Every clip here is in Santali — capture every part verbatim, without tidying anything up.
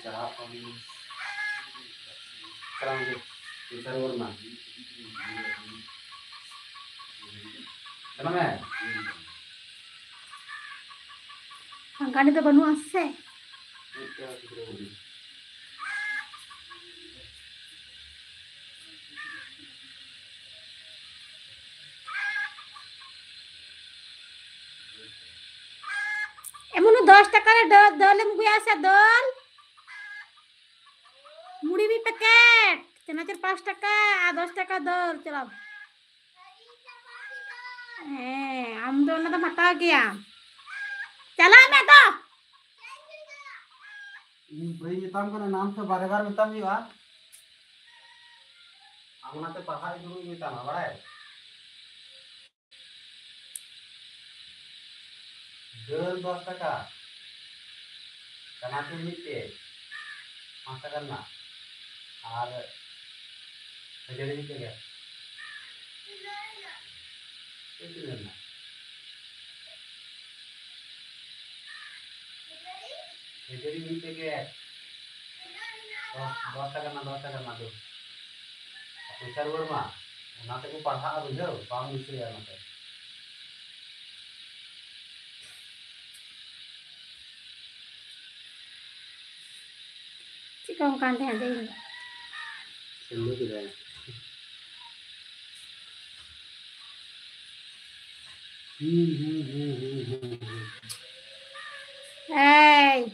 ᱪᱟᱞᱟᱜ ᱠᱟᱱ ᱪᱟᱞᱟᱣ ᱜᱮ ᱯᱚᱭᱥᱟ ᱨᱩᱣᱟᱹᱲ ᱢᱟ᱾ ᱪᱟᱞᱟᱜ ᱢᱮ᱾ ᱜᱟᱹᱰᱤ ᱫᱚ ᱵᱟᱹᱱᱩᱜᱼᱟ ᱥᱮ? ᱮᱢᱚᱱ ᱫᱚᱥ ᱴᱟᱠᱟ ᱨᱮ ᱰᱟᱹᱞ, ᱫᱟᱹᱞ ᱮᱢ ᱟᱹᱜᱩᱭᱟ ᱥᱮ ᱫᱟᱹᱞ? ᱢᱩᱲᱤ ᱢᱤᱫ ᱯᱮᱠᱮᱴ, ᱪᱟᱱᱟᱪᱩᱨ ᱯᱟᱸᱪ ᱴᱟᱠᱟ ᱟᱨ ᱫᱚᱥ ᱴᱟᱠᱟ ᱫᱟᱹᱞ, ᱪᱟᱞᱟᱣ᱾ ᱦᱮᱸ, ᱟᱢ ᱫᱚ ᱚᱱᱟ ᱫᱚᱢ ᱦᱟᱛᱟᱣ ᱜᱮᱭᱟ᱾ ᱪᱟᱞᱟᱜ ᱢᱮ ᱛᱚ᱾ ᱤᱧ ᱵᱟᱹᱧ ᱢᱮᱛᱟᱢ ᱠᱟᱱᱟ, ᱱᱟᱢ ᱛᱚ ᱵᱟᱨᱮ ᱵᱟᱨ ᱢᱮᱛᱟᱢ ᱦᱩᱭᱩᱜᱼᱟ᱾ ᱟᱢ ᱚᱱᱟᱛᱮ ᱯᱟᱲᱦᱟᱜ ᱫᱩᱲᱩᱵ ᱢᱮᱛᱟᱢᱟ, ᱵᱟᱲᱟᱭ? ᱫᱟᱹᱞ ᱫᱚᱥ ᱴᱟᱠᱟ, ᱪᱟᱱᱟᱪᱩᱨ ᱢᱤᱫᱴᱮᱡ ᱯᱟᱸᱪ ᱴᱟᱠᱟ ᱨᱮᱱᱟᱜ, ᱟᱨ ᱠᱷᱟᱹᱡᱟᱹᱲᱤ ᱢᱤᱫᱴᱮᱡ ᱜᱮ᱾ ᱪᱮᱫ ᱛᱤᱱᱟᱹᱜ ᱨᱮᱱᱟᱜ? ᱠᱷᱟᱹᱡᱟᱹᱲᱤ ᱢᱤᱫ ᱯᱮᱠᱮᱴ᱾ ᱫᱚᱥ, ᱫᱚᱥ ᱴᱟᱠᱟ ᱨᱮᱱᱟᱜ, ᱫᱚᱥ ᱴᱟᱠᱟ ᱨᱮᱱᱟᱜ ᱫᱩ᱾ ᱯᱚᱭᱥᱟ ᱨᱩᱣᱟᱹᱲ ᱢᱟ᱾ ᱚᱱᱟ ᱛᱮᱠᱚ ᱯᱟᱲᱦᱟᱜᱼᱟ, ᱵᱩᱡᱷᱟᱹᱣ? ᱵᱟᱢ ᱫᱤᱥᱟᱹᱭᱟ ᱚᱱᱟᱛᱮ᱾ ᱪᱮᱫ ᱠᱚ ᱚᱱᱠᱟᱱ ᱛᱟᱦᱮᱸ ᱫᱚ ᱤᱧ? ᱪᱟᱸᱫᱚ ᱠᱮᱫᱟᱭ᱾ ᱦᱩᱸ, ᱦᱩᱸ, ᱦᱩᱸ, ᱦᱩᱸ, ᱦᱩᱸ, ᱦᱩᱸ᱾ ᱮᱭ᱾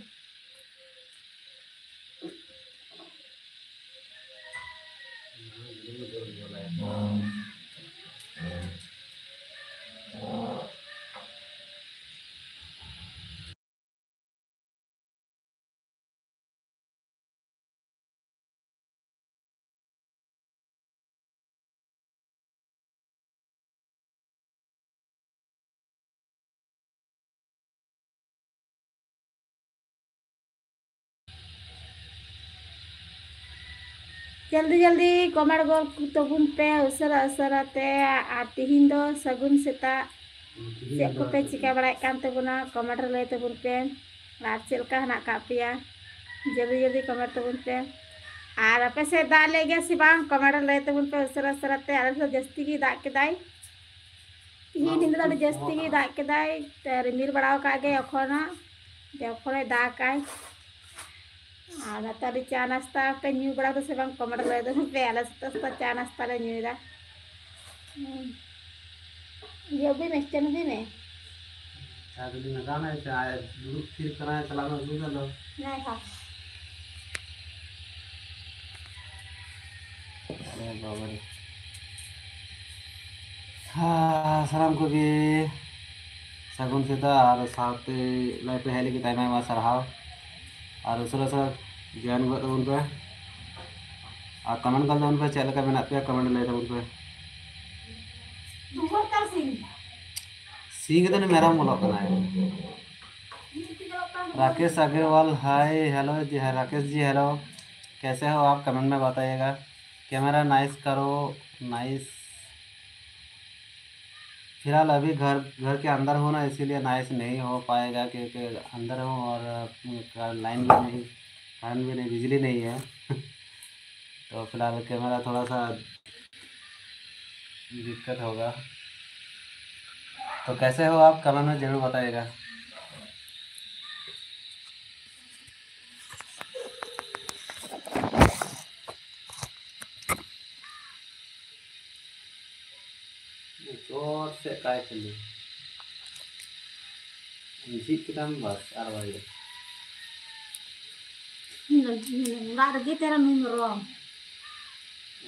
ᱡᱚᱞᱫᱤ ᱡᱚᱞᱫᱤ comment ᱜᱚᱞ ᱛᱟᱵᱚᱱ ᱯᱮ ᱩᱥᱟᱹᱨᱟ ᱩᱥᱟᱹᱨᱟ ᱛᱮ᱾ ᱟᱨ ᱛᱤᱦᱤᱧ ᱫᱚ ᱥᱟᱹᱜᱩᱱ ᱥᱮᱛᱟᱜ᱾ ᱪᱮᱫ ᱠᱚᱯᱮ ᱪᱤᱠᱟᱹ ᱵᱟᱲᱟᱭᱮᱫ ᱠᱟᱱ ᱛᱟᱵᱚᱱᱟ, comment ᱨᱮ ᱞᱟᱹᱭ ᱛᱟᱵᱚᱱ ᱯᱮ᱾ ᱟᱨ ᱪᱮᱫ ᱞᱮᱠᱟ ᱦᱮᱱᱟᱜ ᱟᱠᱟᱫ ᱯᱮᱭᱟ? ᱡᱚᱞᱫᱤ ᱡᱚᱞᱫᱤ ᱠᱚᱢᱮᱱᱴ ᱛᱟᱵᱚᱱ ᱯᱮ᱾ ᱟᱨ ᱟᱯᱮ ᱥᱮᱫ ᱫᱟᱜ ᱞᱮᱫ ᱜᱮᱭᱟ ᱥᱮ ᱵᱟᱝ, ᱠᱚᱢᱮᱱᱴ ᱨᱮ ᱞᱟᱹᱭ ᱛᱟᱵᱚᱱ ᱯᱮ ᱩᱥᱟᱹᱨᱟ ᱩᱥᱟᱹᱨᱟ ᱛᱮ᱾ ᱟᱞᱮ ᱥᱮᱫ ᱡᱟᱹᱥᱛᱤ ᱜᱮ ᱫᱟᱜ ᱠᱮᱫᱟᱭ, ᱛᱤᱦᱤᱧ ᱧᱤᱫᱟᱹ ᱫᱚ ᱟᱹᱰᱤ ᱡᱟᱹᱥᱛᱤ ᱜᱮ ᱫᱟᱜ ᱠᱮᱫᱟᱭ᱾ ᱛᱮ ᱨᱤᱢᱤᱞ ᱵᱟᱲᱟ ᱟᱠᱟᱫ ᱜᱮ ᱮᱠᱷᱚᱱᱚ, ᱡᱚᱠᱷᱚᱱᱮ ᱫᱟᱜᱟᱭ᱾ ᱟᱨ ᱱᱮᱛᱟᱨ ᱫᱚ ᱪᱟ ᱱᱟᱥᱛᱟ ᱯᱮ ᱧᱩ ᱵᱟᱲᱟ ᱠᱮᱫᱟ ᱥᱮ ᱵᱟᱝ, ᱠᱚᱢᱮᱱᱴ ᱨᱮ ᱞᱟᱹᱭ ᱛᱟᱵᱚᱱ ᱯᱮ᱾ ᱟᱞᱮ ᱥᱮᱫ ᱫᱚ ᱪᱟ ᱱᱟᱥᱛᱟ ᱞᱮ ᱧᱩᱭᱮᱫᱟ᱾ ᱦᱩᱸ᱾ ᱤᱭᱟᱹ ᱟᱹᱜᱩᱭ ᱢᱮ, ᱪᱟ ᱟᱹᱜᱩᱭ ᱢᱮ᱾ ᱪᱟ ᱫᱚᱞᱤᱧ ᱞᱟᱜᱟᱣ ᱮᱱᱟ, ᱪᱟ ᱫᱩᱲᱩᱵ ᱛᱷᱤᱨ ᱠᱟᱱᱟᱭ, ᱪᱟᱞᱟᱣ ᱢᱮ ᱟᱹᱜᱩᱭ ᱢᱮ ᱟᱫᱚ᱾ ᱦᱮᱸ, ᱦᱮᱸ᱾ ᱟᱨᱮ ᱵᱟᱵᱟ ᱨᱮ᱾ ᱦᱟ, ᱥᱟᱱᱟᱢ ᱠᱚᱜᱮ ᱥᱟᱹᱜᱩᱱ ᱥᱮᱛᱟᱜ ᱟᱨ ᱥᱟᱶᱛᱮ ᱞᱟᱭᱤᱵᱷ ᱨᱮ ᱦᱮᱡ ᱞᱟᱹᱜᱤᱫ ᱟᱭᱢᱟ ᱟᱭᱢᱟ ᱥᱟᱨᱦᱟᱣ᱾ ᱟᱨ ᱩᱥᱟᱹᱨᱟ ᱩᱥᱟᱹᱨᱟ ᱡᱚᱭᱮᱱ ᱜᱚᱫ ᱛᱟᱵᱚᱱ ᱯᱮ᱾ ᱟᱨ ᱠᱚᱢᱮᱱᱴ ᱜᱚᱫ ᱛᱟᱵᱚᱱ ᱯᱮ, ᱪᱮᱫ ᱞᱮᱠᱟ ᱢᱮᱱᱟᱜ ᱯᱮᱭᱟ, ᱠᱚᱢᱮᱱᱴ ᱞᱟᱹᱭ ᱛᱟᱵᱚᱱ ᱯᱮ᱾ ᱥᱤᱝ ᱠᱟᱛᱮ ᱩᱱᱤ ᱢᱮᱨᱚᱢ ᱵᱚᱞᱚᱜ ᱠᱟᱱᱟᱭ᱾ ᱨᱟᱠᱮᱥ ᱟᱜᱨᱣᱟᱞ, ᱦᱟᱭ, ᱦᱮᱞᱳ ᱡᱤ, ᱦᱮ, ᱨᱟᱠᱮᱥ ᱡᱤ, ᱦᱮᱞᱳ, कैसे हो आप, कमेंट में बताइएगा। कैमरा नाइस करो, नाइस। फिलहाल अभी घर, घर के अंदर हूँ ना, इसीलिए नाइस नहीं हो पाएगा, क्योंकि अंदर हूँ और, अ, लाइन भी नहीं, करंट भी नहीं, बिजली नहीं है। तो फिलहाल कैमरा थोड़ा सा दिक्कत होगा। तो कैसे हो आप, कमेंट में जरूर बताइएगा। ᱪᱚᱴ ᱥᱮᱫ ᱠᱟᱭ ᱠᱷᱟᱹᱞᱤ᱾ ᱡᱷᱤᱡ ᱠᱮᱫᱟᱢ, ᱵᱟᱥ, ᱟᱨ ᱵᱟᱭ ᱦᱩᱭᱩᱜᱼᱟ᱾ ᱚᱲᱟᱜ ᱨᱮᱜᱮ ᱛᱮᱨᱟ ᱱᱩᱭ ᱢᱮᱨᱚᱢ᱾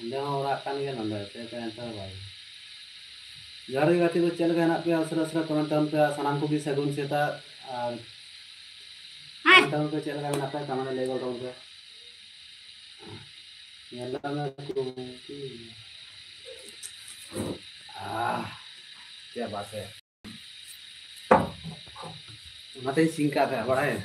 ᱚᱸᱰᱮ ᱦᱚᱸ ᱚᱲᱟᱜ ᱠᱟᱱ ᱜᱮᱭᱟ, ᱱᱚᱸᱰᱮ ᱛᱮ, ᱛᱮ, ᱮᱱᱛᱮ ᱦᱚᱸ ᱵᱟᱭ ᱦᱩᱭᱩᱜᱼᱟ᱾ ᱡᱚᱦᱟᱨ ᱜᱮ ᱜᱟᱛᱮ ᱠᱚ, ᱪᱮᱫ ᱞᱮᱠᱟ ᱦᱮᱱᱟᱜ ᱯᱮᱭᱟ? ᱩᱥᱟᱹᱨᱟ ᱩᱥᱟᱹᱨᱟ ᱠᱚᱢᱮᱱᱴ ᱛᱟᱵᱚᱱ ᱯᱮ, ᱟᱨ ᱥᱟᱱᱟᱢ ᱠᱚᱜᱮ ᱥᱟᱹᱜᱩᱱ ᱥᱮᱛᱟᱜ᱾ ᱟᱨ ᱦᱮᱸ᱾ ᱠᱚᱢᱮᱱᱴ ᱛᱟᱵᱚᱱ ᱯᱮ, ᱪᱮᱫ ᱞᱮᱠᱟ ᱢᱮᱱᱟᱜ ᱯᱮᱭᱟ? ᱠᱚᱢᱮᱱᱴ ᱨᱮ ᱞᱟᱹᱭ ᱜᱚᱫ ᱛᱟᱵᱚᱱ ᱯᱮ᱾ ᱧᱮᱞ ᱢᱮ ᱠᱩᱝᱠᱤ᱾ ᱟᱦ, ᱪᱮᱫ ᱵᱟᱥᱮ᱾ ᱚᱱᱟᱛᱮᱧ ᱥᱤᱝ ᱠᱟᱜ ᱛᱟᱦᱮᱸᱫ, ᱵᱟᱲᱟᱭᱟᱢ?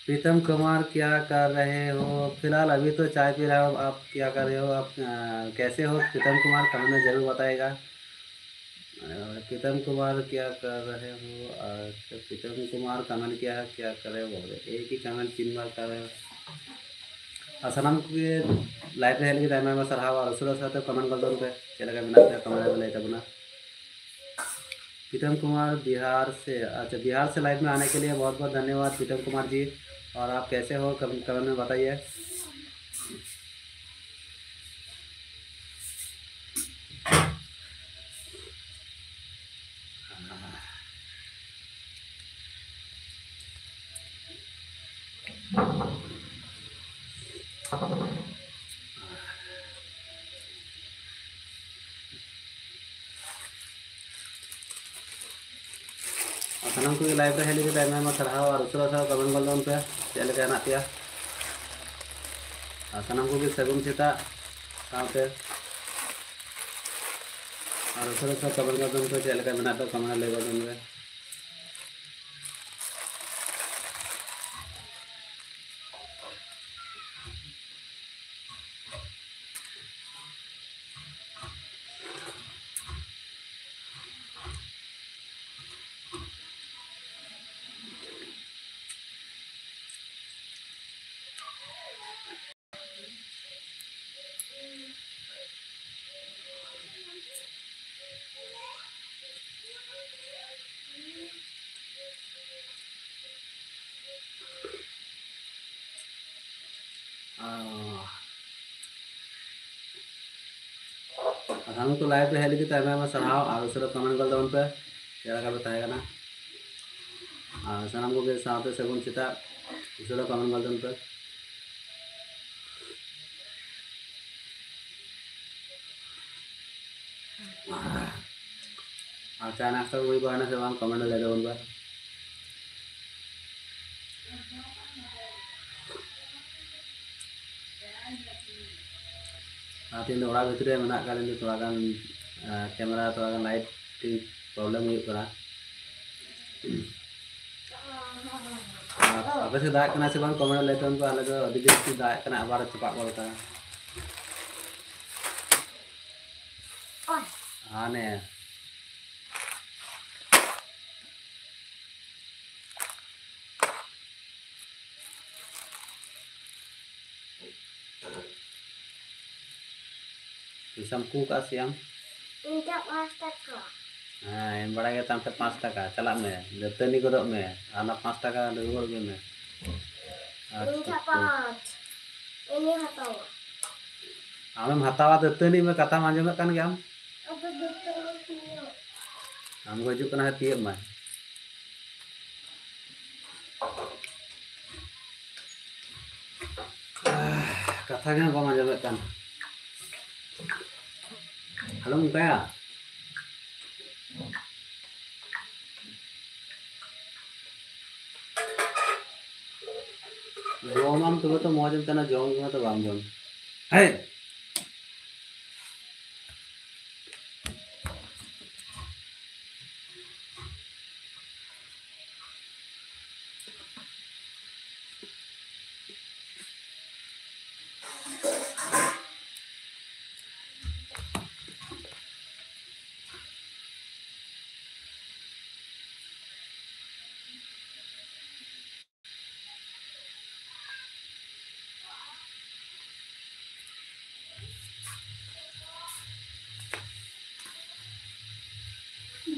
प्रीतम कुमार, क्या कर रहे हो? फिलहाल अभी तो चाय पी रहा हूँ, आप क्या कर रहे हो? आप, अ, कैसे हो? प्रीतम कुमार कमेंट में जरूर बताएगा। प्रीतम कुमार, क्या कर रहे हो? अच्छा, प्रीतम कुमार कमेंट किया है, क्या करे, बाप रे, एक ही कमेंट तीन बार कर रहे हो। ᱟᱨ ᱥᱟᱱᱟᱢ ᱠᱚᱜᱮ ᱞᱟᱭᱤᱵᱷ ᱨᱮ ᱦᱮᱡ ᱞᱟᱹᱜᱤᱫ ᱟᱭᱢᱟ ᱟᱭᱢᱟ ᱥᱟᱨᱦᱟᱣ᱾ ᱟᱨ ᱩᱥᱟᱹᱨᱟ ᱩᱥᱟᱹᱨᱟ ᱛᱮ ᱠᱚᱢᱮᱱᱴ ᱜᱚᱫ ᱛᱟᱵᱚᱱ ᱯᱮ, ᱪᱮᱫ ᱞᱮᱠᱟ ᱢᱮᱱᱟᱜ ᱯᱮᱭᱟ ᱠᱚᱢᱮᱱᱴ ᱨᱮ ᱞᱟᱹᱭ ᱛᱟᱵᱚᱱᱟ᱾ प्रीतम कुमार बिहार से, अच्छा, बिहार से लाइव में आने के लिए बहुत बहुत धन्यवाद प्रीतम कुमार जी। और आप कैसे हो, कमेंट में बताइए। ᱟᱨ ᱥᱟᱱᱟᱢ ᱠᱚᱜᱮ ᱞᱟᱭᱤᱵᱷ ᱨᱮ ᱦᱮᱡ ᱞᱟᱹᱜᱤᱫ ᱟᱭᱢᱟ ᱟᱭᱢᱟ ᱥᱟᱨᱦᱟᱣ᱾ ᱟᱨ ᱩᱥᱟᱹᱨᱟ ᱩᱥᱟᱹᱨᱟ ᱠᱚᱢᱮᱱᱴ ᱜᱚᱫ ᱛᱟᱵᱚᱱ ᱯᱮ, ᱪᱮᱫ ᱞᱮᱠᱟ ᱦᱮᱱᱟᱜ ᱯᱮᱭᱟ᱾ ᱟᱨ ᱥᱟᱱᱟᱢ ᱠᱚᱜᱮ ᱥᱟᱹᱜᱩᱱ ᱥᱮᱛᱟᱜ ᱥᱟᱶᱛᱮ᱾ ᱟᱨ ᱩᱥᱟᱹᱨᱟ ᱩᱥᱟᱹᱨᱟ ᱠᱚᱢᱮᱱᱴ ᱜᱚᱫ ᱛᱟᱵᱚᱱ ᱯᱮ, ᱪᱮᱫ ᱞᱮᱠᱟ ᱢᱮᱱᱟᱜ ᱯᱮᱭᱟ, ᱠᱚᱢᱮᱱᱴ ᱨᱮ ᱞᱟᱹᱭ ᱜᱚᱫ ᱛᱟᱵᱚᱱ ᱯᱮ᱾ ᱟᱨ ᱥᱟᱱᱟᱢ ᱠᱚ ᱞᱟᱭᱤᱵᱷ ᱨᱮ ᱦᱮᱡ ᱞᱟᱹᱜᱤᱫ ᱛᱮ ᱟᱭᱢᱟ ᱟᱭᱢᱟ ᱥᱟᱨᱦᱟᱣ᱾ ᱟᱨ ᱩᱥᱟᱹᱨᱟ ᱠᱚᱢᱮᱱᱴ ᱜᱚᱫ ᱛᱟᱵᱚᱱ ᱯᱮ, ᱪᱮᱫ ᱞᱮᱠᱟ ᱯᱮ ᱛᱟᱦᱮᱸ ᱠᱟᱱᱟ᱾ ᱟᱨ ᱥᱟᱱᱟᱢ ᱠᱚᱜᱮ ᱥᱟᱶᱛᱮ ᱥᱟᱹᱜᱩᱱ ᱥᱮᱛᱟᱜ, ᱩᱥᱟᱹᱨᱟ ᱠᱚᱢᱮᱱᱴ ᱜᱚᱫ ᱛᱟᱵᱚᱱ ᱯᱮ᱾ ᱟᱨ ᱪᱟ ᱱᱟᱥᱛᱟ ᱠᱚ ᱦᱩᱭ ᱵᱟᱲᱟᱭᱱᱟ ᱥᱮ ᱵᱟᱝ, ᱠᱚᱢᱮᱱᱴ ᱨᱮ ᱞᱟᱹᱭ ᱛᱟᱵᱚᱱ ᱯᱮ᱾ ᱟᱨ ᱛᱮᱦᱮᱧ ᱫᱚ ᱚᱲᱟᱜ ᱵᱷᱤᱛᱨᱤ ᱨᱮ ᱢᱮᱱᱟᱜ ᱟᱠᱟᱫ ᱞᱤᱧᱟ, ᱛᱷᱚᱲᱟ ᱜᱟᱱ, ᱟᱸ, ᱠᱮᱢᱮᱨᱟ ᱛᱷᱚᱲᱟ ᱜᱟᱱ ᱞᱟᱭᱤᱴ ᱯᱨᱚᱵᱞᱮᱢ ᱦᱩᱭᱩᱜ ᱠᱟᱱᱟ᱾ ᱟᱨ ᱟᱯᱮ ᱥᱮᱫ ᱫᱟᱜ ᱠᱟᱱᱟ ᱥᱮ ᱵᱟᱝ, ᱠᱚᱢᱮᱱᱴ ᱨᱮ ᱞᱟᱹᱭ ᱛᱟᱵᱚᱱ ᱯᱮ᱾ ᱟᱞᱮ ᱫᱚ ᱟᱹᱰᱤ ᱡᱟᱹᱥᱛᱤ ᱫᱟᱜ ᱠᱟᱱᱟ, ᱟᱵᱟᱨ ᱪᱟᱯᱟᱜ ᱜᱚᱫ ᱠᱟᱱᱟ᱾ ᱦᱟᱱᱮ ᱯᱚᱭᱥᱟᱢ ᱠᱩ ᱠᱟᱜᱼᱟ ᱥᱮ ᱟᱢ? ᱤᱧ ᱴᱷᱮᱱ ᱯᱟᱸᱪ ᱴᱟᱠᱟ᱾ ᱦᱮᱸ, ᱮᱢ ᱵᱟᱲᱟ ᱜᱮ ᱛᱟᱢ ᱴᱷᱮᱱ ᱯᱟᱸᱪ ᱴᱟᱠᱟ᱾ ᱪᱟᱞᱟᱜ ᱢᱮ, ᱫᱟᱹᱛᱟᱹᱱᱤ ᱜᱚᱫᱚᱜ ᱢᱮ, ᱟᱨ ᱚᱱᱟ ᱯᱟᱸᱪ ᱴᱟᱠᱟ ᱨᱩᱣᱟᱹᱲ ᱟᱹᱜᱩᱭ ᱢᱮ᱾ ᱟᱨ ᱤᱧ ᱴᱷᱮᱱ ᱯᱟᱸᱪ᱾ ᱤᱧᱤᱧ ᱦᱟᱛᱟᱣᱟ᱾ ᱟᱢᱮᱢ ᱦᱟᱛᱟᱣᱟ ᱫᱟᱹᱛᱟᱹᱱᱤ ᱢᱮ, ᱠᱟᱛᱷᱟᱢ ᱟᱸᱡᱚᱢᱮᱫ ᱠᱟᱱ ᱜᱮᱭᱟᱢ? ᱟᱫᱚ ᱫᱟᱹᱛᱟᱹᱱᱤ ᱛᱤᱱᱟᱹᱜ? ᱟᱢ ᱠᱚ ᱦᱤᱡᱩᱜ ᱠᱟᱱᱟ, ᱦᱮᱸ, ᱛᱤᱭᱟᱹᱜ ᱢᱟᱭ᱾ ᱠᱟᱛᱷᱟ ᱜᱮ ᱦᱟᱸᱜ ᱵᱟᱢ ᱟᱸᱡᱚᱢᱮᱫ ᱠᱟᱱ᱾ ᱟᱞᱚᱢ ᱚᱱᱠᱟᱭᱟ᱾ ᱡᱚᱢᱟᱢ ᱛᱚᱵᱮ ᱛᱚ ᱢᱚᱡᱽ ᱮᱢ ᱛᱟᱦᱮᱱᱟ, ᱡᱚᱢ ᱜᱮ ᱢᱟᱛᱚ ᱵᱟᱢ ᱡᱚᱢ᱾ ᱦᱮᱸ᱾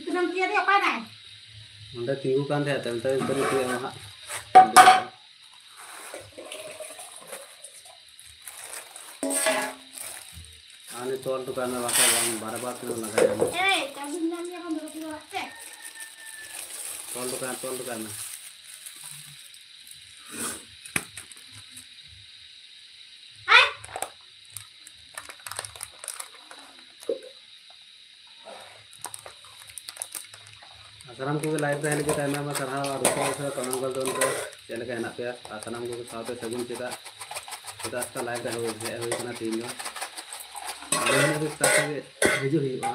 ᱛᱤᱱᱟᱹᱜ ᱛᱤᱭᱟᱹᱨᱤ ᱚᱠᱟᱭ ᱱᱟᱭ? ᱚᱸᱰᱮ ᱛᱤᱸᱜᱩ ᱠᱟᱱ ᱛᱟᱦᱮᱸ, ᱛᱟᱭᱚᱢ ᱛᱟᱭᱚᱢ ᱛᱮ ᱱᱤᱛᱚᱜ ᱦᱟᱸᱜ᱾ ᱟᱨ ᱱᱤᱛᱚᱜ ᱚᱞ ᱦᱚᱴᱚ ᱠᱟᱜ ᱢᱮ, ᱵᱟᱠᱷᱟᱱ ᱵᱟᱝ ᱵᱟᱨ ᱵᱟᱨ ᱛᱮ ᱞᱟᱜᱟᱭᱟ᱾ ᱮᱭ, ᱪᱟᱵᱤ ᱧᱟᱢ ᱜᱮᱭᱟ ᱵᱟᱝ, ᱫᱩᱲᱩᱵ ᱫᱩᱲᱩᱵ ᱚᱲᱟᱜ ᱛᱮ᱾ ᱚᱞ ᱦᱚᱴᱚ ᱠᱟᱜ ᱢᱮ, ᱚᱞ ᱦᱚᱴᱚ ᱠᱟᱜ ᱢᱮ᱾ ᱦᱮᱸ? ᱟᱨ ᱥᱟᱱᱟᱢ ᱠᱚᱜᱮ live ᱨᱮ ᱦᱮᱡ ᱞᱟᱹᱜᱤᱫ ᱟᱭᱢᱟ ᱟᱭᱢᱟ ᱥᱟᱨᱦᱟᱣ ᱟᱨ ᱩᱥᱟᱹᱨᱟ ᱩᱥᱟᱹᱨᱟ ᱛᱟᱲᱟᱢ ᱜᱚᱫ ᱛᱟᱵᱚᱱ ᱯᱮ᱾ ᱪᱮᱫ ᱞᱮᱠᱟ ᱦᱮᱱᱟᱜ ᱯᱮᱭᱟ? ᱟᱨ ᱥᱟᱱᱟᱢ ᱠᱚᱜᱮ ᱥᱟᱶᱛᱮ ᱥᱟᱹᱜᱩᱱ ᱥᱮᱛᱟᱜ᱾ ᱥᱮᱛᱟᱜ ᱥᱮᱛᱟᱜ live ᱨᱮ ᱦᱮᱡ ᱦᱩᱭ ᱠᱟᱱᱟ ᱛᱮᱦᱮᱧ ᱫᱚ᱾ ᱟᱨ ᱱᱤᱭᱟᱹ ᱫᱚ ᱥᱮᱛᱟᱜ ᱥᱮᱛᱟᱜ ᱜᱮ ᱦᱤᱡᱩᱜ ᱦᱩᱭᱩᱜᱼᱟ᱾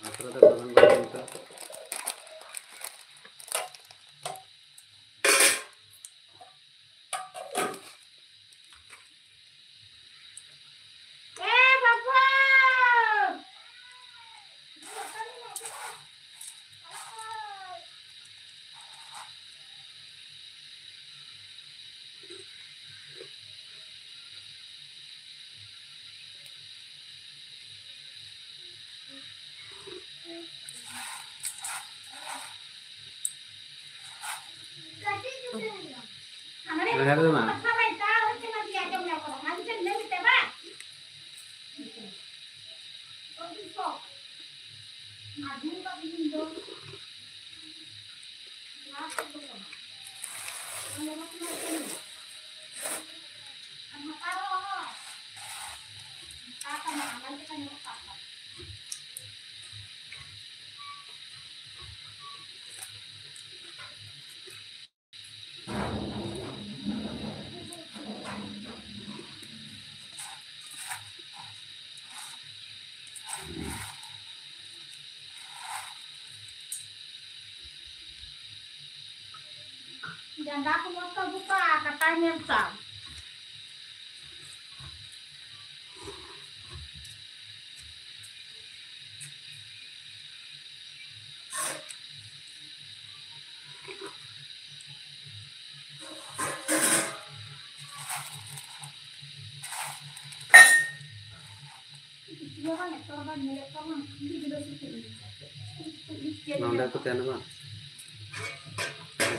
ᱟᱥᱨᱟ ᱫᱚ ᱵᱟᱜᱟᱱ ᱵᱟᱜᱟᱱ ᱚᱱᱠᱟ᱾ ᱡᱟᱸᱜᱟ ᱠᱚ ᱢᱚᱡᱽ ᱛᱮ ᱩᱰᱩᱠᱟ, ᱠᱟᱴᱟ ᱧᱮᱞ ᱛᱟᱢ᱾ ᱱᱚᱰᱮ ᱠᱚ ᱛᱟᱦᱮᱱᱟ ᱵᱟᱝ?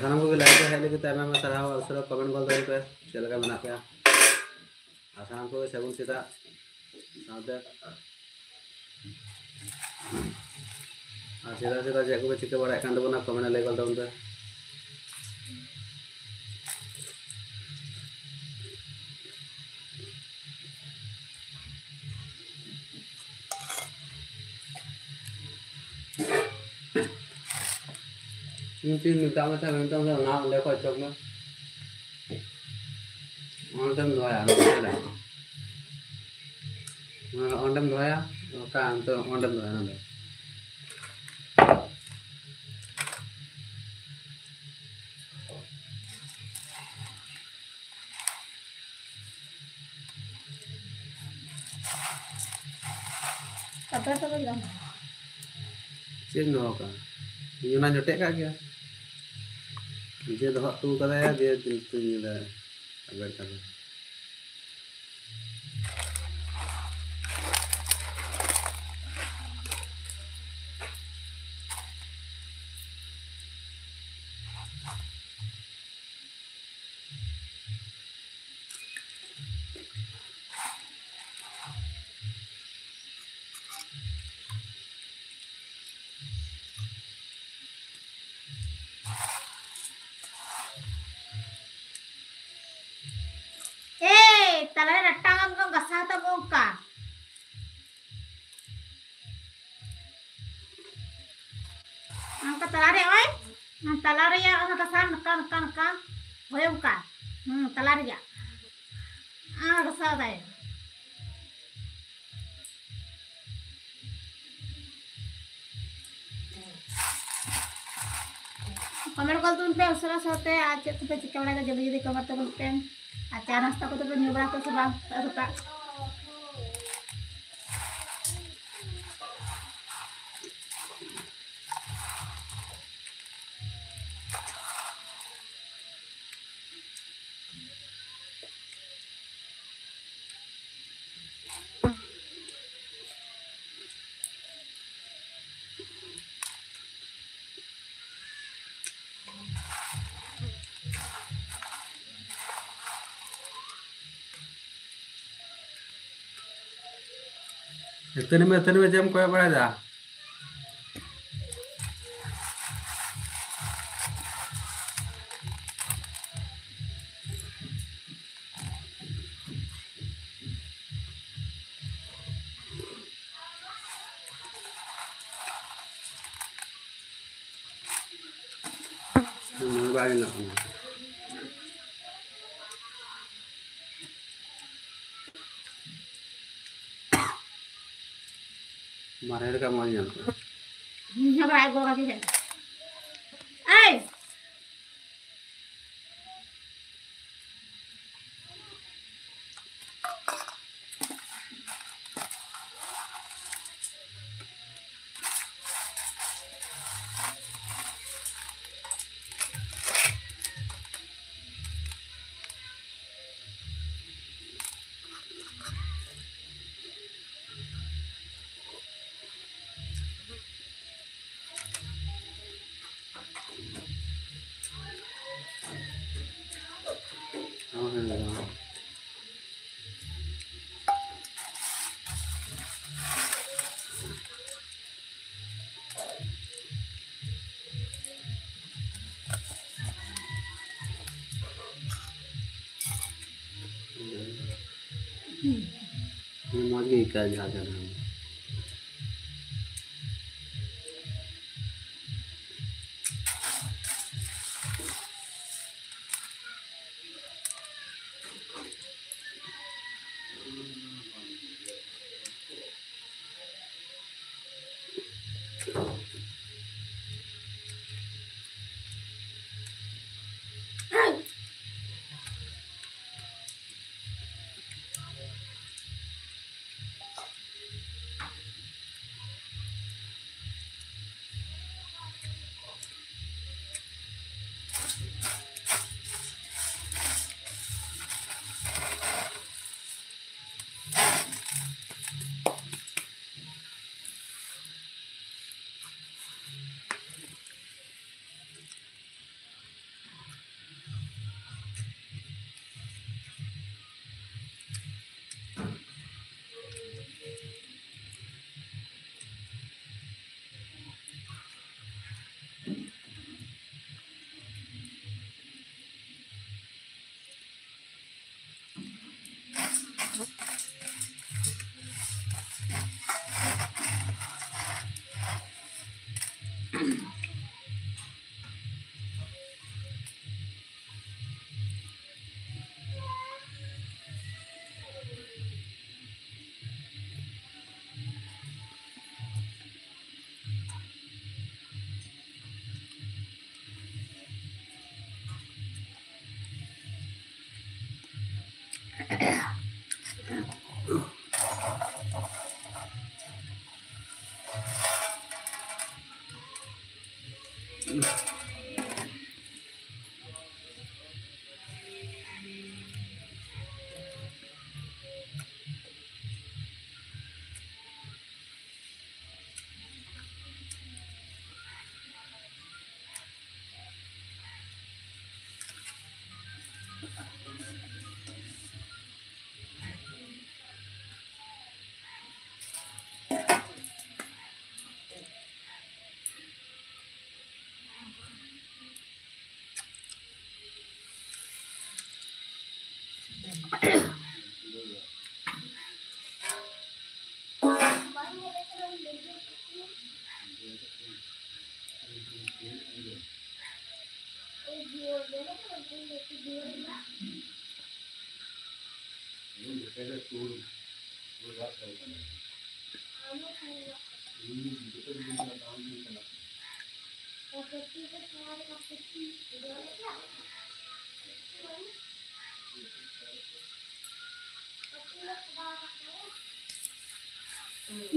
ᱥᱟᱱᱟᱢ ᱠᱚᱜᱮ live ᱨᱮ ᱦᱮᱡ ᱞᱟᱹᱜᱤᱫ ᱛᱮ ᱟᱭᱢᱟ ᱟᱭᱢᱟ ᱥᱟᱨᱦᱟᱣ ᱟᱨ ᱩᱥᱟᱹᱨᱟ comment ᱜᱚᱫ ᱛᱟᱵᱚᱱ ᱯᱮ, ᱪᱮᱫ ᱞᱮᱠᱟ ᱢᱮᱱᱟᱜ ᱯᱮᱭᱟ? ᱟᱨ ᱥᱟᱱᱟᱢ ᱠᱚᱜᱮ ᱥᱟᱹᱜᱩᱱ ᱥᱮᱛᱟᱜ ᱥᱟᱶᱛᱮ ᱟᱨ ᱥᱮᱛᱟᱜ ᱥᱮᱛᱟᱜ ᱪᱮᱫ ᱠᱚᱯᱮ ᱪᱤᱠᱟᱹ ᱵᱟᱲᱟᱭᱮᱫ ᱠᱟᱱ ᱛᱟᱵᱚᱱᱟ, comment ᱨᱮ ᱞᱟᱹᱭ ᱜᱚᱫ ᱛᱟᱵᱚᱱ ᱯᱮ᱾ ᱤᱧ ᱪᱮᱫ ᱤᱧ ᱢᱮᱛᱟᱜ ᱢᱮ ᱛᱟᱦᱮᱸᱫ, ᱢᱮᱱᱛᱟᱢ ᱫᱚ ᱚᱱᱟ ᱚᱸᱰᱮ ᱠᱷᱚᱡ ᱚᱪᱚᱜ ᱢᱮ᱾ ᱚᱸᱰᱮᱢ ᱫᱚᱦᱚᱭᱟ, ᱱᱚᱰᱮ᱾ ᱚᱸᱰᱮᱢ ᱫᱚᱦᱚᱭᱟ, ᱚᱠᱟ ᱚᱱᱛᱮ ᱚᱸᱰᱮᱢ ᱫᱚᱦᱚᱭᱟ, ᱱᱚᱰᱮ᱾ ᱟᱯᱮ ᱛᱚᱵᱮ ᱡᱚᱢ᱾ ᱪᱮᱫ ᱮᱢ ᱫᱚᱦᱚ ᱠᱟᱜᱼᱟ? ᱤᱧ ᱚᱱᱟᱧ ᱡᱚᱴᱮᱫ ᱠᱟᱜ ᱜᱮᱭᱟ᱾ ᱱᱤᱡᱮ ᱫᱚᱦᱚ ᱦᱚᱴᱚ ᱠᱟᱫᱟᱭᱟ, ᱡᱮ ᱛᱤᱱ ᱛᱤᱧ ᱧᱮᱞᱟ ᱟᱵᱮᱱ ᱠᱟᱱᱟ᱾ ᱮᱭ, ᱛᱟᱞᱟᱨᱮ ᱱᱟᱴᱟᱝ ᱟᱢ ᱫᱚᱢ ᱜᱟᱥᱟᱣ ᱛᱟᱢ ᱚᱱᱠᱟ᱾ ᱚᱱᱠᱟ ᱛᱟᱞᱟᱨᱮ ᱳᱭ, ᱛᱟᱞᱟ ᱨᱮᱭᱟᱜ ᱚᱱᱟ ᱜᱟᱥᱟᱣ ᱱᱚᱝᱠᱟ, ᱱᱚᱝᱠᱟ, ᱱᱚᱝᱠᱟ᱾ ᱦᱳᱭ ᱚᱱᱠᱟ᱾ ᱦᱩᱸ, ᱛᱟᱞᱟ ᱨᱮᱭᱟᱜ᱾ ᱟᱨ ᱜᱟᱥᱟᱣ ᱫᱟᱭ᱾ ᱠᱚᱢᱮᱱᱴ ᱜᱚᱫ ᱛᱟᱵᱚᱱ ᱯᱮ ᱩᱥᱟᱹᱨᱟ ᱥᱟᱶᱛᱮ, ᱟᱨ ᱪᱮᱫ ᱠᱚᱯᱮ ᱪᱤᱠᱟᱹ ᱵᱟᱲᱟᱭᱮᱫᱟ ᱡᱚᱞᱫᱤ ᱡᱚᱞᱫᱤ ᱠᱚᱢᱮᱱᱴ ᱛᱟᱵᱚᱱ ᱯᱮ᱾ ᱟᱨ ᱪᱟ ᱱᱟᱥᱛᱟ ᱠᱚᱫᱚ ᱯᱮ ᱧᱩ ᱵᱟᱲᱟ ᱠᱮᱫᱟ ᱥᱮ ᱵᱟᱝ ᱥᱮᱛᱟᱜ ᱥᱮᱛᱟᱜ? ᱫᱟᱹᱛᱟᱹᱱᱤ ᱢᱮ, ᱫᱟᱹᱛᱟᱹᱱᱤ ᱢᱮ, ᱪᱮᱫ ᱮᱢ ᱠᱚᱭᱚᱜ ᱵᱟᱲᱟᱭᱮᱫᱟ? ᱢᱚᱡᱽ ᱵᱟᱭ ᱧᱮᱞᱚᱜ ᱠᱟᱱᱟ᱾ ᱢᱟᱨᱮ ᱞᱮᱠᱟ ᱢᱚᱡᱽ ᱧᱮᱞᱚᱜ ᱠᱟᱱᱟ᱾ ᱤᱧ ᱦᱚᱸ ᱵᱟᱭ ᱜᱚᱜ ᱟᱹᱜᱩᱭᱟ᱾ ᱮᱭ! ᱢᱚᱡᱽ ᱜᱮ ᱟᱹᱭᱠᱟᱹᱜᱼᱟ ᱡᱟᱦᱟᱸ ᱡᱟᱭᱜᱟ ᱨᱮ᱾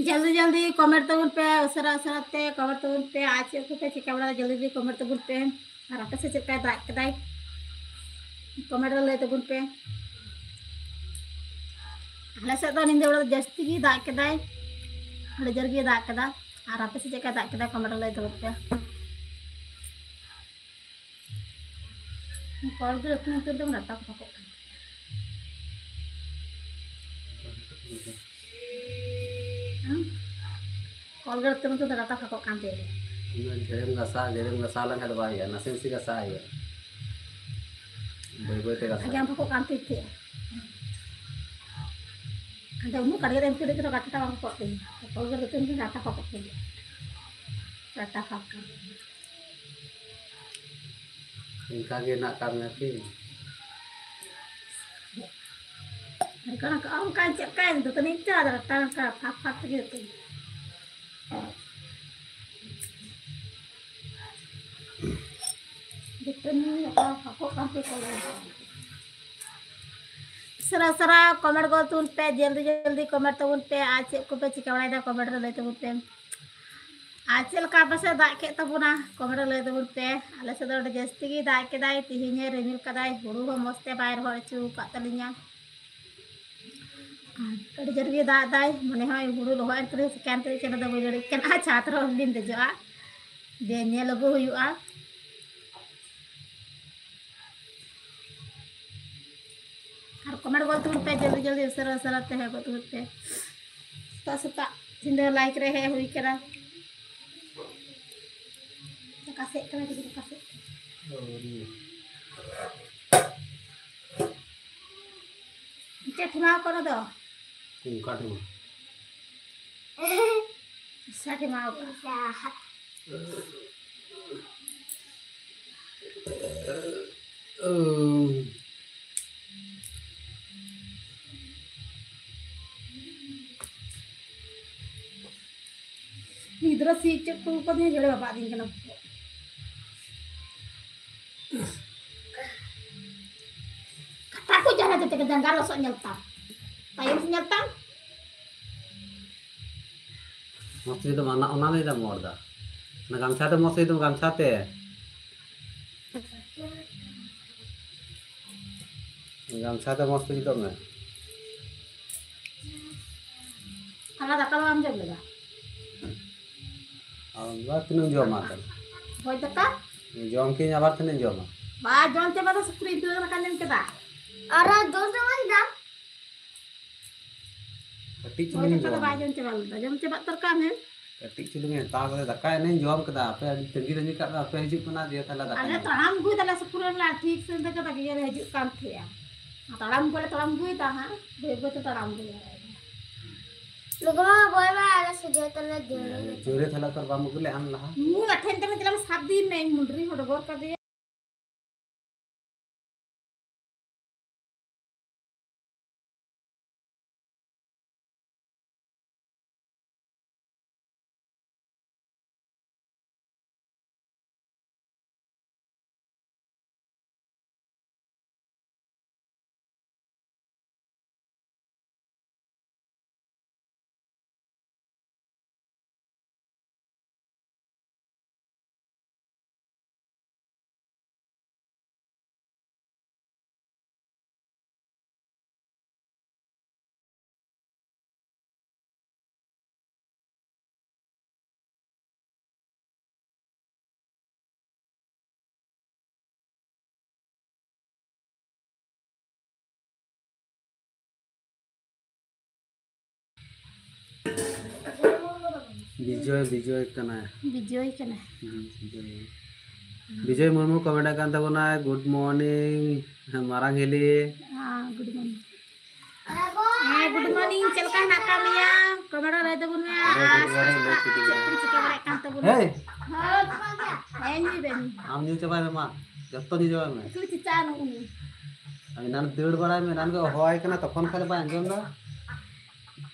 ᱡᱚᱞᱫᱤ ᱡᱚᱞᱫᱤ comment ᱛᱟᱵᱚᱱ ᱯᱮ, ᱩᱥᱟᱹᱨᱟ ᱩᱥᱟᱹᱨᱟ ᱛᱮ comment ᱛᱟᱵᱚᱱ ᱯᱮ᱾ ᱟᱨ ᱪᱮᱫ ᱠᱚᱯᱮ ᱪᱤᱠᱟᱹ ᱵᱟᱲᱟᱭᱟ, ᱡᱚᱞᱫᱤ ᱡᱚᱞᱫᱤ comment ᱛᱟᱵᱚᱱ ᱯᱮ᱾ ᱟᱨ ᱟᱯᱮ ᱥᱮᱫ ᱪᱮᱫ ᱞᱮᱠᱟᱭ ᱫᱟᱜ ᱠᱮᱫᱟᱭ, comment ᱨᱮ ᱞᱟᱹᱭ ᱛᱟᱵᱚᱱ ᱯᱮ᱾ ᱟᱞᱮ ᱥᱮᱫ ᱫᱚ ᱧᱤᱫᱟᱹ ᱵᱮᱲᱟ ᱫᱚ ᱡᱟᱹᱥᱛᱤ ᱜᱮ ᱫᱟᱜ ᱠᱮᱫᱟᱭ, ᱟᱹᱰᱤ ᱡᱳᱨ ᱜᱮ ᱫᱟᱜ ᱠᱮᱫᱟ᱾ ᱟᱨ ᱟᱯᱮ ᱥᱮᱫ ᱪᱮᱫ ᱞᱮᱠᱟᱭ ᱫᱟᱜ ᱠᱮᱫᱟ, ᱠᱚᱢᱮᱱᱴ ᱨᱮ ᱞᱟᱹᱭ ᱛᱟᱵᱚᱱ ᱯᱮ᱾ ᱠᱚᱞ ᱜᱮ ᱞᱟᱹᱴᱩ ᱩᱛᱟᱹᱨ ᱫᱚ ᱰᱟᱴᱟ ᱠᱚ ᱯᱷᱟᱸᱠᱚᱜ ᱠᱟᱱᱟ᱾ ᱦᱮᱸ? ᱠᱚᱞ ᱜᱮ ᱞᱟᱹᱴᱩ ᱩᱛᱟᱹᱨ ᱫᱚ ᱰᱟᱴᱟ ᱯᱷᱟᱸᱠᱚᱜ ᱠᱟᱱ ᱛᱤᱧᱟ᱾ ᱩᱱᱟᱹᱜ ᱰᱷᱮᱨᱮᱢ ᱜᱷᱟᱥᱟᱣ, ᱰᱷᱮᱨᱮᱢ ᱜᱷᱟᱥᱟᱣ ᱞᱮᱱᱠᱷᱟᱱ ᱫᱚ ᱵᱟᱭ ᱦᱩᱭᱩᱜᱼᱟ, ᱱᱟᱥᱮ ᱱᱟᱥᱮ ᱜᱷᱟᱥᱟᱣ ᱦᱩᱭᱩᱜᱼᱟ᱾ ᱵᱟᱹᱭ ᱵᱟᱹᱭ ᱛᱮ ᱜᱷᱟᱥᱟᱣ᱾ ᱟᱜᱮ ᱟᱢ ᱯᱷᱟᱸᱠᱚᱜ ᱠᱟᱱ ᱛᱤᱧ ᱛᱟᱦᱮᱸᱜᱼᱟ᱾ ᱟᱫᱚ ᱩᱱᱟᱹᱜ ᱠᱟᱲᱤᱭᱟᱹ ᱨᱮ ᱮᱱᱛᱮ ᱨᱮᱦᱚᱸ ᱰᱟᱴᱟ ᱵᱟᱝ ᱯᱷᱟᱸᱠᱚᱜ ᱛᱤᱧᱟ᱾ ᱠᱚᱞ ᱜᱮ ᱞᱟᱹᱴᱩ ᱩᱛᱟᱹᱨ ᱫᱚ ᱰᱟᱴᱟ ᱯᱷᱟᱸᱠᱚᱜ ᱛᱤᱧᱟ᱾ ᱰᱟᱴᱟ ᱯᱷᱟᱸᱠ ᱠᱟᱱ ᱛᱤᱧᱟ᱾ ᱤᱱᱠᱟ ᱜᱮ ᱦᱮᱱᱟᱜ ᱟᱠᱟᱫ ᱢᱮᱭᱟ ᱠᱤ? ᱟᱨ ᱠᱟᱱᱟ ᱠᱚ, ᱚᱱᱠᱟ ᱪᱮᱫ ᱞᱮᱠᱟ ᱫᱟᱹᱛᱟᱹᱱᱤ ᱛᱮ ᱟᱫᱚ ᱨᱟᱴᱟ ᱨᱟᱴᱟ ᱯᱷᱟᱸᱠ ᱯᱷᱟᱸᱠ ᱛᱮᱜᱮ ᱫᱟᱹᱛᱟᱹᱱᱤ᱾ ᱫᱟᱹᱛᱟᱹᱱᱤ ᱚᱠᱟ ᱯᱷᱟᱸᱠᱚᱜ ᱠᱟᱱ ᱛᱮ ᱠᱚ ᱞᱟᱹᱭ ᱫᱟ᱾ ᱥᱟᱨᱟ ᱥᱟᱨᱟ ᱠᱚᱢᱮᱱᱴ ᱜᱚᱫ ᱛᱟᱵᱚᱱ ᱯᱮ, ᱡᱚᱞᱫᱤ ᱡᱚᱞᱫᱤ ᱠᱚᱢᱮᱱᱴ ᱛᱟᱵᱚᱱ ᱯᱮ᱾ ᱟᱨ ᱪᱮᱫ ᱠᱚᱯᱮ ᱪᱤᱠᱟᱹ ᱵᱟᱲᱟᱭᱮᱫᱟ, ᱠᱚᱢᱮᱱᱴ ᱨᱮ ᱞᱟᱹᱭ ᱛᱟᱵᱚᱱ ᱯᱮ᱾ ᱟᱨ ᱪᱮᱫ ᱞᱮᱠᱟ ᱟᱯᱮ ᱥᱮᱫ ᱫᱟᱜ ᱠᱮᱫ ᱛᱟᱵᱚᱱᱟ, ᱠᱚᱢᱮᱱᱴ ᱨᱮ ᱞᱟᱹᱭ ᱛᱟᱵᱚᱱ ᱯᱮ᱾ ᱟᱞᱮ ᱥᱮᱫ ᱫᱚ ᱟᱹᱰᱤ ᱡᱟᱹᱥᱛᱤ ᱜᱮ ᱫᱟᱜ ᱠᱮᱫᱟᱭ, ᱛᱤᱦᱤᱧᱮ ᱨᱤᱢᱤᱞ ᱠᱟᱫᱟᱭ, ᱦᱩᱲᱩ ᱦᱚᱸ ᱢᱚᱡᱽ ᱛᱮ ᱵᱟᱭ ᱨᱚᱦᱚᱲ ᱦᱚᱪᱚ ᱟᱠᱟᱫ ᱛᱟᱹᱞᱤᱧᱟ᱾ ᱟᱨ ᱟᱹᱰᱤ ᱡᱳᱨ ᱜᱮ ᱫᱟᱜ ᱫᱟᱭ, ᱢᱚᱱᱮ ᱦᱚᱸ ᱦᱩᱲᱩ ᱨᱚᱦᱚᱭ ᱮᱱ ᱠᱷᱟᱹᱞᱤ ᱪᱤᱠᱟᱹᱭᱮᱱ ᱛᱮ ᱪᱮᱫ ᱦᱚᱸ ᱵᱟᱹᱧ ᱫᱟᱲᱮᱭᱟᱜ ᱠᱟᱱᱟ, ᱪᱷᱟᱫᱽ ᱨᱮᱦᱚᱸ ᱵᱟᱹᱧ ᱫᱮᱡᱚᱜᱼᱟ᱾ ᱡᱮ ᱧᱮᱞ ᱟᱹᱜᱩ ᱦᱩᱭᱩᱜᱼᱟ᱾ ᱟᱨ ᱠᱚᱢᱮᱱᱴ ᱜᱚᱫ ᱛᱟᱵᱚᱱ ᱯᱮ, ᱡᱚᱞᱫᱤ ᱡᱚᱞᱫᱤ, ᱩᱥᱟᱹᱨᱟ ᱩᱥᱟᱹᱨᱟ ᱛᱮ ᱦᱮᱡ ᱜᱚᱫ ᱛᱟᱵᱚᱱ ᱯᱮ᱾ ᱥᱮᱛᱟᱜ ᱥᱮᱛᱟᱜ ᱧᱤᱫᱟᱹ ᱞᱟᱭᱤᱠ ᱨᱮ ᱦᱮᱡ ᱦᱩᱭ ᱠᱟᱱᱟ᱾ ᱫᱟᱠᱟ ᱥᱮᱫ ᱠᱟᱱᱟ, ᱡᱩᱫᱤ ᱫᱟᱠᱟ ᱥᱮᱫ ᱠᱟᱱᱟ᱾ ᱪᱮᱫ ᱴᱷᱮᱢᱟᱣ ᱠᱟᱱᱟ ᱫᱚ? ᱚᱱᱠᱟ ᱴᱷᱮᱢᱟ᱾ ᱥᱟᱴ ᱮᱢᱟᱣ ᱠᱟᱜᱼᱟ᱾ ᱜᱤᱫᱽᱨᱟᱹ ᱥᱤ ᱦᱚᱪᱚ ᱦᱚᱴᱚ ᱠᱟᱹᱫᱤᱧᱟ, ᱡᱷᱟᱲᱮ ᱵᱟᱵᱟ ᱟᱹᱫᱤᱧ ᱠᱟᱱᱟ᱾ ᱠᱟᱴᱟ ᱠᱚ ᱡᱟᱦᱟᱸ ᱡᱚᱛᱚ ᱠᱚ ᱡᱟᱸᱜᱟ ᱞᱚᱥᱚᱫ ᱧᱮᱞ ᱛᱟᱢ, ᱛᱟᱭᱚᱢ ᱥᱮᱫ ᱧᱮᱞ ᱛᱟᱢ᱾ ᱢᱚᱡᱽ ᱛᱮ ᱫᱚ ᱚᱱᱟ, ᱚᱱᱟ ᱞᱟᱹᱭ ᱫᱟᱢ ᱨᱚᱲ ᱫᱟ᱾ ᱚᱱᱟ ᱜᱟᱢᱪᱷᱟ ᱛᱮ ᱢᱚᱡᱽ ᱛᱮ ᱫᱚ, ᱜᱟᱢᱪᱷᱟ ᱛᱮ᱾ ᱜᱟᱢᱪᱷᱟ ᱛᱮ ᱢᱚᱡᱽ ᱛᱮ ᱡᱩᱛᱚᱜ ᱢᱮ᱾ ᱛᱟᱦᱞᱮ ᱫᱟᱠᱟ ᱫᱚ ᱵᱟᱢ ᱡᱚᱢ ᱞᱮᱫᱟ? ᱟᱵᱟᱨ ᱛᱤᱱᱟᱹᱜ ᱮᱢ ᱡᱚᱢᱟ ᱛᱟᱦᱞᱮ? ᱵᱷᱚᱡᱽ ᱫᱟᱠᱟ? ᱡᱚᱢ ᱠᱤᱧ ᱟᱵᱟᱨ ᱛᱤᱱᱟᱹᱜ ᱮᱢ ᱡᱚᱢᱟ? ᱵᱟ, ᱡᱚᱢ ᱪᱟᱵᱟ ᱫᱚ ᱥᱩᱠᱨᱤ ᱫᱟᱹᱲ ᱟᱠᱟᱱ ᱧᱮᱞ ᱠᱮᱫᱟ᱾ ᱟᱨ ᱡᱚᱢ ᱪᱟᱵᱟ ᱠᱮᱫᱟ? ᱠᱟᱹᱴᱤᱡ ᱵᱷᱚᱡᱽ ᱪᱩᱞᱩᱝ ᱤᱧ ᱫᱟᱠᱟ ᱫᱚ ᱡᱚᱢᱟ᱾ ᱵᱟᱭ ᱡᱚᱢ ᱪᱟᱵᱟ ᱞᱮᱫᱟ, ᱡᱚᱢ ᱪᱟᱵᱟ ᱩᱛᱟᱹᱨ ᱠᱟᱜ ᱢᱮ᱾ ᱠᱟᱹᱴᱤᱡ ᱪᱩᱞᱩᱝ ᱤᱧ ᱦᱟᱛᱟᱣ ᱠᱟᱫᱟ, ᱫᱟᱠᱟ ᱮᱱᱟᱝ ᱤᱧ ᱡᱚᱢ ᱠᱮᱫᱟ, ᱟᱯᱮ ᱟᱹᱰᱤ ᱛᱟᱺᱜᱤ ᱛᱟᱺᱜᱤ ᱠᱟᱜ ᱯᱮ, ᱟᱯᱮ ᱦᱤᱡᱩᱜ ᱠᱟᱱᱟ, ᱫᱤᱭᱮ ᱛᱟᱦᱞᱮ ᱫᱟᱠᱟ ᱟᱞᱮ ᱧᱟᱢ᱾ ᱛᱟᱲᱟᱢ ᱟᱹᱜᱩᱭ ᱫᱟᱞᱮ ᱥᱩᱠᱨᱤ ᱨᱮᱱᱟᱜ ᱴᱷᱤᱠ ᱥᱮᱱ ᱛᱮᱜᱮ ᱛᱟᱺᱜᱤ ᱨᱮ ᱦᱤᱡᱩᱜ ᱠᱟᱱ ᱛᱟᱦᱮᱸᱜᱼᱟ᱾ ᱛᱟᱲᱟᱢ ᱠᱚᱞᱮ ᱛᱟᱲᱟᱢ ᱟᱹᱜᱩᱭᱮᱫᱟ ᱦᱟᱸᱜ, ᱵᱟᱹᱭ ᱵᱟᱹᱭ ᱛᱮ ᱛᱟᱲᱟᱢ ᱟᱹᱜᱩᱭᱟ᱾ ᱞᱚᱜᱚᱱ ᱵᱚᱭ ᱢᱟ ᱟᱞᱮ ᱥᱚᱡᱷᱮ ᱛᱮᱞᱮ ᱡᱟᱹᱲ᱾ ᱡᱳᱨᱮ ᱛᱟᱦᱞᱮ ᱚᱠᱟᱨᱮ ᱵᱟᱢ ᱟᱹᱜᱩ ᱞᱮᱫ ᱟᱢ ᱞᱟᱦᱟ? ᱢᱩ ᱟᱴᱷᱮᱱ ᱛᱮᱢᱟ ᱪᱟᱞᱟᱣ ᱥᱟᱵ ᱫᱤᱱ ᱢᱮ, ᱤᱧ ᱢᱩᱰᱨᱤ ᱦᱚᱸ ᱰᱚᱜᱚᱨ ᱠᱟᱫᱮᱭᱟ᱾ ᱵᱤᱡᱚᱭ, ᱵᱤᱡᱚᱭ ᱠᱟᱱᱟᱭ᱾ ᱵᱤᱡᱚᱭ ᱠᱟᱱᱟᱭ᱾ ᱦᱩᱸ, ᱵᱤᱡᱚᱭ᱾ ᱵᱤᱡᱚᱭ ᱢᱩᱨᱢᱩ ᱠᱚᱢᱮᱱᱴ ᱠᱟᱱ ᱛᱟᱵᱚᱱᱟᱭ, "Good morning ᱢᱟᱨᱟᱝ ᱦᱤᱞᱤ᱾" ᱦᱮᱸ, good morning᱾ ᱦᱮᱸ, good morning, ᱪᱮᱫ ᱞᱮᱠᱟ ᱦᱮᱱᱟᱜ ᱟᱠᱟᱫ ᱢᱮᱭᱟ? ᱠᱚᱢᱮᱱᱴ ᱨᱮ ᱞᱟᱹᱭ ᱛᱟᱵᱚᱱ ᱢᱮ᱾ ᱦᱮᱸ, ᱟᱨ good morning, ᱞᱟᱹᱭ ᱠᱮᱫᱟᱹᱧ᱾ ᱪᱮᱫ ᱠᱚᱢ ᱪᱤᱠᱟᱹ ᱵᱟᱲᱟᱭᱮᱫ ᱠᱟᱱ ᱛᱟᱵᱚᱱᱟ? ᱦᱮᱸ᱾ ᱦᱮᱸ, ᱧᱩᱭ ᱵᱮᱱ᱾ ᱟᱢ ᱧᱩ ᱪᱟᱵᱟᱭ ᱢᱮ ᱢᱟ, ᱡᱚᱛᱚ ᱧᱩ ᱪᱟᱵᱟᱭ ᱢᱮ᱾ ᱮᱠᱞᱤ ᱪᱮᱪᱟ ᱱᱩᱜ ᱩᱱᱤ᱾ ᱟᱢ ᱮᱱᱟᱱ ᱫᱟᱹᱲ ᱵᱟᱲᱟᱭ ᱢᱮ, ᱮᱱᱟᱱ ᱜᱮ ᱦᱚᱦᱚᱣᱟᱭ ᱠᱟᱱᱟ, ᱛᱚᱠᱷᱚᱱ ᱠᱷᱟᱱ ᱵᱟᱭ ᱟᱸᱡᱚᱢ ᱮᱫᱟ᱾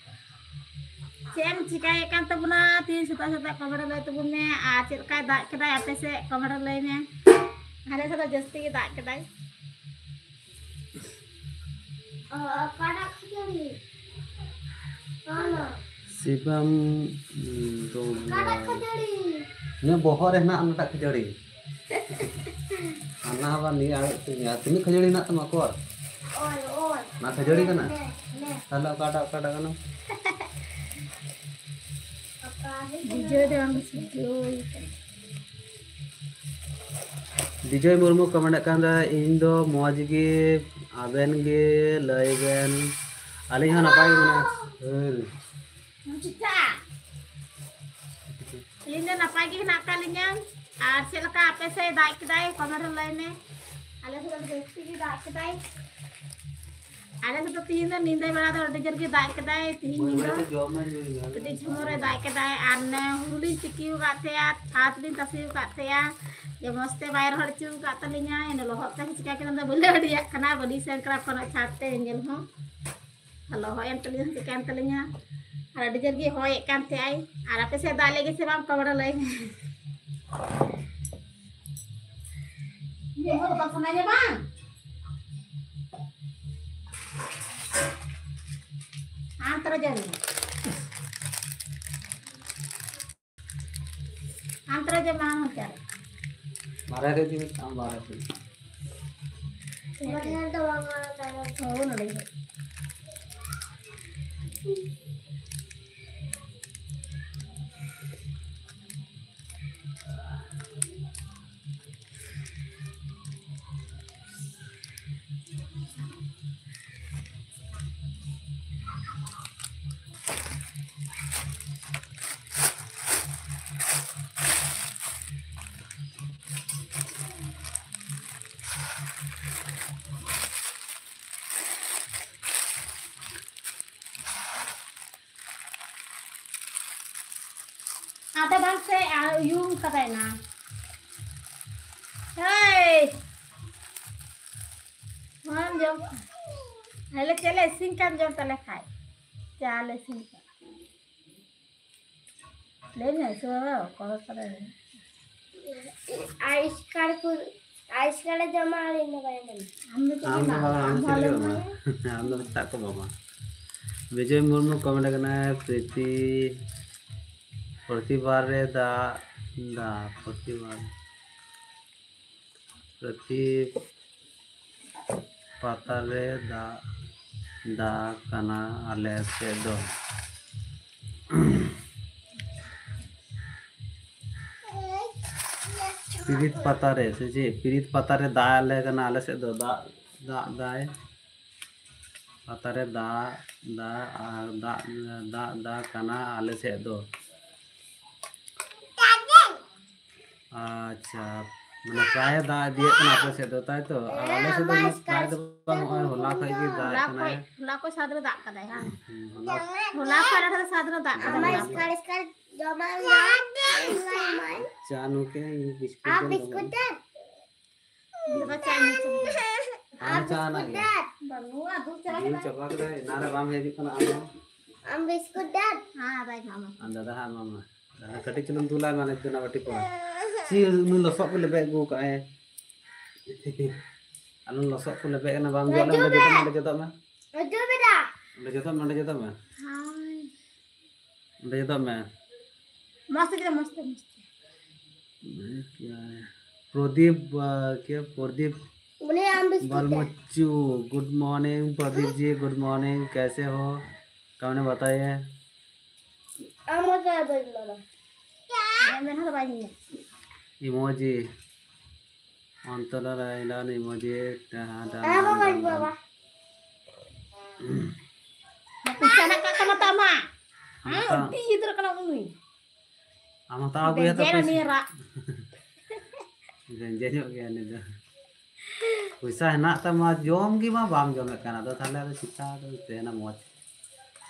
ᱪᱮᱫ ᱮᱢ ᱪᱤᱠᱟᱹᱭᱮᱫ ᱠᱟᱱ ᱛᱟᱵᱚᱱᱟ? ᱛᱤᱦᱤᱧ ᱥᱮᱛᱟᱜ ᱥᱮᱛᱟᱜ ᱠᱚᱢᱮᱱᱴ ᱨᱮ ᱞᱟᱹᱭ ᱛᱟᱵᱚᱱ ᱢᱮ, ᱟᱨ ᱪᱮᱫ ᱞᱮᱠᱟᱭ ᱫᱟᱜ ᱠᱮᱫᱟᱭ ᱟᱯᱮ ᱥᱮᱫ? ᱠᱚᱢᱮᱱᱴ ᱨᱮ ᱞᱟᱹᱭ ᱢᱮ᱾ ᱟᱞᱮ ᱥᱮᱫ ᱫᱚ ᱡᱟᱹᱥᱛᱤ ᱜᱮ ᱫᱟᱜ ᱠᱮᱫᱟᱭ᱾ ᱚ, ᱚᱠᱟᱴᱟᱜ ᱠᱷᱟᱹᱡᱟᱹᱲᱤ? ᱚᱱᱟ᱾ ᱥᱤᱵᱟᱢ, ᱩᱸ, ᱫᱚ ᱚᱠᱟᱴᱟᱜ ᱠᱷᱟᱹᱡᱟᱹᱲᱤ? ᱤᱧᱟᱹᱜ ᱵᱚᱦᱚᱜ ᱨᱮ ᱦᱮᱱᱟᱜ ᱚᱱᱟᱴᱟᱜ ᱠᱷᱟᱹᱡᱟᱹᱲᱤ᱾ ᱦᱟᱱᱟ ᱟᱵᱟᱨ ᱱᱤᱭᱟᱹ ᱟᱲᱟᱜ ᱛᱮ ᱱᱤᱭᱟᱹ᱾ ᱛᱤᱱᱟᱹᱜ ᱠᱷᱟᱹᱡᱟᱹᱲᱤ ᱦᱮᱱᱟᱜ ᱛᱟᱢᱟ ᱚᱠᱚᱨ? ᱚᱭ, ᱚᱭ᱾ ᱚᱱᱟ ᱠᱷᱟᱹᱡᱟᱹᱲᱤ ᱠᱟᱱᱟ? ᱱᱮ, ᱱᱮ᱾ ᱛᱟᱦᱞᱮ ᱚᱠᱟᱴᱟᱜ, ᱚᱠᱟᱴᱟᱜ ᱠᱟᱱᱟ? ᱵᱤᱡᱚᱭ ᱫᱚ ᱵᱟᱝ ᱵᱤᱡᱚᱭ ᱠᱟᱱᱟ᱾ ᱵᱤᱡᱚᱭ ᱢᱩᱨᱢᱩ ᱠᱚᱢᱮᱱᱴ ᱠᱟᱱ ᱫᱚ, "ᱤᱧ ᱫᱚ ᱢᱚᱡᱽ ᱜᱮ, ᱟᱵᱮᱱ ᱜᱮ ᱞᱟᱹᱭ ᱵᱮᱱ?" ᱟᱹᱞᱤᱧ ᱦᱚᱸ ᱱᱟᱯᱟᱭ ᱜᱮ ᱢᱮᱱᱟᱜ᱾ ᱦᱮᱸ᱾ ᱪᱤᱠᱟ? ᱟᱹᱞᱤᱧ ᱫᱚ ᱱᱟᱯᱟᱭ ᱜᱮ ᱦᱮᱱᱟᱜ ᱟᱠᱟᱫ ᱞᱤᱧᱟ᱾ ᱟᱨ ᱪᱮᱫ ᱞᱮᱠᱟ ᱟᱯᱮ ᱥᱮᱫ ᱫᱟᱜ ᱠᱮᱫᱟᱭ? ᱠᱚᱢᱮᱱᱴ ᱨᱮ ᱞᱟᱹᱭ ᱢᱮ᱾ ᱟᱞᱮ ᱥᱮᱫ ᱫᱚ ᱡᱟᱹᱥᱛᱤ ᱜᱮ ᱫᱟᱜ ᱠᱮᱫᱟᱭ᱾ ᱟᱞᱮ ᱥᱮᱫ ᱫᱚ ᱛᱤᱦᱤᱧ ᱫᱚ ᱧᱤᱫᱟᱹ ᱵᱮᱲᱟ ᱫᱚ ᱟᱹᱰᱤ ᱡᱳᱨ ᱜᱮ ᱫᱟᱜ ᱠᱮᱫᱟᱭ᱾ ᱛᱤᱦᱤᱧ ᱧᱤᱫᱟᱹ ᱟᱹᱰᱤ ᱡᱷᱩᱢᱩᱨᱮ ᱫᱟᱜ ᱠᱮᱫᱟᱭ᱾ ᱟᱨ ᱱᱮ ᱦᱩᱲᱩ ᱞᱤᱧ ᱛᱤᱠᱤ ᱟᱠᱟᱫ ᱛᱟᱦᱮᱸᱜᱼᱟ, ᱪᱷᱟᱫᱽ ᱞᱤᱧ ᱛᱟᱥᱮ ᱟᱠᱟᱫ ᱛᱟᱦᱮᱸᱜᱼᱟ, ᱡᱮ ᱢᱚᱡᱽ ᱛᱮ ᱵᱟᱭ ᱨᱚᱦᱚᱲ ᱦᱚᱪᱚ ᱟᱠᱟᱫ ᱛᱟᱹᱞᱤᱧᱟ᱾ ᱤᱱᱟᱹ ᱞᱚᱦᱚᱫ ᱛᱮ ᱪᱤᱠᱟ ᱠᱮᱫᱟ ᱫᱚ ᱵᱟᱹᱞᱤᱧ ᱨᱮᱰᱤᱭᱟᱜ ᱠᱟᱱᱟ, ᱵᱟᱹᱞᱤᱧ ᱥᱮᱱ ᱠᱟᱱᱟ ᱠᱳᱱᱳ ᱪᱷᱟᱫᱽ ᱛᱮ ᱧᱮᱞ ᱦᱚᱸ᱾ ᱞᱚᱦᱚᱫ ᱮᱱ ᱛᱟᱹᱞᱤᱧᱟ, ᱪᱤᱠᱟᱹᱭᱮᱱ ᱛᱟᱹᱞᱤᱧᱟ᱾ ᱟᱨ ᱟᱹᱰᱤ ᱡᱳᱨ ᱜᱮ ᱦᱚᱭᱮᱫ ᱠᱟᱱ ᱛᱟᱦᱮᱸᱜᱼᱟᱭ᱾ ᱟᱨ ᱟᱯᱮ ᱥᱮᱫ ᱫᱟᱜ ᱞᱮᱜᱮ ᱥᱮ ᱵᱟᱝ, ᱠᱚᱢᱮᱱᱴ ᱨᱮ ᱞᱟᱹᱭ ᱢᱮ᱾ ᱤᱧᱟᱹᱜ ᱦᱚᱸ ᱵᱟᱝ ᱥᱟᱱᱟᱧᱟ ᱵᱟᱝ? ᱟᱢ ᱛᱚᱨᱟ ᱡᱚᱢ ᱢᱮ᱾ ᱟᱢ ᱛᱚᱨᱟ ᱡᱚᱢ ᱢᱮ, ᱟᱢ ᱦᱚᱸ ᱪᱟᱞᱟᱜ᱾ ᱵᱟᱨᱦᱮ ᱨᱮ ᱫᱩᱲᱩᱵ ᱟᱢ, ᱵᱟᱨᱦᱮ ᱨᱮ᱾ ᱵᱟᱨᱦᱮ ᱨᱮᱫᱚ ᱵᱟᱝ, ᱱᱚᱰᱮ ᱜᱮ᱾ ᱦᱳᱭ, ᱱᱚᱰᱮ ᱜᱮ᱾ ᱟᱫᱚ ᱵᱟᱝ ᱥᱮ, ᱟᱨ ᱩᱭᱩᱝ ᱠᱟᱫᱟᱭ ᱱᱟ᱾ ᱦᱮᱭ! ᱵᱟᱢ ᱡᱚᱢ ᱠᱟᱜ? ᱟᱞᱮ ᱪᱮᱫ ᱞᱮ ᱤᱥᱤᱱ ᱠᱟᱱ ᱡᱚᱢ ᱛᱟᱞᱮ ᱠᱷᱟᱡ᱾ ᱪᱟ ᱞᱮ ᱤᱥᱤᱱ ᱠᱟᱱ᱾ ᱞᱟᱹᱭ ᱢᱮ, ᱥᱮ ᱵᱟᱵᱟ, ᱚᱠᱚᱭ ᱠᱚᱨᱮ? ᱟᱭᱤᱥᱠᱟᱨ ᱠᱚ, ᱟᱭᱤᱥᱠᱟᱨ ᱮ ᱡᱚᱢᱟ ᱟᱨ ᱤᱧ ᱫᱚ ᱵᱟᱭ ᱡᱚᱢᱟ᱾ ᱟᱢ ᱫᱚ ᱪᱮᱫ ᱟᱢ ᱫᱚ ᱮᱢ ᱵᱟᱵᱟ, ᱟᱢ ᱟᱢ ᱫᱚ ᱪᱮᱫ ᱮᱢ ᱟᱞᱚᱢ ᱡᱚᱢᱟ? ᱞᱟᱹᱭᱟ᱾ ᱟᱢ ᱫᱚ ᱢᱮᱛᱟᱜ ᱠᱚ ᱵᱟᱵᱟ᱾ ᱵᱤᱡᱚᱭ ᱢᱩᱨᱢᱩ ᱠᱚᱢᱮᱱᱴ ᱠᱟᱱᱟᱭ, "ᱯᱨᱤᱛᱤ, ᱯᱨᱚᱛᱤᱵᱟᱨ ᱨᱮ ᱫᱟᱜ, ᱫᱟᱜ, ᱯᱨᱚᱛᱤᱵᱟᱨ, ᱯᱨᱚᱛᱤ ᱯᱟᱛᱟ ᱨᱮ ᱫᱟᱜ, ᱫᱟᱜ ᱠᱟᱱᱟ ᱟᱞᱮ ᱥᱮᱫ ᱫᱚ᱾" ᱯᱤᱨᱤᱛ ᱯᱟᱛᱟ ᱨᱮ ᱥᱮ ᱪᱮᱫ? ᱯᱤᱨᱤᱛ ᱯᱟᱛᱟ ᱨᱮ ᱫᱟᱜ ᱟᱞᱮ ᱠᱟᱱᱟ ᱟᱞᱮ ᱥᱮᱫ ᱫᱚ᱾ ᱫᱟᱜ, ᱫᱟᱜ ᱫᱟᱭ᱾ ᱯᱟᱛᱟ ᱨᱮ ᱫᱟᱜ, ᱫᱟᱜ ᱟᱨ ᱫᱟᱜ, ᱫᱟᱜ, ᱫᱟᱜ ᱠᱟᱱᱟ ᱟᱞᱮ ᱥᱮᱫ ᱫᱚ᱾ ᱟᱪᱪᱷᱟ, ᱢᱟᱱᱮ ᱯᱨᱟᱭ ᱫᱟᱜ ᱤᱫᱤᱭᱮᱫ ᱠᱟᱱᱟ ᱟᱯᱮ ᱥᱮᱫ ᱫᱚ, ᱛᱟᱭ ᱛᱚ? ᱟᱨ ᱟᱞᱮ ᱥᱮᱫ ᱫᱚ ᱩᱱᱟᱹᱜ ᱯᱨᱟᱭ ᱫᱚ ᱵᱟᱝ, ᱱᱚᱜᱼᱚᱭ ᱦᱚᱞᱟ ᱠᱷᱚᱡ ᱜᱮ ᱫᱟᱜ ᱮᱫ ᱦᱚᱞᱟ ᱠᱟᱱᱟᱭ᱾ ᱠᱷᱚᱡ, ᱦᱚᱞᱟ ᱠᱷᱚᱡ ᱥᱟᱛ ᱨᱮ ᱫᱟᱜ ᱠᱟᱫᱟᱭ, ᱦᱟᱝ? ᱦᱩᱸ, ᱦᱚᱞᱟ᱾ ᱦᱚᱞᱟ ᱠᱷᱚᱡ ᱟᱨ ᱥᱟᱛ ᱨᱮ ᱫᱟᱜ ᱠᱟᱫᱟᱭ᱾ ᱦᱚᱞᱟ ᱠᱷᱚᱡ᱾ ᱪᱟ ᱱᱩ ᱠᱮ ᱵᱤᱥᱠᱩᱴ ᱡᱚᱢ ᱠᱟᱛᱮ᱾ ᱫᱟᱠᱟ ᱪᱟ ᱧᱩ ᱪᱚ᱾ ᱟᱢ ᱪᱟ ᱱᱟ ᱜᱮ᱾ ᱵᱟᱹᱱᱩᱜᱼᱟ, ᱫᱩ ᱪᱟᱵᱟ ᱫᱩ ᱠᱮᱫᱟ᱾ ᱪᱟᱵᱟ ᱠᱮᱫᱟ, ᱮᱱᱟ ᱨᱮ ᱵᱟᱢ ᱦᱮᱡ ᱠᱟᱱᱟ ᱟᱢ ᱦᱚᱸ᱾ ᱟᱢ ᱵᱤᱥᱠᱩᱴ ᱫᱟᱢ? ᱦᱮᱸ, ᱟᱫᱚ ᱮᱢᱟᱢᱟ᱾ ᱟᱢ ᱫᱟᱫᱟ ᱦᱟᱸᱜ ᱮᱢᱟᱢᱟ᱾ ᱫᱟᱫᱟ ᱠᱟᱹᱴᱤᱡ ᱪᱩᱞᱩᱝ ᱫᱩᱞᱟᱭ ᱢᱟ ᱱᱤᱛ ᱫᱚ ᱚᱱᱟ ᱵᱟᱹᱴᱤ ᱠᱚ᱾ ᱪᱤ ᱩᱱᱤ ᱞᱚᱥᱚᱫ ᱠᱚ ᱞᱮᱵᱮᱫ ᱟᱹᱜᱩ ᱠᱟᱜ ᱟᱭ᱾ ᱟᱞᱚ ᱞᱚᱥᱚᱫ ᱠᱚ ᱞᱮᱵᱮᱫ ᱠᱟᱱᱟ, ᱵᱟᱢ ᱡᱚᱫ ᱞᱮ ᱚᱸᱰᱮ ᱡᱚᱫᱚᱜ ᱢᱮ, ᱚᱸᱰᱮ ᱡᱚᱫᱚᱜ ᱢᱮ᱾ ᱚᱸᱰᱮ ᱡᱚᱫᱚᱜ ᱢᱮ, ᱚᱸᱰᱮ ᱡᱚᱫᱚᱜ ᱢᱮ᱾ ᱦᱳᱭ᱾ ᱚᱸᱰᱮ ᱡᱚᱫᱚᱜ ᱢᱮ᱾ ᱢᱚᱡᱽ ᱛᱮ ᱡᱚᱫᱚᱜ, ᱢᱚᱡᱽ ᱛᱮ, ᱢᱚᱡᱽ ᱛᱮ᱾ ᱯᱨᱚᱫᱤᱯ, ᱟᱸ, ᱠᱮ ᱯᱨᱚᱫᱤᱯ ᱵᱚᱞᱮ ᱟᱢ ᱵᱤᱥᱠᱩᱴ ᱫᱮ᱾ ᱵᱟᱞᱢᱩᱪᱩ, good morning ᱯᱨᱚᱫᱤᱯ ᱡᱤ, good morning, कैसे हो? कमेंट में बताइए। ᱟᱢ ᱢᱚᱡᱽ ᱛᱮ ᱵᱟᱹᱧ ᱨᱚᱲᱟ᱾ ᱢᱮᱱᱟ ᱫᱚ ᱵᱟᱭ ᱧᱮᱞ᱾ ᱤᱢᱳᱡᱤ᱾ ᱚᱱᱛᱚᱨᱟ ᱨᱟᱭᱞᱟᱱ ᱤᱢᱳᱡᱤ, ᱴᱟᱦᱟ ᱰᱟᱱ ᱟᱢ ᱰᱟᱱ ᱢᱚᱡᱽ ᱰᱟᱱ ᱵᱟᱵᱟ᱾ ᱰᱟᱱ᱾ ᱯᱚᱭᱥᱟ ᱦᱮᱱᱟᱜ ᱠᱟᱜ ᱛᱟᱢᱟ ᱛᱚ ᱟᱢᱟᱜ? ᱟᱢ ᱦᱮᱸ, ᱦᱟᱛᱟᱣ-, ᱟᱹᱰᱤ ᱜᱤᱫᱽᱨᱟᱹ ᱠᱟᱱᱟ ᱩᱱᱤ᱾ ᱟᱢ ᱦᱟᱛᱟᱣ ᱟᱹᱜᱩᱭᱟ ᱛᱚ ᱵᱮᱡᱟᱨᱟ ᱯᱚᱭᱥᱟ᱾ ᱱᱤᱭᱟᱹ ᱨᱟᱜ᱾ ᱜᱮᱸᱡᱮ ᱧᱚᱜ ᱜᱮᱭᱟ ᱩᱱᱤ ᱫᱚ᱾ ᱯᱚᱭᱥᱟ ᱦᱮᱱᱟᱜ ᱛᱟᱢᱟ, ᱡᱚᱢ ᱜᱮ ᱢᱟ ᱵᱟᱢ ᱡᱚᱢᱮᱫ ᱠᱟᱱ, ᱟᱫᱚ ᱛᱟᱦᱞᱮ ᱟᱫᱚ ᱪᱤᱠᱟ ᱟᱫᱚ ᱛᱟᱦᱮᱱᱟ ᱢᱚᱡᱽ?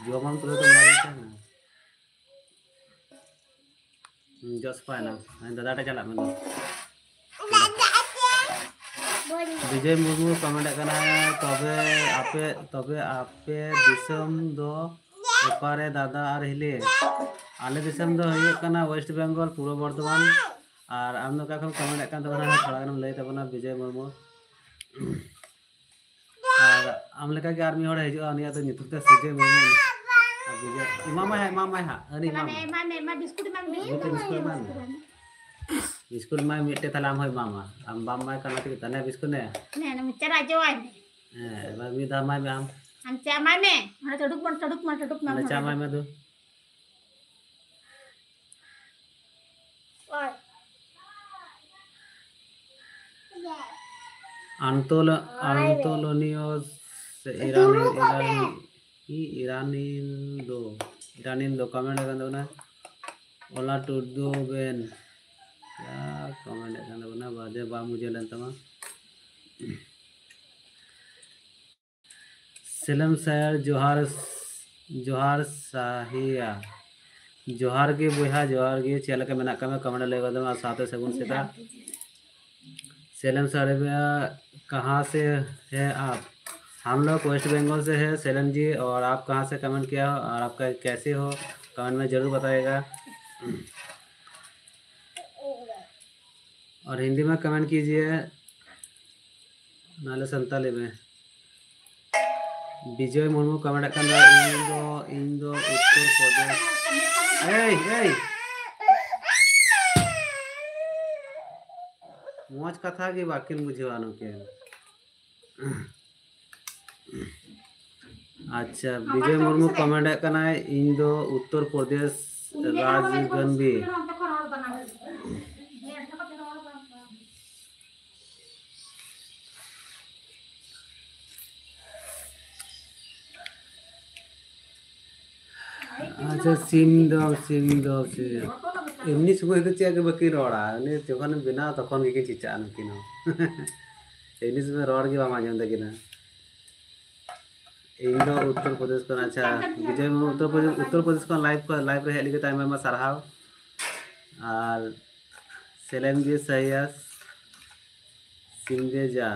ᱡᱚᱢᱟᱢ ᱛᱚᱵᱮ ᱛᱚ ᱢᱚᱡᱽ ᱛᱟᱦᱮᱱᱟ᱾ ᱦᱩᱸ, ᱡᱚᱥ ᱯᱟᱭᱱᱟ᱾ ᱦᱮᱸ, ᱫᱟᱫᱟ ᱴᱷᱮᱡ ᱪᱟᱞᱟᱜ ᱢᱮ ᱫᱩ᱾ ᱵᱤᱡᱚᱭ ᱢᱩᱨᱢᱩ ᱠᱚᱢᱮᱱᱴ ᱠᱟᱱᱟ, "ᱛᱚᱵᱮ ᱟᱯᱮ, ᱛᱚᱵᱮ ᱟᱯᱮ ᱫᱤᱥᱚᱢ ᱫᱚ ᱚᱠᱟᱨᱮ ᱫᱟᱫᱟ ᱟᱨ ᱦᱤᱞᱤ?" ᱟᱞᱮ ᱫᱤᱥᱚᱢ ᱫᱚ ᱦᱩᱭᱩᱜ ᱠᱟᱱᱟ ᱳᱭᱮᱥᱴ ᱵᱮᱝᱜᱚᱞ, ᱯᱩᱨᱵᱚ ᱵᱚᱨᱫᱷᱚᱢᱟᱱ᱾ ᱟᱨ ᱟᱢ ᱫᱚ ᱚᱠᱟ ᱠᱷᱚᱱ ᱠᱚᱢᱮᱱᱴ ᱠᱟᱱ ᱛᱟᱵᱚᱱᱟ, ᱛᱷᱚᱲᱟ ᱜᱟᱱᱮᱢ ᱞᱟᱹᱭ ᱛᱟᱵᱚᱱᱟ, ᱵᱤᱡᱚᱭ ᱢᱩᱨᱢᱩ? ᱟᱨ ᱟᱢ ᱞᱮᱠᱟ ᱜᱮ ᱟᱨ ᱢᱤᱫ ᱦᱚᱲᱮ ᱦᱤᱡᱩᱜᱼᱟ, ᱩᱱᱤᱭᱟᱜ ᱫᱚ ᱧᱩᱛᱩᱢ ᱛᱮ ᱥᱤᱡᱮ ᱢᱩᱨᱢᱩ᱾ ᱟᱨ ᱵᱤᱡᱚᱭ, ᱮᱢᱟᱢᱟᱭ ᱦᱟᱸᱜ, ᱮᱢᱟᱢᱟᱭ ᱦᱟᱸᱜ, ᱟᱹᱱᱤ ᱮᱢᱟᱢ᱾ ᱮᱢᱟᱭ ᱢᱮ, ᱮᱢᱟᱭ ᱢᱮ, ᱵᱤᱥᱠᱩᱴ ᱮᱢᱟᱭ ᱢᱮ᱾ ᱢᱤᱫᱴᱮᱡ ᱵᱤᱥᱠᱩᱴ ᱮᱢᱟᱭ ᱢᱮ᱾ ᱵᱤᱥᱠᱩᱴ ᱮᱢᱟᱭ ᱢᱮ ᱢᱤᱫᱴᱮᱡ, ᱛᱟᱦᱞᱮ ᱟᱢ ᱦᱚᱸᱭ ᱮᱢᱟᱢᱟ᱾ ᱟᱢ ᱵᱟᱢ ᱮᱢᱟᱭ ᱠᱟᱱᱟ ᱴᱷᱤᱠ, ᱛᱟᱦᱞᱮ ᱵᱤᱥᱠᱩᱴ ᱱᱮ᱾ ᱦᱮᱸ, ᱢᱚᱪᱟ ᱨᱮ ᱟᱡᱚᱣᱟᱭ ᱢᱮ᱾ ᱦᱮᱸ, ᱮᱵᱟᱨ ᱢᱤᱫ ᱫᱷᱟᱣ ᱮᱢᱟᱭ ᱢᱮ ᱟᱢ᱾ ᱟᱢ ᱪᱟ ᱮᱢᱟᱭ ᱢᱮ, ᱚᱸᱰᱮ ᱪᱟᱹᱰᱩᱠ ᱢᱟ, ᱪᱟᱹᱰᱩᱠ ᱢᱟ, ᱪᱟᱹᱰᱩᱠ ᱢᱟ, ᱚᱸᱰᱮ ᱪᱟ ᱚᱸᱰᱮ᱾ ᱮᱢᱟᱭ ᱢᱮ ᱫᱩ᱾ ᱚᱭ᱾ ᱟᱱᱛᱳᱞ ᱟᱱᱛᱳᱞᱳᱱᱤᱭᱳ ᱥᱮ ᱤᱨᱟᱱᱤ ᱤᱨᱟᱱᱤ ᱤᱨᱟᱱᱤᱱᱫᱳ ᱤᱨᱟᱱᱤᱱᱫᱳ ᱠᱚᱢᱮᱱᱴ ᱟᱠᱟᱱ ᱛᱟᱵᱚᱱᱟ᱾ ᱚᱞᱟ ᱴᱩᱰᱩ ᱵᱮᱱ ᱠᱚᱢᱮᱱᱴ ᱟᱠᱟᱱ ᱛᱟᱵᱚᱱᱟ, ᱵᱟᱫᱮ ᱵᱟᱝ ᱵᱩᱡᱷᱟᱹᱣ ᱞᱮᱱ ᱛᱟᱢᱟ᱾ ᱥᱮᱞᱮᱢ ᱥᱟᱭᱟᱨ ᱡᱚᱦᱟᱨ, ᱡᱚᱦᱟᱨ ᱥᱟᱦᱤᱭᱟ᱾ ᱡᱚᱦᱟᱨ ᱜᱮ ᱵᱚᱭᱦᱟ, ᱡᱚᱦᱟᱨ ᱜᱮ᱾ ᱪᱮᱫ ᱞᱮᱠᱟ ᱢᱮᱱᱟᱜ ᱠᱟᱜ ᱢᱮ? ᱠᱚᱢᱮᱱᱴ ᱞᱟᱹᱭ ᱜᱚᱫ ᱢᱮ, ᱟᱨ ᱥᱟᱶᱛᱮ ᱥᱟᱹᱜᱩᱱ ᱥᱮᱛᱟᱜ᱾ सेलम साहब, कहाँ से हैं आप? हम लोग वेस्ट बंगाल से हैं सेलम जी। और आप कहाँ से कमेंट किया हो और आपका कैसे हो, कमेंट में जरूर बताइएगा। और हिंदी में कमेंट कीजिए, नाले संताली में। ᱵᱤᱡᱚᱭ ᱢᱩᱨᱢᱩ ᱠᱚᱢᱮᱱᱴ ᱠᱟᱱ ᱫᱚ, ᱤᱧ ᱫᱚ ᱤᱧ ᱫᱚ ᱩᱛᱛᱚᱨ ᱯᱨᱚᱫᱮᱥ᱾ ᱮᱭ ᱮᱭ, ᱢᱚᱡᱽ ᱠᱟᱛᱷᱟ ᱜᱮ ᱵᱟᱹᱠᱤᱱ ᱵᱩᱡᱷᱟᱹᱣᱟ ᱱᱩᱠᱤᱱ᱾ ᱟᱪᱪᱷᱟ, ᱵᱤᱡᱚᱭ ᱢᱩᱨᱢᱩ ᱠᱚᱢᱮᱱᱴ ᱠᱟᱱᱟᱭ, ᱤᱧ ᱫᱚ ᱩᱛᱛᱚᱨ ᱯᱨᱚᱫᱮᱥ ᱨᱟᱡᱽᱜᱚᱱᱵᱤ᱾ ᱟᱪᱪᱷᱟ, ᱥᱤᱢ ᱫᱚ, ᱥᱤᱢ ᱫᱚ, ᱥᱤᱢ᱾ ᱮᱢᱱᱤ ᱥᱚᱢᱚᱭ ᱫᱚ ᱪᱮᱫ ᱜᱮ ᱵᱟᱹᱠᱤᱱ ᱨᱚᱲᱟ, ᱩᱱᱤ ᱡᱚᱠᱷᱚᱱᱮᱢ ᱵᱮᱱᱟᱣᱟ ᱛᱚᱠᱷᱚᱱ ᱜᱮᱠᱤᱱ ᱪᱮᱪᱟᱜᱼᱟ ᱱᱩᱠᱤᱱ ᱦᱚᱸ᱾ ᱮᱢᱱᱤ ᱥᱚᱢᱚᱭ ᱨᱚᱲ ᱜᱮ ᱵᱟᱢ ᱟᱸᱡᱚᱢ ᱛᱟᱹᱠᱤᱱᱟ᱾ ᱤᱧ ᱫᱚ ᱩᱛᱛᱚᱨ ᱯᱨᱚᱫᱮᱥ ᱠᱷᱚᱱ, ᱟᱪᱪᱷᱟ, ᱵᱤᱡᱚᱭ ᱢᱩᱨᱢᱩ ᱩᱛᱛᱚᱨ ᱯᱨᱚᱫᱮᱥ, ᱩᱛᱛᱚᱨ ᱯᱨᱚᱫᱮᱥ ᱠᱷᱚᱱ ᱞᱟᱭᱤᱵᱷ ᱠᱚ, ᱞᱟᱭᱤᱵᱷ ᱨᱮ ᱦᱮᱡ ᱞᱟᱹᱜᱤᱫ ᱟᱭᱢᱟ ᱟᱭᱢᱟ ᱥᱟᱨᱦᱟᱣ᱾ ᱟᱨ ᱥᱮᱞᱮᱢ ᱡᱤ ᱥᱟᱭᱟᱥ ᱥᱤᱢᱫᱮᱡᱟ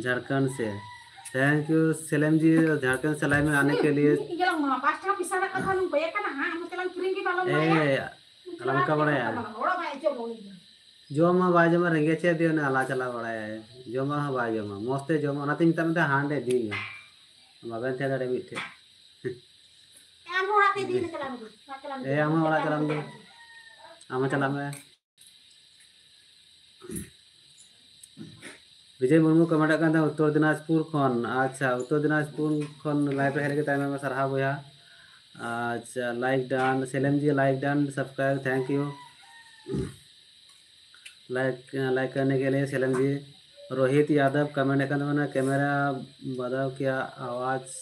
ᱡᱷᱟᱲᱠᱷᱚᱸᱰ ᱥᱮ। Thank you ᱥᱮᱞᱮᱢ ᱡᱤ, ᱡᱷᱟᱲᱠᱷᱚᱸᱰ ᱥᱮ ᱞᱟᱭᱤᱵᱷ ᱢᱮ ᱟᱱᱮ ᱠᱮ ᱞᱤᱭᱮ। ᱤᱭᱟᱹ ᱞᱟᱝ ᱢᱟ, ᱯᱟᱸᱪ ᱴᱟᱠᱟ ᱯᱚᱭᱥᱟ ᱨᱮᱱᱟᱜ ᱠᱟᱛᱷᱟ ᱞᱤᱧ ᱠᱚᱭᱮ ᱠᱟᱱᱟ ᱦᱟᱸᱜ, ᱟᱢ ᱫᱚ ᱛᱟᱞᱟᱝ ᱠᱤᱨᱤᱧ ᱜᱮ ᱵᱟᱞᱚ ᱮ, ᱮᱢᱟᱭᱟ᱾ ᱟᱞᱚᱢ ᱠᱟ ᱵᱟᱲᱟᱭᱟ᱾ ᱦᱚᱲ ᱵᱟᱭ ᱟᱸᱡᱚᱢᱟ ᱩᱱᱤ ᱫᱚ᱾ ᱡᱚᱢ ᱢᱟ ᱵᱟᱭ ᱡᱚᱢᱟ, ᱨᱮᱸᱜᱮᱡ ᱮ ᱫᱤᱭᱟ, ᱩᱱᱤ ᱟᱞᱟ ᱪᱟᱞᱟᱣ ᱵᱟᱲᱟᱭᱟᱭ᱾ ᱡᱚᱢᱟ ᱦᱚᱸ ᱵᱟᱭ ᱡᱚᱢᱟ, ᱢᱚᱡᱽ ᱛᱮ ᱡᱚᱢᱟ, ᱚᱱᱟᱛᱮᱧ ᱢᱮᱛᱟᱜ ᱢᱮ ᱛᱟᱦᱮᱸ, ᱦᱟᱸᱰᱮ ᱤᱫᱤᱭᱮᱭᱟ, ᱵᱟᱵᱮᱱ ᱛᱟᱦᱮᱸ ᱫᱟᱲᱮᱭᱟᱜᱼᱟ ᱢᱤᱫᱴᱷᱮᱡ᱾ ᱟᱢ ᱦᱚᱸ ᱚᱲᱟᱜ ᱛᱮ ᱤᱫᱤᱭᱮᱢᱮ, ᱪᱟᱞᱟᱜ ᱢᱮ, ᱢᱟ ᱪᱟᱞᱟᱜ ᱢᱮ᱾ ᱮ, ᱟᱢ ᱦᱚᱸ ᱚᱲᱟᱜ ᱪᱟᱞᱟᱜ ᱢᱮ, ᱟᱢ ᱦᱚᱸ ᱪᱟᱞᱟᱜ ᱢᱮ᱾ ᱵᱤᱡᱚᱭ ᱢᱩᱨᱢᱩ ᱠᱚᱢᱮᱱᱴ ᱠᱟᱱ ᱛᱟᱦᱮᱸ ᱩᱛᱛᱚᱨ ᱫᱤᱱᱟᱡᱽᱯᱩᱨ ᱠᱷᱚᱱ᱾ ᱟᱪᱪᱷᱟ, ᱩᱛᱛᱚᱨ ᱫᱤᱱᱟᱡᱽᱯᱩᱨ ᱠᱷᱚᱱ ᱞᱟᱭᱤᱵᱷ ᱨᱮ ᱦᱮᱡ ᱞᱟᱹᱜᱤᱫ ᱟᱭᱢᱟ ᱟᱭᱢᱟ ᱥᱟᱨᱦᱟᱣ ᱵᱚᱭᱦᱟ᱾ ᱟᱪᱪᱷᱟ, like done, Salem ji, like done, subscribe, thank you᱾ Like like करने के लिए सेलम जी। रोहित यादव कमेंट करने वाला, कैमरा बदलाव क्या आवाज़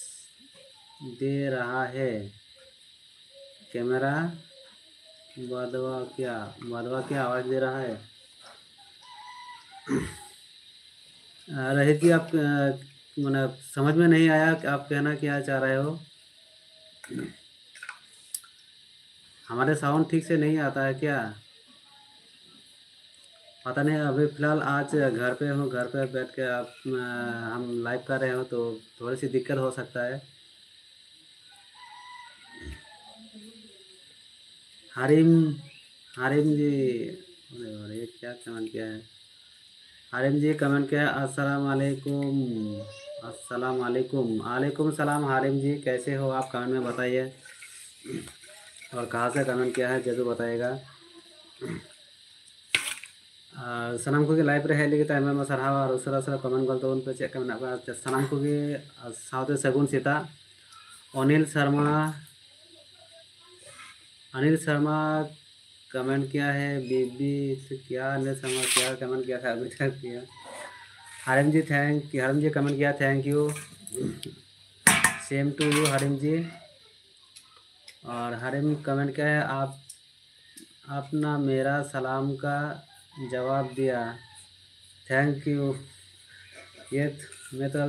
दे रहा है? कैमरा बदवा क्या बदवा क्या आवाज़ दे रहा है? अ, रोहित जी, आप मैंने समझ में नहीं आया कि आप कहना क्या चाह रहे हो। हमारे साउंड ठीक से नहीं आता है क्या? पता नहीं, अभी फिलहाल आज घर पे हूँ, घर पे बैठ के आप हम लाइव कर रहे हो तो थोड़ी सी दिक्कत हो सकता है। हारिम हारिम जी, अरे क्या कमेंट किया है? हारिम जी कमेंट किया है, अस्सलाम वालेकुम। अस्सलाम वालेकुम। वालेकुम सलाम हारिम जी, कैसे हो आप? कमेंट में बताइए। और कहाँ से कमेंट किया है जरूर बताइएगा। ᱟᱨ ᱥᱟᱱᱟᱢ ᱠᱚᱜᱮ ᱞᱟᱭᱤᱵᱷ ᱨᱮ ᱦᱮᱡ ᱞᱟᱹᱜᱤᱫ ᱟᱭᱢᱟ ᱟᱭᱢᱟ ᱥᱟᱨᱦᱟᱣ ᱟᱨ ᱩᱥᱟᱹᱨᱟ ᱩᱥᱟᱹᱨᱟ ᱠᱚᱢᱮᱱᱴ ᱜᱚᱞ ᱛᱟᱵᱚᱱ ᱯᱮ, ᱪᱮᱫ ᱞᱮᱠᱟ ᱢᱮᱱᱟᱜ ᱠᱚᱣᱟ᱾ ᱟᱪᱪᱷᱟ, ᱥᱟᱱᱟᱢ ᱠᱚᱜᱮ ᱟᱨ ᱥᱟᱶᱛᱮ ᱥᱟᱹᱜᱩᱱ ᱥᱮᱛᱟᱜ᱾ ᱚᱱᱤᱞ ᱥᱟᱨᱢᱟ, अनिल शर्मा कमेंट किया है, बीबी से क्या, अनिल शर्मा क्या कमेंट किया था अभी तक किया। हरिम जी थैंक हरिम जी कमेंट किया, thank you. Same to you Harim ji. और हरिम कमेंट किया है, आप अपना मेरा सलाम का जवाब दिया, थैंक यू। ये तो, मैं तो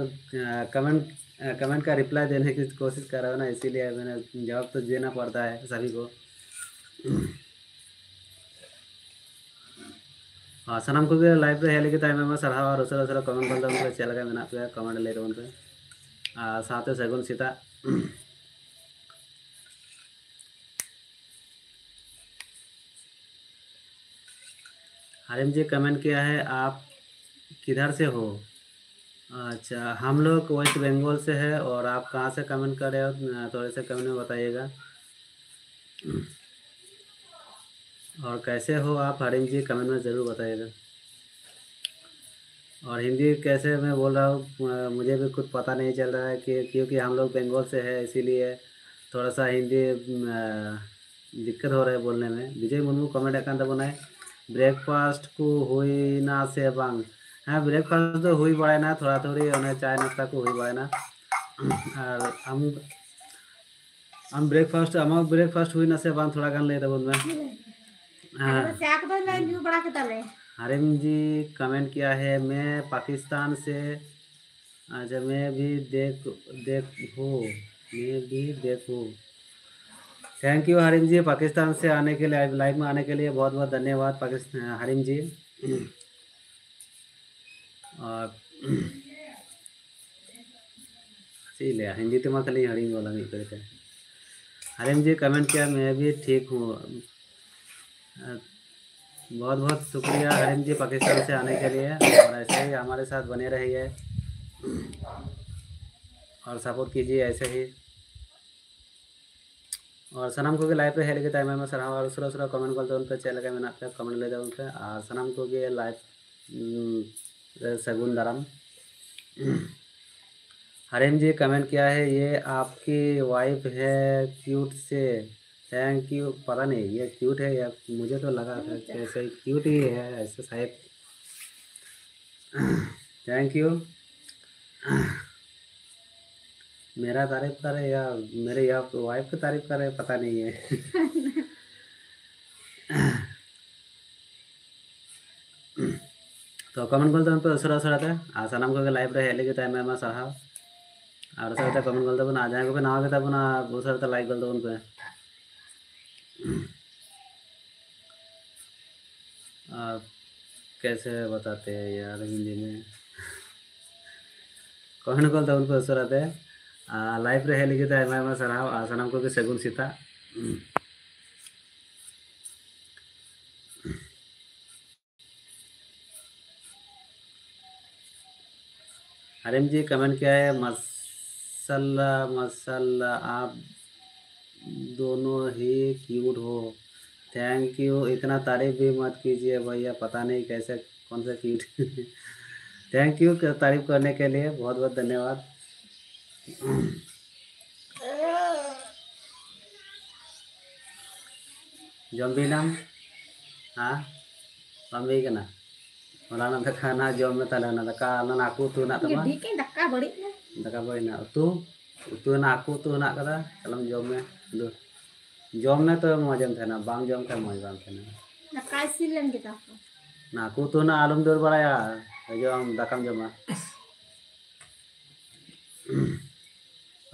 कमेंट कमेंट का रिप्लाई देने की कोशिश कर रहा हूँ ना, इसीलिए मैंने जवाब तो देना पड़ता है सभी को। ᱟᱨ ᱥᱟᱱᱟᱢ ᱠᱚᱜᱮ ᱞᱟᱭᱤᱵᱷ ᱨᱮ ᱦᱮᱡ ᱞᱟᱹᱜᱤᱫ ᱟᱭᱢᱟ ᱟᱭᱢᱟ ᱥᱟᱨᱦᱟᱣ ᱟᱨ ᱩᱥᱟᱹᱨᱟ ᱩᱥᱟᱹᱨᱟ ᱠᱚᱢᱮᱱᱴ ᱜᱚᱞ ᱛᱟᱵᱚᱱ ᱯᱮ, ᱪᱮᱫ ᱞᱮᱠᱟ ᱢᱮᱱᱟᱜ ᱯᱮᱭᱟ ᱠᱚᱢᱮᱱᱴ ᱞᱟᱹᱭ ᱛᱟᱵᱚᱱ ᱯᱮ᱾ ᱟᱨ ᱥᱟᱶᱛᱮ ᱥᱟᱹᱜᱩᱱ ᱥᱮᱛᱟᱜ᱾ हरिम जी कमेंट किया है, आप किधर से हो? अच्छा, हम लोग वेस्ट बंगाल से है। और आप कहाँ से कमेंट कर रहे हो, थोड़े से कमेंट में बताइएगा। और कैसे हो आप हरिम जी, कमेंट में ज़रूर बताइएगा। और हिंदी कैसे मैं बोल रहा हूँ, मुझे भी खुद पता नहीं चल रहा है कि क्योंकि हम लोग बंगाल से है, इसीलिए थोड़ा सा हिंदी दिक्कत हो रहा है बोलने में। विजय मुर्मू कमेंट ᱠᱟᱱ ᱛᱟᱵᱚᱱᱟᱭ, ᱵᱨᱮᱠᱯᱷᱟᱥᱴ ᱠᱚ ᱦᱩᱭᱱᱟ ᱥᱮ ᱵᱟᱝ? ᱦᱮᱸ, ᱵᱨᱮᱠᱯᱷᱟᱥᱴ ᱫᱚ ᱦᱩᱭ ᱵᱟᱲᱟᱭᱱᱟ, ᱛᱷᱚᱲᱟ ᱛᱷᱚᱲᱤ ᱚᱱᱮ ᱪᱟᱭ ᱱᱟᱥᱛᱟ ᱠᱚ ᱦᱩᱭ ᱵᱟᱲᱟᱭᱱᱟ᱾ ᱟᱨ ᱟᱢ, ᱟᱢ ᱵᱨᱮᱠᱯᱷᱟᱥᱴ, ᱟᱢᱟᱜ ᱵᱨᱮᱠᱯᱷᱟᱥᱴ ᱦᱩᱭᱱᱟ ᱥᱮ ᱵᱟᱝ, ᱛᱷᱚᱲᱟ ᱜᱟᱱ ᱞᱟᱹᱭ ᱛᱟᱵᱚᱱ ᱢᱮ᱾ ᱦᱮᱸ᱾ ᱟᱫᱚ ᱪᱟ ᱠᱚᱫᱚ ᱞᱮ ᱧᱩ ᱵᱟᱲᱟ ᱠᱮᱫᱟᱞᱮ᱾ ᱦᱟᱨᱤᱢ ᱡᱤ ᱠᱚᱢᱮᱱᱴ ᱠᱤᱭᱟ ᱦᱮ, ᱢᱮ ᱯᱟᱠᱤᱥᱛᱟᱱ ᱥᱮ अच्छा, मैं भी देख, देखूँ, मैं भी देखूँ। थैंक यू हरीम जी, पाकिस्तान से आने के लिए, लाइव में आने के लिए बहुत बहुत धन्यवाद पाकिस्तान, हरीम जी। और ᱪᱮᱫ ᱤᱧ ᱞᱟᱹᱭᱟ, ᱦᱤᱱᱫᱤ ᱛᱮᱢᱟ ᱠᱷᱟᱹᱞᱤ ᱦᱤᱲᱤᱧ ᱜᱚᱫᱟ ᱢᱤᱫ ᱜᱷᱟᱹᱲᱤ ᱛᱮ᱾ हरीम जी कमेंट किया, मैं भी ठीक हूँ। बहुत बहुत शुक्रिया हरीम जी, पाकिस्तान से आने के लिए, और ऐसे ही हमारे साथ बने रहिए और सपोर्ट कीजिए ऐसे ही। और ᱥᱟᱱᱟᱢ ᱠᱚᱜᱮ ᱞᱟᱭᱤᱵᱷ ᱨᱮ ᱦᱮᱡ ᱞᱟᱹᱜᱤᱫ ᱟᱭᱢᱟ ᱟᱭᱢᱟ ᱥᱟᱨᱦᱟᱣ᱾ ᱟᱨ ᱩᱥᱟᱹᱨᱟ ᱩᱥᱟᱹᱨᱟ ᱠᱚᱢᱮᱱᱴ ᱜᱚᱫ ᱛᱟᱵᱚᱱ ᱯᱮ, ᱪᱮᱫ ᱞᱮᱠᱟ ᱢᱮᱱᱟᱜ ᱯᱮᱭᱟ, ᱠᱚᱢᱮᱱᱴ ᱞᱟᱹᱭ ᱛᱟᱵᱚᱱ ᱯᱮ᱾ ᱟᱨ ᱥᱟᱱᱟᱢ ᱠᱚᱜᱮ ᱞᱟᱭᱤᱵᱷ ᱨᱮ ᱥᱟᱹᱜᱩᱱ ᱫᱟᱨᱟᱢ᱾ हरीम जी कमेंट किया है, ये आपकी वाइफ है, क्यूट से। Thank you. पता नहीं ये क्यूट है या, मुझे तो लगा था कैसे क्यूट ही है ऐसे शायद। Thank you. मेरा तारीफ करे या मेरे या वाइफ की तारीफ करे, पता नहीं है। ᱛᱚ ᱠᱚᱢᱮᱱᱴ ᱜᱚᱞ ᱛᱟᱵᱚᱱ ᱯᱮ ᱩᱥᱟᱹᱨᱟ ᱩᱥᱟᱹᱨᱟ ᱛᱮ, ᱟᱨ ᱥᱟᱱᱟᱢ ᱠᱚᱜᱮ ᱞᱟᱭᱤᱵᱷ ᱨᱮ ᱦᱮᱡ ᱞᱟᱹᱜᱤᱫ ᱛᱮ ᱟᱭᱢᱟ ᱟᱭᱢᱟ ᱥᱟᱨᱦᱟᱣ᱾ ᱟᱨ ᱩᱥᱟᱹᱨᱟ ᱛᱮ ᱠᱚᱢᱮᱱᱴ ᱜᱚᱞ ᱛᱟᱵᱚᱱᱟ, ᱟᱨ ᱡᱟᱦᱟᱸᱭ ᱠᱚᱯᱮ ᱱᱟᱣᱟ ᱜᱮᱛᱟ ᱵᱚᱱᱟ, ᱩᱥᱟᱹᱨᱟ ᱛᱮ ᱞᱟᱭᱤᱠ ᱜᱚᱞ ᱛᱟᱵᱚᱱ ᱯᱮ᱾ ᱟᱨ कैसे बताते हैं यार हिंदी में? ᱠᱚᱢᱮᱱᱴ ᱜᱚᱞ ᱛᱟᱵᱚᱱ ᱯᱮ ᱩᱥᱟᱹᱨᱟ ᱛᱮ᱾ ᱟᱨ ᱞᱟᱭᱤᱵᱷ ᱨᱮ ᱦᱮᱡ ᱞᱟᱹᱜᱤᱫ ᱛᱮ ᱟᱭᱢᱟ ᱟᱭᱢᱟ ᱥᱟᱨᱦᱟᱣ, ᱟᱨ ᱥᱟᱱᱟᱢ ᱠᱚᱜᱮ ᱥᱟᱹᱜᱩᱱ ᱥᱮᱛᱟᱜ᱾ हरीम जी कमेंट किया है, माशाल्लाह माशाल्लाह, आप दोनों ही क्यूट हो। Thank you. इतना तारीफ भी मत कीजिए भैया, पता नहीं कैसे, कौन सा क्यूट। थैंक यू तारीफ करने के लिए, बहुत बहुत धन्यवाद। ᱡᱚᱢ ᱵᱤᱱᱟᱢ? ᱦᱮᱸ? ᱵᱟᱝ ᱦᱩᱭ ᱠᱟᱱᱟ᱾ ᱦᱚᱞᱟᱱᱟᱜ ᱫᱟᱠᱟ ᱱᱟᱦᱟᱜ ᱡᱚᱢ ᱢᱮ ᱛᱟᱦᱞᱮ, ᱚᱱᱟ ᱫᱟᱠᱟ, ᱚᱱᱟ ᱦᱟᱹᱠᱩ ᱩᱛᱩ ᱦᱮᱱᱟᱜ ᱛᱟᱢᱟ᱾ ᱜᱤᱰᱤ ᱠᱟᱹᱧ, ᱫᱟᱠᱟ ᱵᱟᱹᱲᱤᱡ ᱱᱟ᱾ ᱫᱟᱠᱟ ᱵᱟᱹᱲᱤᱡ ᱱᱟ, ᱩᱛᱩ, ᱩᱛᱩ ᱦᱮᱱᱟᱜ, ᱦᱟᱹᱠᱩ ᱩᱛᱩ ᱦᱮᱱᱟᱜ ᱠᱟᱫᱟ, ᱪᱟᱞᱟᱜ ᱡᱚᱢ ᱢᱮ᱾ ᱫᱩ, ᱡᱚᱢ ᱢᱮ ᱛᱚᱵᱮ ᱢᱚᱡᱮᱢ ᱛᱟᱦᱮᱱᱟ, ᱵᱟᱢ ᱡᱚᱢ ᱠᱷᱟᱱ ᱢᱚᱡᱽ ᱵᱟᱢ ᱛᱟᱦᱮᱱᱟ᱾ ᱫᱟᱠᱟ ᱤᱥᱤᱱ ᱞᱮᱱ ᱜᱮ ᱛᱟᱯᱚᱨ᱾ ᱚᱱᱟ ᱦᱟᱹᱠᱩ ᱩᱛᱩ ᱦᱮᱱᱟᱜ, ᱟᱞᱚᱢ ᱫᱟᱹᱲ ᱵᱟᱲᱟᱭᱟ, ᱦᱤᱡᱩᱜ ᱟᱢ ᱫᱟᱠᱟᱢ ᱡᱚᱢᱟ᱾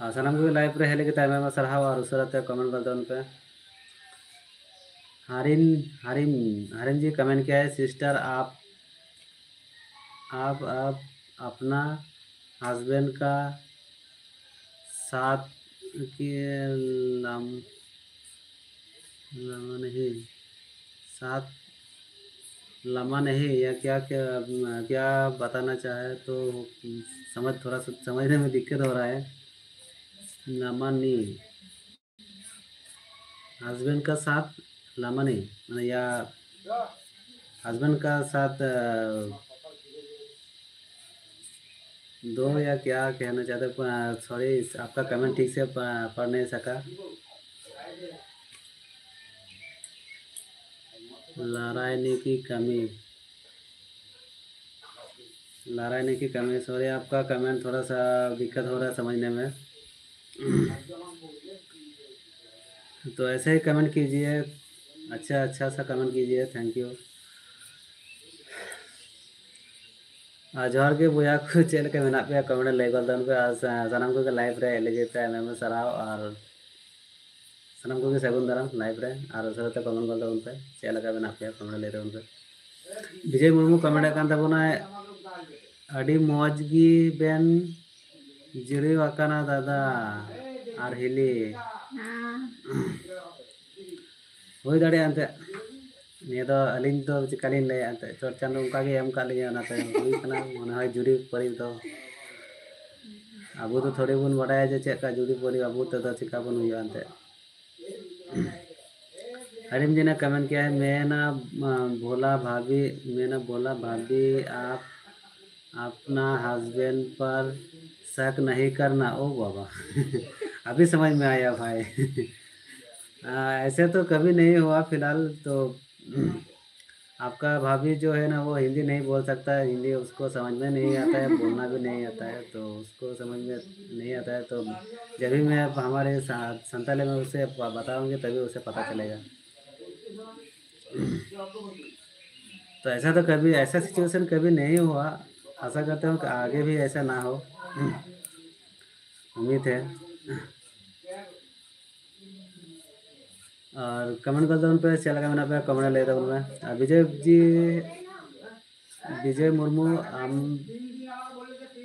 ᱟᱨ ᱥᱟᱱᱟᱢ ᱠᱚᱜᱮ live ᱨᱮ ᱦᱮᱡ ᱞᱟᱹᱜᱤᱫ ᱛᱮ ᱟᱭᱢᱟ ᱟᱭᱢᱟ ᱥᱟᱨᱦᱟᱣ ᱟᱨ ᱩᱥᱟᱹᱨᱟ ᱛᱮ comment ᱜᱚᱫ ᱛᱟᱵᱚᱱ ᱯᱮ᱾ ᱦᱟᱨᱤᱱ, ᱦᱟᱨᱤᱱ, ᱦᱟᱨᱤᱱ ᱡᱤ comment किया है, "Sister, आप, आप, आप अपना husband का साथ के लम-, लमा नहीं, साथ लमा नहीं, या क्या, क्या, क्या बताना चाहे तो समझ, थोड़ा सा समझने में दिक्कत हो रहा है।" लमा नहीं। Husband का साथ लमा नहीं, माने या husband का साथ, अ, दो या क्या कहना चाहते हैं, प-, sorry, आपका comment ठीक से प-, पढ़ नहीं सका। लड़ाई की कमी, लड़ाई की कमी, sorry, आपका comment थोड़ा सा दिक्कत हो रहा है समझने में। तो ऐसे ही comment कीजिए, अच्छा, अच्छा सा comment कीजिए। Thank you। ᱟᱨ ᱡᱚᱦᱟᱨ ᱜᱮ ᱵᱚᱭᱦᱟ ᱠᱚ, ᱪᱮᱫ ᱞᱮᱠᱟ ᱢᱮᱱᱟᱜ ᱯᱮᱭᱟ? Comment ᱨᱮ ᱞᱟᱹᱭ ᱜᱚᱫ ᱛᱟᱵᱚᱱ ᱯᱮ᱾ ᱟᱨ ᱥᱟ-, ᱥᱟᱱᱟᱢ ᱠᱚᱜᱮ live ᱨᱮ ᱦᱮᱡ ᱞᱟᱹᱜᱤᱫ ᱛᱮ ᱟᱭᱢᱟ ᱟᱭᱢᱟ ᱥᱟᱨᱦᱟᱣ᱾ ᱟᱨ ᱥᱟᱱᱟᱢ ᱠᱚᱜᱮ ᱥᱟᱹᱜᱩᱱ ᱫᱟᱨᱟᱢ live ᱨᱮ᱾ ᱟᱨ ᱩᱥᱟᱹᱨᱟ ᱛᱮ comment ᱜᱚᱫ ᱛᱟᱵᱚᱱ ᱯᱮ, ᱪᱮᱫ ᱞᱮᱠᱟ ᱢᱮᱱᱟᱜ ᱯᱮᱭᱟ? Comment ᱨᱮ ᱞᱟᱹᱭ ᱛᱟᱵᱚᱱ ᱯᱮ᱾ ᱵᱤᱡᱚᱭ ᱢᱩᱨᱢᱩ comment ᱮᱫ ᱠᱟᱱ ᱛᱟᱵᱚᱱᱟᱭ, "ᱟᱹᱰᱤ ᱢᱚᱡᱽ ᱜᱮ ᱵᱮᱱ ᱡᱤᱨᱟᱹᱣ ᱟᱠᱟᱱᱟ ᱫᱟᱫᱟ ᱟᱨ ᱦᱤᱞᱤ?" ᱦᱮᱸ᱾ ᱦᱩᱭ ᱫᱟᱲᱮᱭᱟᱜᱼᱟ ᱮᱱᱛᱮᱫ᱾ ᱱᱤᱭᱟᱹ ᱫᱚ ᱟᱹᱞᱤᱧ ᱫᱚ ᱪᱮᱠᱟᱞᱤᱧ ᱞᱟᱹᱭᱟ ᱮᱱᱛᱮᱫ, ᱪᱚᱴ ᱪᱟᱸᱫᱳ ᱚᱱᱠᱟ ᱜᱮ ᱮᱢ ᱠᱟᱜ ᱞᱤᱧᱟ, ᱚᱱᱟᱛᱮ ᱦᱩᱭ ᱠᱟᱱᱟ᱾ ᱢᱚᱱᱮ ᱦᱚᱭ ᱡᱩᱨᱤ ᱯᱟᱹᱨᱤ ᱫᱚ ᱟᱵᱚ ᱫᱚ ᱛᱷᱚᱲᱤ ᱵᱚᱱ ᱵᱟᱰᱟᱭᱟ ᱡᱮ ᱪᱮᱫ ᱞᱮᱠᱟ ᱡᱩᱨᱤ ᱯᱟᱹᱨᱤ ᱟᱵᱚ ᱛᱮᱫᱚ ᱪᱮᱠᱟ ᱵᱚᱱ ᱦᱩᱭᱩᱜᱼᱟ ᱮᱱᱛᱮᱫ᱾ हरिम जी ने comment किया है, "मैं ना, अ, भोला भाभी, मैं ना भोला भाभी, आप अपना husband पर शक नहीं करना।" ओ बाबा। अभी समझ में आया भाई। आ, ऐसे तो कभी नहीं हुआ फिलहाल तो। आपका भाभी जो है ना, वो हिंदी नहीं बोल सकता है, हिंदी उसको समझ में नहीं आता है, बोलना भी नहीं आता है, तो उसको समझ में नहीं आता है। तो जब भी मैं हमारे सा-, संताली में उसे ब-, बताऊंगे, तभी उसे पता चलेगा। तो ऐसा तो कभी, ऐसा सिचुएशन कभी नहीं हुआ। आशा करता हूँ कि आगे भी ऐसा ना हो, उम्मीद है। ᱟᱨ ᱠᱚᱢᱮᱱᱴ ᱠᱚ ᱛᱟᱵᱚᱱ ᱯᱮ, ᱪᱮᱫ ᱞᱮᱠᱟ ᱢᱮᱱᱟᱜ ᱯᱮᱭᱟ, ᱠᱚᱢᱮᱱᱴ ᱞᱟᱹᱭ ᱛᱟᱵᱚᱱ ᱢᱮ᱾ ᱟᱨ ᱵᱤᱡᱚᱭ ᱡᱤ, ᱵᱤᱡᱚᱭ ᱢᱩᱨᱢᱩ, ᱟᱢ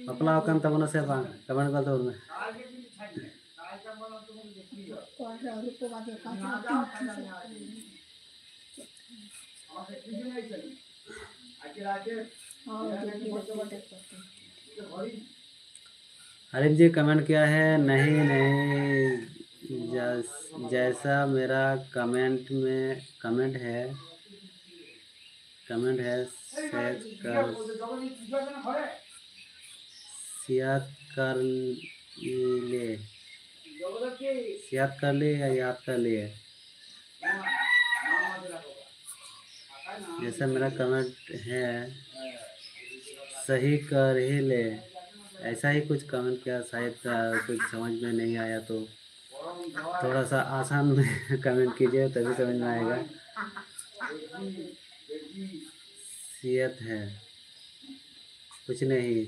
ᱵᱟᱯᱞᱟ ᱟᱠᱟᱱ ᱛᱟᱵᱚᱱᱟ ᱥᱮ ᱵᱟᱝ, ᱠᱚᱢᱮᱱᱴ ᱠᱚ ᱛᱟᱵᱚᱱ ᱢᱮ᱾ आरिफ जी कमेंट किया है, नहीं नहीं, जैस, जैसा मेरा कमेंट में, कमेंट है, कमेंट है, सेट कर, सियात कर ले, सियात कर ले या याद कर लिए। जैसा मेरा कमेंट है, सही कर ही ले, ऐसा ही कुछ कमेंट किया, शायद कुछ समझ में नहीं आया तो थोड़ा सा आसान में कमेंट कीजिए, तभी समझ में आएगा। सियत है, कुछ नहीं।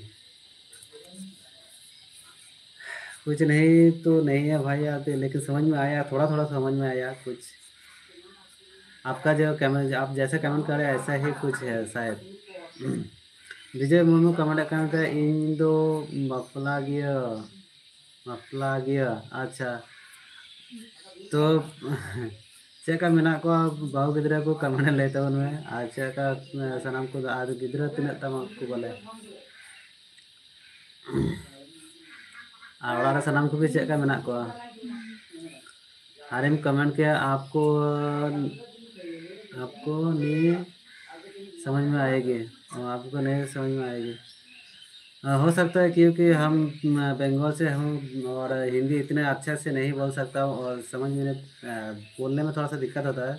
कुछ नहीं तो नहीं है भाई, आप, लेकिन समझ में आया, थोड़ा थोड़ा समझ में आया कुछ। आपका जो कमेंट, आप जैसे कमेंट कर रहे हैं, ऐसा ही कुछ है शायद। विजय मुर्मू कमेंट करते हैं, ᱤᱧ ᱫᱚ ᱵᱟᱯᱞᱟ ᱜᱮᱭᱟ, ᱵᱟᱯᱞᱟ ᱜᱮᱭᱟ᱾ ᱟᱪᱪᱷᱟ, ᱛᱚ ᱪᱮᱫ ᱞᱮᱠᱟ ᱢᱮᱱᱟᱜ ᱠᱚᱣᱟ ᱵᱟᱹᱦᱩ ᱜᱤᱫᱽᱨᱟᱹ ᱠᱚ, ᱠᱚᱢᱮᱱᱴ ᱞᱟᱹᱭ ᱛᱟᱵᱚᱱ ᱢᱮ᱾ ᱟᱨ ᱪᱮᱫ ᱞᱮᱠᱟ ᱥᱟᱱᱟᱢ ᱠᱚᱫᱚ, ᱟᱨ ᱜᱤᱫᱽᱨᱟᱹ ᱛᱤᱱᱟᱹᱜ ᱛᱟᱢᱟ ᱠᱚ ᱵᱚᱞᱮ? ᱟᱨ ᱚᱲᱟᱜ ᱨᱮ ᱥᱟᱱᱟᱢ ᱠᱚᱜᱮ ᱪᱮᱫ ᱞᱮᱠᱟ ᱢᱮᱱᱟᱜ ᱠᱚᱣᱟ? ᱟᱨᱮᱢ ᱠᱚᱢᱮᱱᱴ ᱠᱮᱭᱟ, ᱟᱯᱠᱳ, ᱟᱯᱠᱳ ᱱᱤᱭᱮ ᱥᱚᱢᱚᱡᱽ ᱢᱮ ᱟᱭᱮᱜᱤ, ᱟᱯᱠᱳ ᱱᱤᱭᱮ ᱥᱚᱢᱚᱡᱽ ᱢᱮ ᱟᱭᱮᱜᱤ᱾ ᱦᱳ ᱥᱟᱠᱛᱟ ᱦᱟᱭ, ᱠᱤᱭᱩᱸᱠᱤ ᱦᱟᱢ, ᱵᱮᱝᱜᱚᱞ ᱥᱮ ᱦᱩᱸ, ᱚᱨ ᱦᱤᱱᱫᱤ ᱤᱛᱱᱮ ᱟᱪᱪᱷᱟ ᱥᱮ ᱱᱟᱦᱤᱸ ᱵᱳᱞ ᱥᱟᱠᱛᱟ ᱦᱩᱸ, ᱚᱨ ᱥᱚᱢᱚᱡᱽ ᱢᱮ, ᱵᱳᱞᱱᱮ ᱢᱮ ᱛᱷᱚᱲᱟ ᱥᱟ ᱫᱤᱠᱠᱟᱛ ᱦᱳᱛᱟ ᱦᱟᱭ᱾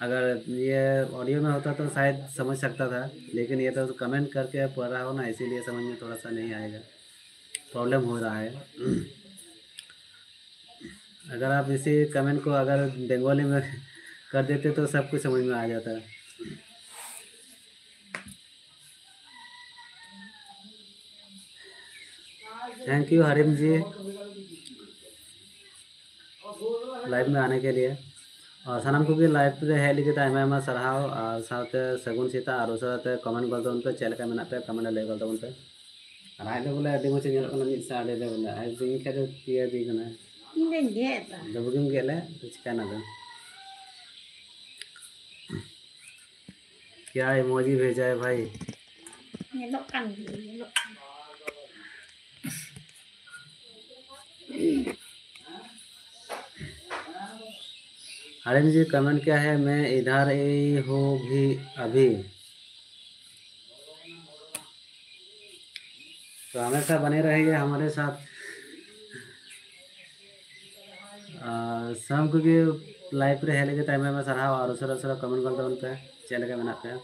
अगर ये ऑडियो में होता तो शायद समझ सकता था, लेकिन ये तो कमेंट करके पढ़ रहा हो ना, इसीलिए समझ में थोड़ा सा नहीं आएगा, प्रॉब्लम हो रहा है। अगर आप इसी कमेंट को अगर बंगाली में कर देते तो सब कुछ समझ में आ जाता। Thank you Harim ji, live में आने के लिए। और ᱥᱟᱱᱟᱢ ᱠᱚᱜᱮ ᱞᱟᱭᱤᱵ ᱨᱮ ᱦᱮᱡ ᱞᱟᱹᱜᱤᱫ ᱟᱭᱢᱟ ᱟᱭᱢᱟ ᱥᱟᱨᱦᱟᱣ, ᱟᱨ ᱥᱟᱶᱛᱮ ᱥᱟᱹᱜᱩᱱ ᱥᱮᱛᱟᱜ, ᱟᱨ ᱩᱥᱟᱹᱨᱟ ᱛᱮ ᱠᱚᱢᱮᱱᱴ ᱜᱚᱫ ᱛᱟᱵᱚᱱ ᱯᱮ, ᱪᱮᱫ ᱞᱮᱠᱟ ᱢᱮᱱᱟᱜ ᱯᱮᱭᱟ ᱠᱚᱢᱮᱱᱴ ᱨᱮ ᱞᱟᱹᱭ ᱜᱚᱫ ᱛᱟᱵᱚᱱ ᱯᱮ᱾ ᱟᱨ ᱟᱡ ᱫᱚ ᱵᱚᱞᱮ ᱟᱹᱰᱤ ᱢᱚᱡᱽ ᱮ ᱧᱮᱞᱚᱜ ᱠᱟᱱᱟ, ᱢᱤᱫ ᱥᱟᱭ ᱟᱹᱰᱤ ᱫᱚ ᱵᱚᱞᱮ ᱟᱡ ᱫᱚ ᱤᱧ ᱠᱷᱟᱡ ᱫᱚ ᱯᱤᱭᱟᱹ ᱫᱤ ᱠᱟᱱᱟ᱾ ᱤᱧ ᱫᱚᱧ ᱜᱮᱫ ᱮᱫᱟ᱾ ᱟᱫᱚ ᱵᱩᱜᱤᱢ ᱜᱮᱫ ᱞᱮ, ᱪᱤᱠᱟᱭᱱᱟ ᱫᱚ? क्या इमोजी भेजा है भाई? ᱧᱮᱞᱚᱜ ᱠᱟᱱ ᱜᱮᱭᱟ, ᱧᱮᱞᱚᱜ ᱠᱟᱱ᱾ हरिम जी, कमेंट क्या है? मैं इधर ही हूँ भी अभी। तो हमेशा बने रहिए हमारे साथ। ᱟᱨ ᱥᱟᱱᱟᱢ ᱠᱚᱜᱮ ᱞᱟᱭᱤᱵ ᱨᱮ ᱦᱮᱡ ᱞᱟᱹᱜᱤᱫ ᱟᱭᱢᱟ ᱟᱭᱢᱟ ᱥᱟᱨᱦᱟᱣ, ᱟᱨ ᱩᱥᱟᱹᱨᱟ ᱩᱥᱟᱹᱨᱟ ᱠᱚᱢᱮᱱᱴ ᱜᱚᱫ ᱛᱟᱵᱚᱱ ᱯᱮ, ᱪᱮᱫ ᱞᱮᱠᱟ ᱢᱮᱱᱟᱜ ᱯᱮᱭᱟ?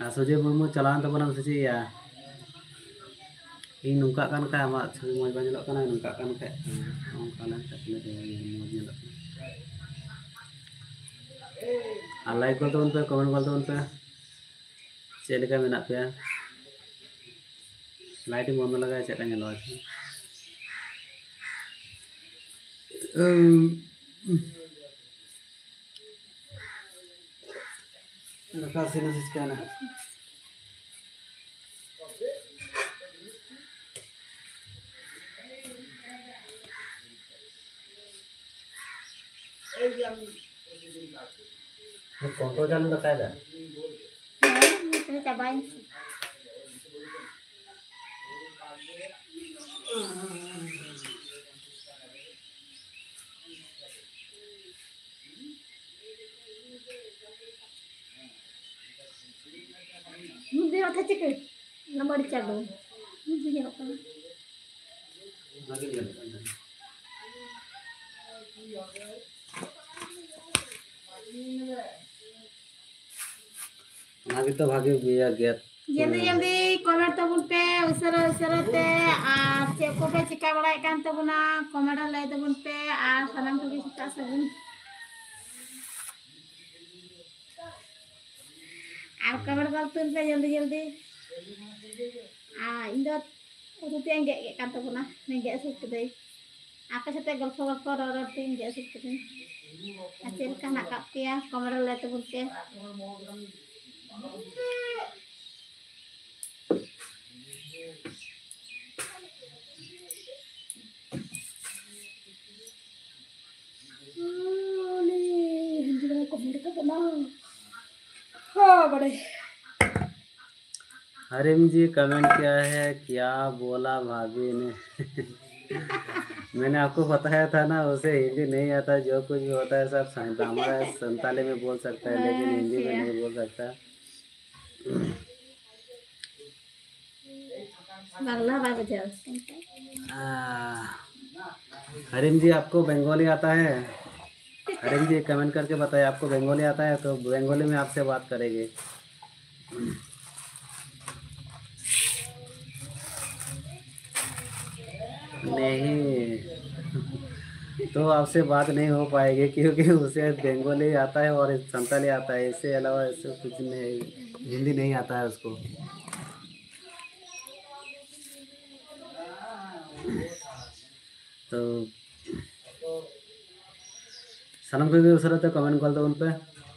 ᱟᱨ ᱥᱩᱡᱚᱭ ᱢᱩᱨᱢᱩ ᱪᱟᱞᱟᱣᱮᱱ ᱛᱟᱵᱚᱱᱟᱢ ᱥᱮ ᱪᱮᱫ ᱭᱟ? ᱤᱧ ᱱᱚᱝᱠᱟᱜ ᱠᱟᱱ ᱠᱷᱟᱡ ᱟᱢᱟᱜ ᱪᱷᱚᱵᱤ ᱢᱚᱡᱽ ᱵᱟᱝ ᱧᱮᱞᱚᱜ ᱠᱟᱱᱟ, ᱱᱚᱝᱠᱟᱜ ᱠᱟᱱ ᱠᱷᱟᱡ ᱱᱚᱝᱠᱟ ᱞᱮᱱ ᱠᱷᱟᱡ ᱛᱤᱱᱟᱹᱜ ᱪᱮᱦᱨᱟ ᱢᱚᱡᱽ ᱧᱮᱞᱚᱜ ᱠᱟᱱᱟ᱾ ᱟᱨ ᱞᱟᱭᱤᱠ ᱜᱚᱫ ᱛᱟᱵᱚᱱ ᱯᱮ, ᱠᱚᱢᱮᱱᱴ ᱜᱚᱫ ᱛᱟᱵᱚᱱ ᱯᱮ, ᱪᱮᱫ ᱞᱮᱠᱟ ᱢᱮᱱᱟᱜ ᱯᱮᱭᱟ? ᱞᱟᱭᱤᱴ ᱤᱧ ᱵᱚᱱᱫᱚ ᱞᱮᱠᱷᱟᱡ ᱪᱮᱫ ᱞᱮᱠᱟ ᱧᱮᱞᱚᱜᱼᱟ? ᱫᱟᱠᱟ ᱤᱥᱤᱱ ᱦᱚᱸ ᱪᱤᱠᱟᱹᱭᱮᱱᱟ? ᱠᱚᱱᱴᱨᱳᱞ ᱪᱟᱹᱞᱩ ᱫᱟᱠᱟᱭᱮᱫᱟ᱾ ᱦᱮᱸ, ᱱᱤᱛ ᱫᱚ ᱪᱟᱵᱟᱭᱮᱱ᱾ ᱢᱤᱫ ᱫᱤᱱ ᱚᱛᱷᱚ ᱪᱤᱠᱟᱹ? ᱚᱱᱟ ᱢᱟᱹᱨᱤᱪ ᱟᱹᱜᱩ᱾ ᱢᱤᱫ ᱫᱤᱱ ᱧᱮᱞᱚᱜ ᱠᱟᱱᱟ᱾ ᱚᱱᱟᱜᱮ ᱧᱮᱞᱚᱜ ᱠᱟᱱᱟ᱾ ᱚᱱᱟ ᱜᱮᱛᱚ ᱵᱷᱟᱜᱮ ᱵᱩᱡᱷᱟᱹᱜᱼᱟ, ᱜᱮᱫ᱾ ᱡᱚᱞᱫᱤ ᱡᱚᱞᱫᱤ ᱠᱚᱢᱮᱱᱴ ᱛᱟᱵᱚᱱ ᱯᱮ, ᱩᱥᱟᱹᱨᱟ ᱩᱥᱟᱹᱨᱟ ᱛᱮ᱾ ᱟᱨ ᱪᱮᱫ ᱠᱚᱯᱮ ᱪᱤᱠᱟ ᱵᱟᱲᱟᱭᱮᱫ ᱠᱟᱱ ᱛᱟᱵᱚᱱᱟ, ᱠᱚᱢᱮᱱᱴ ᱨᱮ ᱞᱟᱹᱭ ᱛᱟᱵᱚᱱ ᱯᱮ᱾ ᱟᱨ ᱥᱟᱱᱟᱢ ᱠᱚᱜᱮ ᱥᱮᱛᱟᱜ ᱥᱟᱹᱜᱩᱱ᱾ ᱟᱨ ᱠᱚᱢᱮᱱᱴ ᱜᱚᱞ ᱛᱩᱞ ᱯᱮ ᱡᱚᱞᱫᱤ ᱡᱚᱞᱫᱤ᱾ ᱟᱨ ᱤᱧ ᱫᱚ ᱩᱛᱩ ᱛᱮᱭᱟᱜ ᱤᱧ ᱜᱮᱫ ᱜᱮᱫ ᱠᱟᱱ ᱛᱟᱵᱚᱱᱟ, ᱜᱮᱫ ᱥᱟᱹᱛ ᱠᱟᱹᱫᱟᱹᱧ᱾ ᱟᱯᱮ ᱥᱟᱛᱮ ᱜᱚᱞᱯᱷᱚ ᱜᱚᱞᱯᱷᱚ ᱨᱚᱲ ᱨᱚᱲ ᱛᱮᱧ ᱜᱮᱫ ᱥᱟᱹᱛ ᱠᱟᱹᱫᱟᱹᱧ᱾ ᱟᱨ ᱪᱮᱫ ᱞᱮᱠᱟ ᱦᱮᱱᱟᱜ ᱟᱠᱟᱫ ᱯᱮᱭᱟ, ᱠᱚᱢᱮᱱᱴ ᱨᱮ ᱞᱟᱹᱭ ᱛᱟᱵᱚᱱ ᱯᱮ᱾ ᱩᱱᱤ ᱦᱤᱱᱫᱤ ᱫᱚ ᱠᱚᱢᱮᱱᱴ ᱠᱟᱫᱟ ᱵᱟᱝ? ᱦᱚᱸ, ᱵᱟᱲᱟᱭ᱾ हरिम जी कमेंट किया है, क्या बोला भाभी ने? मैंने आपको बताया था ना, उसे हिंदी नहीं आता, जो कुछ भी होता है सब सं-, हमारा संताली में बोल सकता है, लेकिन हिंदी में नहीं बोल सकता। बांग्ला बाय बजाओ। आ, हरिम जी, आपको बंगाली आता है? हरिम जी, कमेंट करके बताइए, आपको बंगाली आता है तो बंगाली में आपसे बात करेंगे। नहीं, तो आपसे बात नहीं हो पाएगी क्योंकि उसे बंगाली आता है और संताली आता है, इससे अलावा इससे कुछ नहीं, हिंदी नहीं आता है उसको। तो ᱥᱟᱱᱟᱢ ᱠᱚᱜᱮ ᱩᱥᱟᱹᱨᱟ ᱛᱮ ᱠᱚᱢᱮᱱᱴ ᱜᱚᱞ ᱛᱟᱵᱚᱱ ᱯᱮ,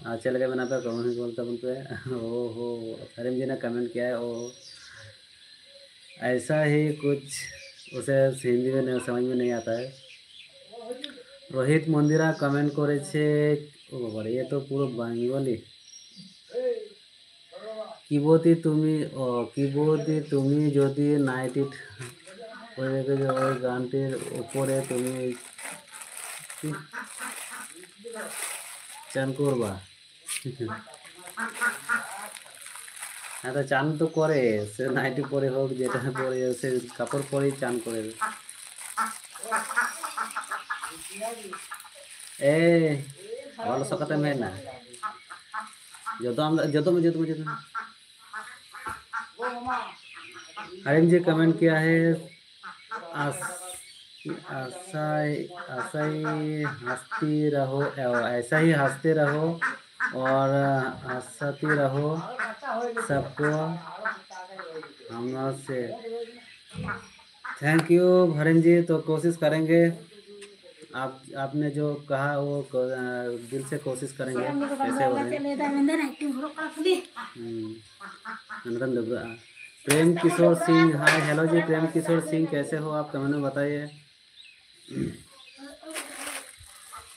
ᱟᱨ ᱪᱮᱫ ᱞᱮᱠᱟ ᱢᱮᱱᱟᱜ ᱯᱮ ᱠᱚᱢᱮᱱᱴ ᱜᱚᱞ ᱛᱟᱵᱚᱱ ᱯᱮ। ᱳ ᱦᱳ, ᱦᱟᱨᱤᱢ ᱡᱤ ᱱᱮ ᱠᱚᱢᱮᱱᱴ ᱠᱤᱭᱟ ᱦᱮ, ᱳ, ᱮᱭᱥᱟ ᱦᱤ ᱠᱩᱪ, ᱩᱥᱮ ᱦᱤᱱᱫᱤ ᱢᱮ ᱱᱮ ᱥᱚᱢᱚᱡᱽ ᱢᱮ ᱱᱟᱦᱤ ᱟᱛᱟ ᱦᱮ। ᱨᱳᱦᱤᱛ ᱢᱚᱱᱫᱤᱨᱟ ᱠᱚᱢᱮᱱᱴ ᱠᱚᱨᱮᱪᱷᱮ, ᱳ ᱵᱟᱵᱟ ᱨᱮ, ᱤᱭᱮ ᱛᱚ ᱯᱩᱨᱟᱹ ᱵᱟᱝᱜᱟᱞᱤ। কিবোতি তুমি, ও, কিবোতি তুমি যদি নাইটি ওই গানটির উপরে তুমি কি চান করবা? হ্যাঁ, তো চান তো করে, সে নাইটি পরে হোক, যেটা পরে, সে কাপড় পরেই চান করে। ᱮᱭ, ᱚᱞ ᱞᱚᱥᱚᱫ ᱠᱟᱛᱮᱢ ᱦᱮᱡ ᱮᱱᱟ? ᱡᱚᱛᱚ ᱟᱢ ᱫᱚ, ᱡᱚᱛᱚ ᱢᱮ, ᱡᱚᱛᱚ ᱢᱮ, ᱡᱚᱛᱚ ᱢᱮ᱾ हरिम जी कमेंट किया है, आस-, आशा, आशा ही हंसती रहो, ऐसा ही हंसते रहो और हंसाती रहो सबको हम से। थैंक यू हरिम जी, तो कोशिश करेंगे। आप, आपने जो कहा वो को-, अ, दिल से कोशिश करेंगे। कैसे हो रहे हैं? हम्म, ᱱᱚᱰᱮᱢ ᱰᱟᱹᱵᱽᱨᱟᱹᱜᱼᱟ। प्रेम किशोर सिंह, हाय, हेलो जी, प्रेम किशोर सिंह, कैसे हो आप? कमेंट में बताइए।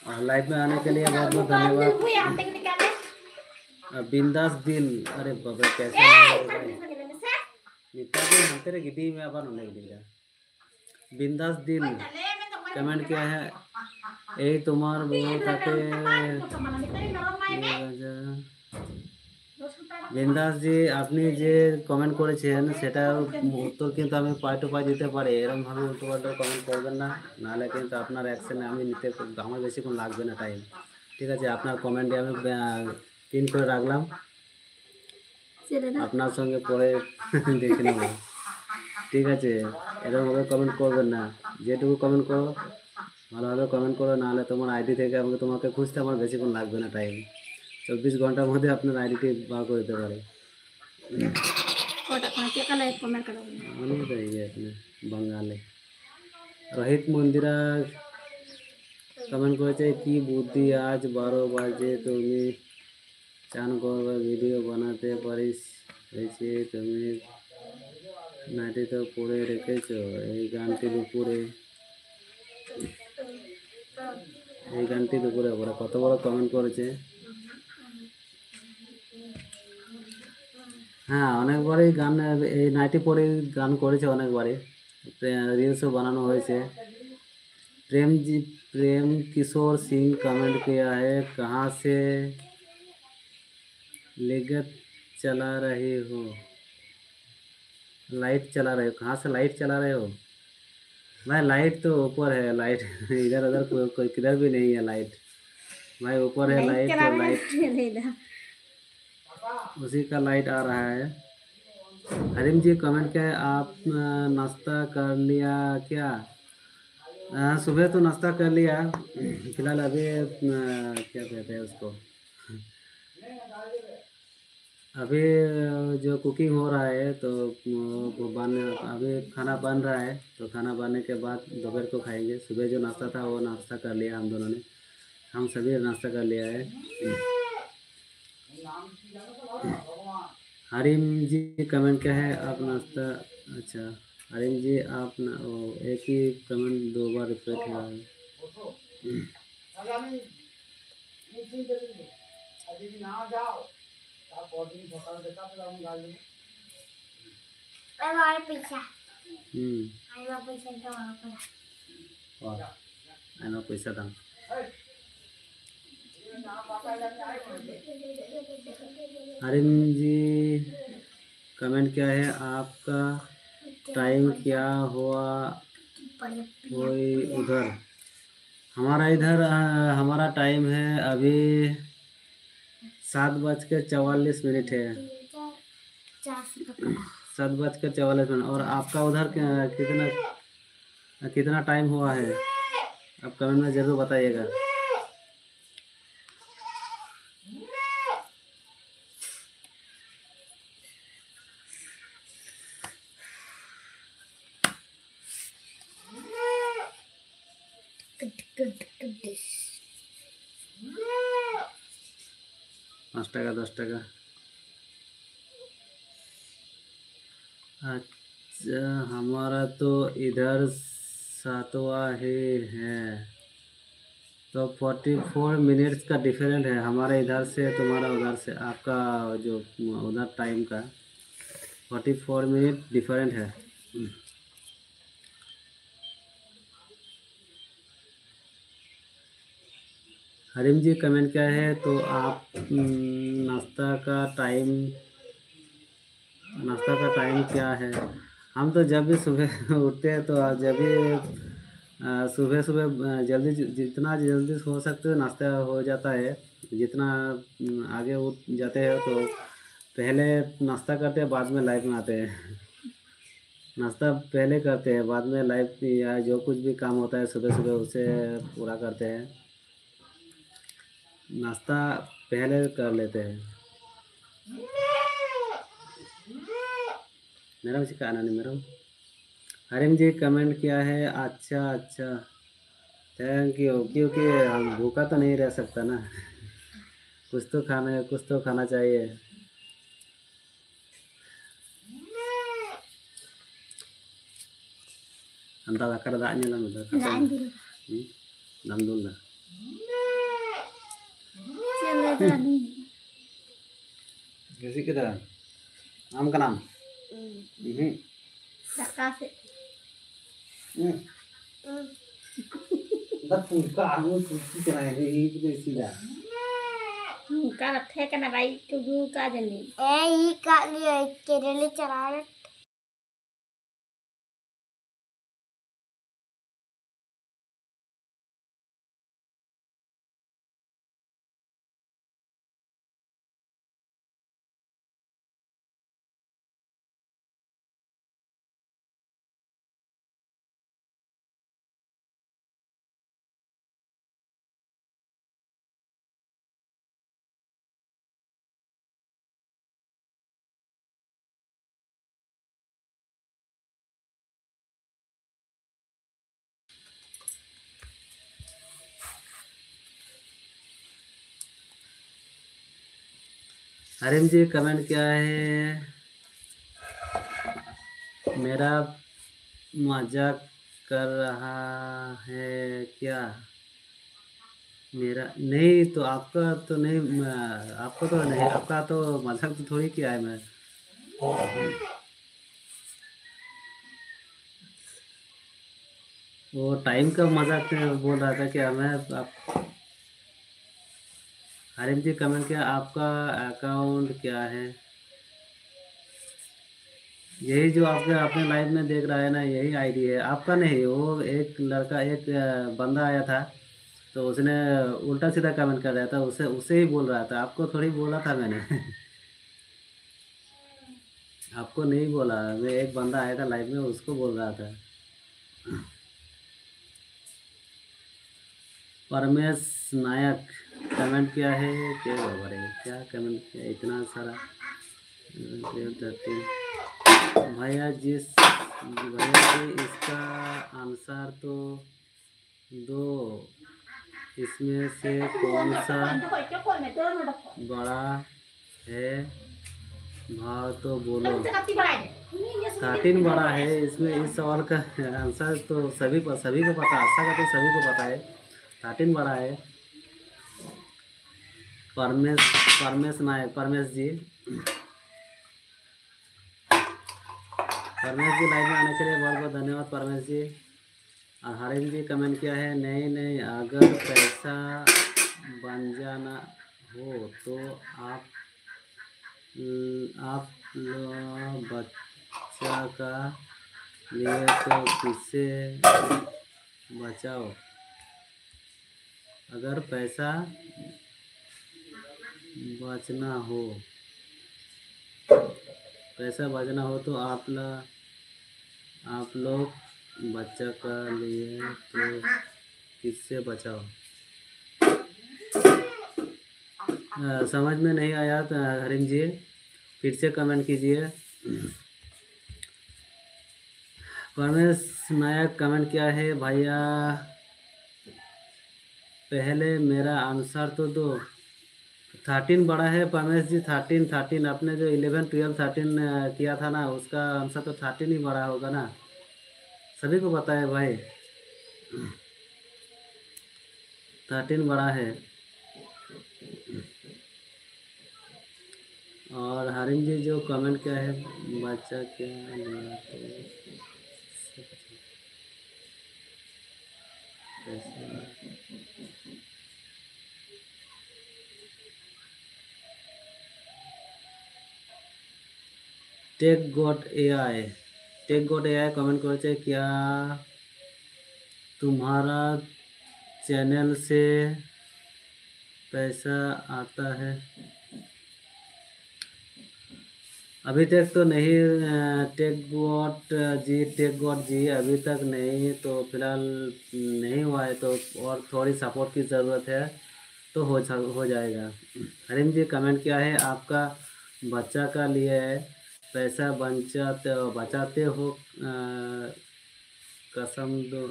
और लाइव में आने के लिए बहुत बहुत धन्यवाद। और बिंदास दिल, अरे बाबा, कैसे नाम है भाई? ᱱᱮᱛᱟᱨ ᱫᱚ ᱦᱟᱱᱛᱮ ᱨᱮ ᱜᱤᱰᱤᱭ ᱢᱮ, ᱟᱵᱟᱨ ᱱᱚᱸᱰᱮ ᱜᱤᱰᱤᱭ ᱫᱟ। बिंदास दिल कमेंट किया है, এই তোমার বউ থাকে। বিন্দাস জি, আপনি যে কমেন্ট করেছেন, সেটা উত্তর কিন্তু আমি পার্ট টু পার্ট দিতে পারি। এরকমভাবে উল্টো পাল্টা কমেন্ট করবেন না, নাহলে কিন্তু আপনার অ্যাকশনে আমি নিতে, আমার বেশিক্ষণ লাগবে না টাইম। ঠিক আছে, আপনার কমেন্টে আমি পিন করে রাখলাম। আপনার সঙ্গে পরে দেখে নেব। ঠিক আছে, এরকমভাবে কমেন্ট করবেন না, যেটুকু কমেন্ট করো ভালোভাবে কমেন্ট করো, নাহলে তোমার আইডি থেকে আমাকে, তোমাকে খুঁজতে আমার বেশিক্ষণ লাগবে না টাইম। চব্বিশ ঘন্টার মধ্যে আপনার আইডিটি বার করে দিতে পারে। ᱚᱠᱟᱴᱟᱜ ᱠᱟᱱᱟ? ᱪᱮᱫ ᱠᱟᱱᱟ? ᱠᱚᱢᱮᱱᱴ ᱠᱟᱫᱟ ᱵᱚᱱ। ᱩᱱᱤ ᱫᱚ ᱤᱭᱟᱹ ᱠᱟᱱᱟ, ᱵᱟᱝᱜᱟᱞᱤ। রোহিত মন্দিরা কমেন্ট করেছে, কি বুদ্ধি, আজ বারো বাজে তুমি চান করবে, ভিডিও বানাতে পারিস, হয়েছে তুমি নাইটি তো পরে রেখেছো, এই গানটি দুপুরে, এই গানটি দুপুরে পরে কত বড় কমেন্ট করেছে। হ্যাঁ, অনেকবারই গান, এই নাইটি পরেই গান করেছে অনেকবারই, রিলসও বানানো হয়েছে। प्रेम जी, प्रेम किशोर सिंह कमेंट किया है, कहाँ से लेगत चला रहे हो, लाइट चला रहे हो, कहाँ से लाइट चला रहे हो? भाई, लाइट तो ऊपर है, लाइट इधर उधर को, कोई किधर भी नहीं है लाइट। भाई, ऊपर है लाइट, तो लाइट। उसी का लाइट आ रहा है। हरीम जी, कमेंट क्या है, आप अ, नाश्ता कर लिया क्या? अ, सुबह तो नाश्ता कर लिया, फिलहाल अभी अ, क्या कहते हैं उसको, अभी जो कुकिंग हो रहा है, तो वो बन अभी खाना बन रहा है, तो खाना बनने के बाद दोपहर को खाएंगे। सुबह जो नाश्ता था, वो नाश्ता कर लिया हम दोनों ने, हम सभी नाश्ता कर लिया है। हरीम जी, कमेंट क्या है, आप नाश्ता? अच्छा, हरीम जी, आप ना, ओ, एक ही कमेंट दो बार रिपीट हुआ है। আমার পয়সা। हम्म। আমার পয়সা দেওয়া হবে। वाह, ᱟᱭᱢᱟ ᱯᱚᱭᱥᱟ ᱛᱟᱢ। हरीम जी, कमेंट क्या है, आपका टाइम क्या हुआ हुई उधर? हमारा इधर अ, हमारा टाइम है अभी सात बज के चवालीस मिनट है। चार सौ टका। सात बज के चवालीस मिनट। और आपका उधर क्या, कितना, कितना टाइम हुआ है, आप कमेंट में ज़रूर बताइएगा। पाँच टका, दस टका। अच्छा, हमारा तो इधर सातवां ही है, तो फोर्टी फोर मिनट्स का डिफरेंट है हमारे इधर से तुम्हारा उधर से, आपका जो उधर टाइम का फोर्टी फोर मिनट डिफरेंट है। हरीम जी, कमेंट क्या है, तो आप हम्म, नाश्ता का टाइम, नाश्ता का टाइम क्या है? हम तो जब भी सुबह उठते हैं तो जब भी, अ, सुबह सुबह, अ, जल्दी जि-, जितना जल्दी हो सकते हैं नाश्ता हो जाता है। जितना, उम, आगे उठ जाते हैं तो पहले नाश्ता करते हैं, बाद में लाइव में आते हैं। नाश्ता पहले करते हैं, बाद में लाइव या जो कुछ भी काम होता है सुबह सुबह उसे पूरा करते हैं। नाश्ता पहले कर लेते हैं। ᱢᱮᱨᱚᱢ ᱪᱤᱠᱟᱹᱜᱼᱟ ᱱᱟᱹᱱᱤ ᱢᱮᱨᱚᱢ? हरिम जी कमेंट किया है, अच्छा अच्छा, थैंक यू। क्योंकि हम भूखा तो नहीं रह सकता ना। कुछ तो खाना है, कुछ तो खाना चाहिए। ᱟᱢ ᱫᱚ ᱫᱟᱠᱟ ᱨᱮ ᱫᱟᱜ ᱧᱮᱞ ᱟᱢ ᱫᱚ᱾ ᱫᱟᱜ ᱤᱧ ᱫᱩᱞ᱾ ᱦᱩᱸ? ᱫᱟᱜ ᱫᱩᱞ ᱫᱟ᱾ ᱪᱮᱫ ᱞᱮᱠᱟ ᱟᱹᱞᱤᱧ? ᱜᱟᱹᱥᱤ ᱠᱮᱫᱟ? ᱟᱢ ᱠᱟᱱᱟᱢ? ᱦᱩᱸ᱾ ᱦᱩᱸ᱾ ᱫᱟᱠᱟ ᱥᱮᱫ᱾ ᱦᱩᱸ᱾ ᱦᱩᱸ᱾ ᱫᱟ ᱯᱩᱨᱠᱟ ᱟᱢ ᱯᱩᱨᱠᱤ ᱠᱟᱱᱟᱭ, ᱤᱧ ᱠᱚ ᱤᱥᱤᱱᱟ᱾ ᱱᱚᱝᱠᱟ ᱞᱟᱴᱷᱮ ᱠᱟᱱᱟ, ᱵᱟᱭ ᱛᱩᱜᱩ ᱠᱟᱜ ᱡᱟᱹᱱᱤᱡ᱾ ᱮ, ᱤ ᱠᱟᱜ ᱞᱮᱭᱟᱭ, ᱠᱮᱨᱮᱞᱮ ᱪᱟᱞᱟᱣ ᱞᱮᱱ᱾ हरिम जी कमेंट किया है, मेरा मजाक कर रहा है क्या? मेरा नहीं तो आपका तो नहीं, म-, आपको तो नहीं, आपका तो मजाक तो थोड़ी किया है मैं। वो टाइम का मजाक में बोल रहा था कि हमें आप, हरिम जी कमेंट किया, आपका अकाउंट क्या है? यही जो आपके अपने लाइव में देख रहा है ना, यही आईडी है आपका नहीं। वो एक लड़का, एक अ, बंदा आया था, तो उसने उल्टा सीधा कमेंट कर रहा था, उसे उसे ही बोल रहा था। आपको थोड़ी बोला था मैंने। आपको नहीं बोला मैं, एक बंदा आया था लाइव में, उसको बोल रहा था। परमेश नायक कमेंट किया है। क्या बाबा रे, क्या कमेंट किया इतना सारा? भैया जिस भैया जी, इसका आंसर तो दो, इसमें से कौन सा बड़ा है? भाव तो बोलो। थर्टीन बड़ा है। इसमें इस सवाल का आंसर तो सभी को सभी को पता, आशा करते सभी को पता है। थर्टीन बड़ा है। परमेश परमेश नायक, परमेश जी, परमेश जी लाइव में आने के लिए बहुत बहुत धन्यवाद परमेश जी। और हरिंद जी कमेंट किया है, नहीं नहीं, अगर पैसा बन जाना हो तो आप आप लोग बच्चा का लिए तो किससे बचाओ? अगर पैसा बचना हो, पैसा बचना हो तो आप ला आप लोग बच्चा का लिए तो किससे बचाओ? अ, समझ में नहीं आया तो हरिम जी फिर से कमेंट कीजिए। परमेश नायक कमेंट किया है, भैया पहले मेरा आंसर तो दो। थर्टीन बड़ा है परमेश जी, थर्टीन थर्टीन। आपने जो इलेवन ट्वेल्व थर्टीन किया था ना, उसका आंसर तो थर्टीन ही बड़ा होगा ना, सभी को पता है भाई। थर्टीन बड़ा है। और हरिम जी जो कमेंट किया है, बच्चा क्या बड़ा है? कैसे? Tech god AI, tech god AI comment করেছে, क्या तुम्हारा चैनल से पैसा आता है? अभी तक तो नहीं। टेक गॉड जी, टेक गॉड जी, अभी तक नहीं। तो फिलहाल नहीं हुआ है, तो और थोड़ी सपोर्ट की ज़रूरत है, तो हो जा, हो जाएगा। हरीम जी कमेंट किया है, आपका बच्चा का लिए पैसा बचाते बचाते हो, कसम दो,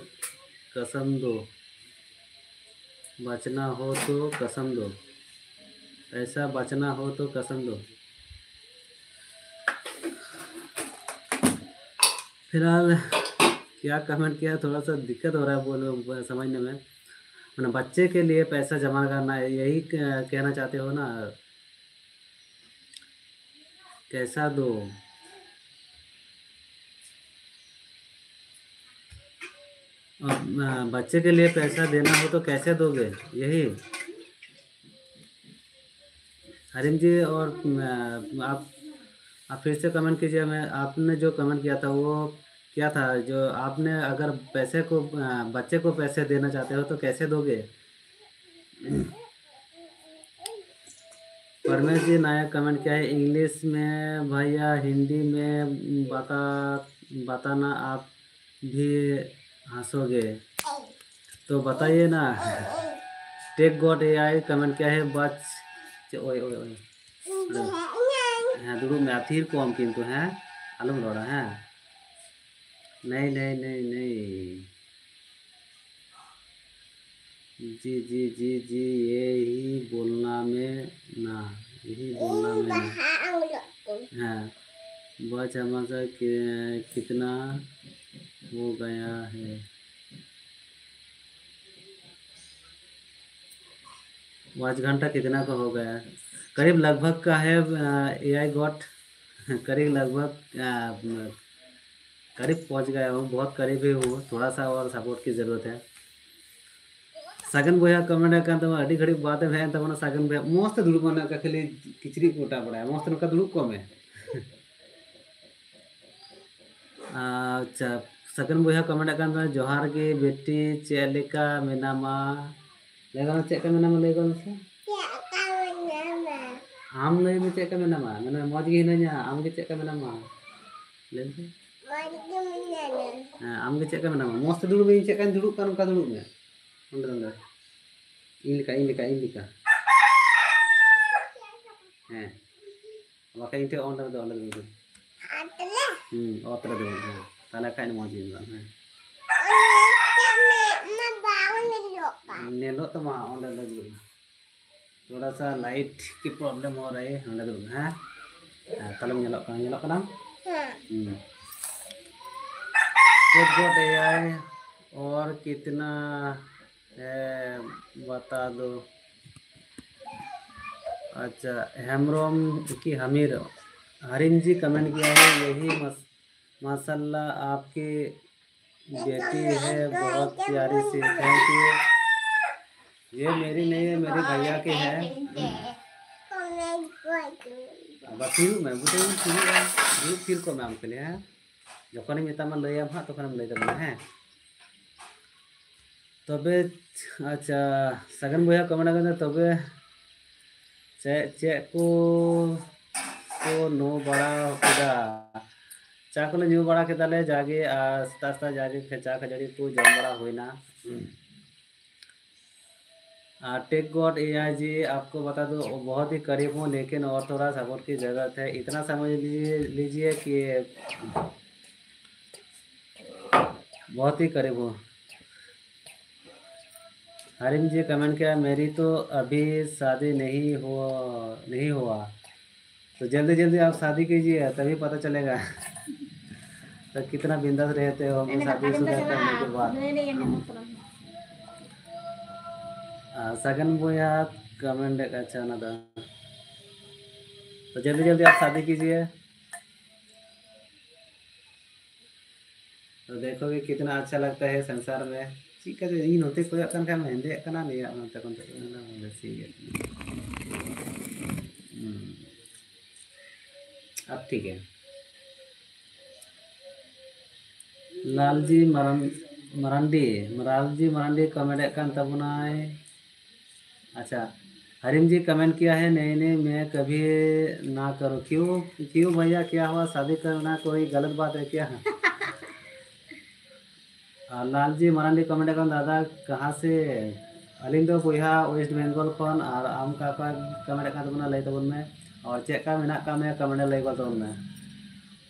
कसम दो, बचना हो तो कसम दो, ऐसा बचना हो तो कसम दो। फिलहाल क्या कमेंट किया, थोड़ा सा दिक्कत हो रहा है बोलो समझने में। मैंने बच्चे के लिए पैसा जमा करना है, यही कहना चाहते हो ना? कैसा दो? बच्चे के लिए पैसा देना हो तो कैसे दोगे, यही? हरीम जी, और आप आप फिर से कमेंट कीजिए। मैं, आपने जो कमेंट किया था वो क्या था, जो आपने अगर पैसे को बच्चे को पैसे देना चाहते हो तो कैसे दोगे? परमेश जी नायक कमेंट किया है, इंग्लिश में भैया, हिंदी में बता बताना, आप भी हंसोगे। तो बताइए ना। टेक गॉड एआई कमेंट किया है, बच चे- ओए ओए ओए। हाँ, दुड़ूब में आप थीर कम किंतु, हाँ, आलम रोड़ा, हाँ। नहीं नहीं नहीं नहीं। जी जी जी जी, यही बोलना में ना, यही बोलना में ना। हाँ, बस हमारा कि, कितना हो गया है? वॉच घंटा कितना का हो गया? करीब लगभग का है। एआई गॉड करीब लगभग करीब पहुंच गया हूँ, बहुत करीब ही हूँ, थोड़ा सा और सपोर्ट की ज़रूरत है। ᱥᱟᱜᱮᱱ ᱵᱚᱭᱦᱟ ᱠᱚᱢᱮᱱᱴ ᱟᱠᱟᱱ ᱛᱟᱢᱟ, ᱟᱹᱰᱤ ᱜᱷᱟᱹᱲᱤᱡ ᱵᱟᱫᱮᱢ ᱦᱮᱡ ᱮᱱ ᱛᱟᱵᱚᱱᱟ ᱥᱟᱜᱮᱱ ᱵᱚᱭᱦᱟ᱾ ᱢᱚᱡᱽ ᱛᱮ ᱫᱩᱲᱩᱵ ᱢᱮ, ᱚᱱᱠᱟ ᱠᱷᱟᱹᱞᱤ ᱠᱤᱪᱨᱤᱡ ᱠᱚ ᱚᱴᱟᱜ ᱵᱟᱲᱟᱭᱟ, ᱢᱚᱡᱽ ᱛᱮ ᱱᱚᱝᱠᱟ ᱫᱩᱲᱩᱵ ᱠᱚᱜ ᱢᱮ᱾ ᱟᱪᱪᱷᱟ, ᱥᱟᱹᱜᱩᱱ ᱵᱚᱭᱦᱟ ᱠᱚ ᱢᱮᱱᱮᱫ ᱠᱟᱱ ᱛᱟᱦᱮᱸᱱᱟ, "ᱡᱚᱦᱟᱨ ᱜᱮ ᱵᱤᱴᱤ, ᱪᱮᱫ ᱞᱮᱠᱟ ᱢᱮᱱᱟᱢᱟ?" ᱞᱟᱹᱭ ᱢᱮ, ᱪᱮᱫ ᱞᱮᱠᱟ ᱢᱮᱱᱟᱢᱟ? ᱞᱟᱹᱭ ᱜᱚᱫ ᱢᱮᱥᱮ᱾ ᱪᱮᱫ ᱞᱮᱠᱟ ᱢᱮᱱᱟᱢᱟ? ᱟᱢ ᱞᱟᱹᱭ ᱢᱮ, ᱪᱮᱫ ᱞᱮᱠᱟ ᱢᱮᱱᱟᱢᱟ? ᱢᱮᱱᱟ, "ᱢᱚᱡᱽ ᱜᱮ ᱦᱤᱱᱟᱹᱧᱟ, ᱟᱢ ᱜᱮ ᱪᱮᱫ ᱞᱮᱠᱟ ᱢᱮᱱᱟᱢᱟ?" ᱞᱟᱹᱭ ᱢᱮᱥᱮ᱾ ᱢᱚᱡᱽ ᱜᱮ ᱢᱮᱱᱟᱧᱟ᱾ ᱦᱮᱸ, ᱟᱢ ᱜᱮ ᱪᱮᱫ ᱞᱮᱠᱟ ᱢᱮᱱᱟᱢᱟ? ᱢᱚᱡᱽ ᱛᱮ ᱫᱩᱲᱩᱵ ᱢᱮ, ᱤᱧ ᱪᱮᱫ ᱞᱮᱠᱟᱧ ᱫᱩᱲᱩᱵ ᱠᱟᱱ ᱚᱱᱠᱟ ᱫᱩᱲᱩᱵ ᱢᱮ᱾ ᱚᱸᱰᱮ, ᱚᱸᱰᱮ᱾ ᱤᱧ ᱞᱮᱠᱟ, ᱤᱧ ᱞᱮᱠᱟ, ᱤᱧ ᱞᱮᱠᱟ᱾ ᱦᱮᱸ᱾ ᱵᱟᱠᱷᱟᱡ ᱤᱧ ᱴᱷᱮᱱ ᱚᱸᱰᱮ ᱫᱚ, ᱚᱸᱰᱮ ᱫᱚ᱾ ᱦᱩᱸ, ᱚᱛ ᱨᱮ ᱫᱩᱲᱩᱵ ᱢᱮ᱾ ᱛᱟᱦᱞᱮ ᱠᱷᱟᱡ ᱢᱚᱡᱽ ᱧᱮᱞᱚᱜᱼᱟ, ᱦᱮᱸ᱾ ᱧᱮᱞᱚᱜ ᱛᱟᱢᱟ, ᱚᱸᱰᱮ ᱫᱚ ᱫᱩᱲᱩᱵ ᱢᱮ᱾ ᱛᱷᱚᱲᱟ ᱥᱟ ᱞᱟᱭᱤᱴ ᱠᱤ ᱯᱨᱚᱵᱞᱮᱢ ᱦᱳ ᱨᱟᱦᱟ ᱦᱟᱭ, ᱚᱸᱰᱮ ᱫᱩᱲᱩᱵ ᱢᱮ, ᱦᱮᱸ? ᱦᱮᱸ, ᱛᱟᱦᱞᱮᱢ ᱧᱮᱞᱚᱜ ᱠᱟᱱᱟ, ᱧᱮᱞᱚᱜ ᱠᱟᱱᱟᱢ? ᱦᱮᱸ᱾ ᱦᱩᱸ᱾ ᱪᱮᱫ ᱜᱚᱫ ᱮᱭᱟᱭ, ᱚᱨ ᱠᱤᱛᱱᱟ ᱦᱮᱸ, ᱵᱟᱛᱟ ᱫᱚ᱾ ᱟᱪᱪᱷᱟ, ᱦᱮᱢᱵᱨᱚᱢ ᱠᱤ ᱦᱟᱢᱤᱨ, ᱦᱟᱨᱤᱢ ᱡᱤ ᱠᱚᱢᱮᱱᱴ ᱠᱤᱭᱟ ᱦᱮ, ᱭᱮᱦᱤ ᱢᱟᱥ-, ᱢᱟᱥᱟᱞᱞᱟ ᱟᱯᱠᱤ ᱵᱮᱴᱤ ᱦᱮ, ᱵᱚᱦᱚᱛ ᱯᱭᱟᱨᱤ ᱥᱤ, thank you। ये मेरी नहीं है, मेरे भैया की है। ᱟᱵᱟᱨ ᱛᱤᱨᱩᱵ ᱢᱮ, ᱵᱩᱴᱟᱹ ᱛᱤᱨᱩᱵ ᱢᱮ, ᱫᱩᱲᱩᱵ ᱛᱷᱤᱨ ᱠᱚᱜ ᱢᱮ ᱟᱢ ᱠᱷᱟᱹᱞᱤ, ᱦᱮᱸ? ᱡᱚᱠᱷᱚᱱᱤᱧ ᱢᱮᱛᱟᱢᱟ ᱞᱟᱹᱭᱟᱢ ᱦᱟᱸᱜ, ᱛᱚᱠᱷᱚᱱᱮᱢ ᱞᱟᱹᱭ ᱛᱟᱵᱚᱱᱟ, ᱦᱮᱸ? ᱛᱚᱵᱮ, ᱟᱪᱪᱷᱟ, ᱥᱟᱜᱮᱱ ᱵᱚᱭᱦᱟ ᱠᱚ ᱢᱮᱱᱟ ᱠᱟᱫᱟ, ᱛᱚᱵᱮ ᱪᱮᱫ, ᱪᱮᱫ ᱠᱚ, ᱠᱚ ᱧᱩ ᱵᱟᱲᱟ ᱠᱮᱫᱟ? ᱪᱟ ᱠᱚᱞᱮ ᱧᱩ ᱵᱟᱲᱟ ᱠᱮᱫᱟᱞᱮ ᱡᱟᱜᱮ, ᱟᱨ ᱥᱮᱛᱟᱜ ᱥᱮᱛᱟᱜ ᱡᱟᱜᱮ ᱪᱟ ᱠᱷᱟᱹᱡᱟᱹᱲᱤ ᱠᱚ ᱡᱚᱢ ᱵᱟᱲᱟ ᱦᱩᱭᱱᱟ᱾ ᱟᱨ टेक गॉड एआई जी, आपको बता दो, बहुत ही करीब हूँ, लेकिन और थोड़ा सपोर्ट की ज़रूरत है। इतना समझ लीजिए, लीजिए कि बहुत ही करीब हूँ। हरीम जी कमेंट किया, मेरी तो अभी शादी नहीं हुआ, नहीं हुआ। तो जल्दी जल्दी आप शादी कीजिए, तभी पता चलेगा। तो कितना बिंदास रहते हो शादीशुदा करने के बाद। ᱟᱨ ᱥᱟᱜᱮᱱ ᱵᱚᱭᱦᱟ ᱠᱚᱢᱮᱱᱴ ᱮᱫ, ᱟᱪᱪᱷᱟ, ᱚᱱᱟ ᱫᱚ, तो जल्दी जल्दी आप शादी कीजिए। तो देखोगे कितना अच्छा लगता है संसार में। ᱪᱮᱫ ᱠᱟ ᱪᱚ ᱤᱧ ᱱᱚᱛᱮ ᱠᱚᱭᱚᱜ ᱠᱟᱱ ᱠᱷᱟᱱ ᱦᱮᱸᱫᱮᱭᱟᱜ ᱠᱟᱱᱟ, ᱱᱤᱭᱟᱹ ᱱᱚᱛᱮ ᱠᱷᱚᱱ ᱫᱚ ᱵᱮᱥᱤ ᱜᱮ᱾ ᱦᱩᱸ᱾ ᱟᱯ ᱴᱷᱤᱠ ᱦᱮ᱾ ᱞᱟᱞᱡᱤ ᱢᱟᱨᱟᱱ-, ᱢᱟᱨᱟᱱᱰᱤ, ᱞᱟᱞᱡᱤ ᱢᱟᱨᱟᱱᱰᱤ ᱠᱚᱢᱮᱱᱴ ᱮᱫ ᱠᱟᱱ ᱛᱟᱵᱚᱱᱟᱭ᱾ ᱟᱪᱪᱷᱟ, हरीम जी कमेंट किया है, नहीं नहीं, मैं कभी ना करूँ। क्यों, क्यों भैया, क्या हुआ? शादी करना कोई गलत बात है क्या? ᱟᱨ ᱞᱟᱞᱡᱤ ᱢᱟᱨᱟᱱᱰᱤ ᱠᱚᱢᱮᱱᱴ ᱮᱫ ᱠᱟᱱ, ᱫᱟᱫᱟ ᱠᱟᱦᱟᱸ ᱥᱮ? ᱟᱹᱞᱤᱧ ᱫᱚ ᱵᱚᱭᱦᱟ ᱳᱭᱮᱥᱴ ᱵᱮᱝᱜᱚᱞ ᱠᱷᱚᱱ᱾ ᱟᱨ ᱟᱢ ᱚᱠᱟ ᱠᱷᱚᱱ ᱠᱚᱢᱮᱱᱴ ᱮᱫ ᱠᱟᱱ ᱛᱟᱵᱚᱱᱟ, ᱞᱟᱹᱭ ᱛᱟᱵᱚᱱ ᱢᱮ᱾ ᱟᱨ ᱪᱮᱫ ᱞᱮᱠᱟ ᱢᱮᱱᱟᱜ ᱟᱠᱟᱫ ᱢᱮᱭᱟ, ᱠᱚᱢᱮᱱᱴ ᱨᱮ ᱞᱟᱹᱭ ᱜᱚᱫ ᱛᱟᱵᱚᱱ ᱢᱮ᱾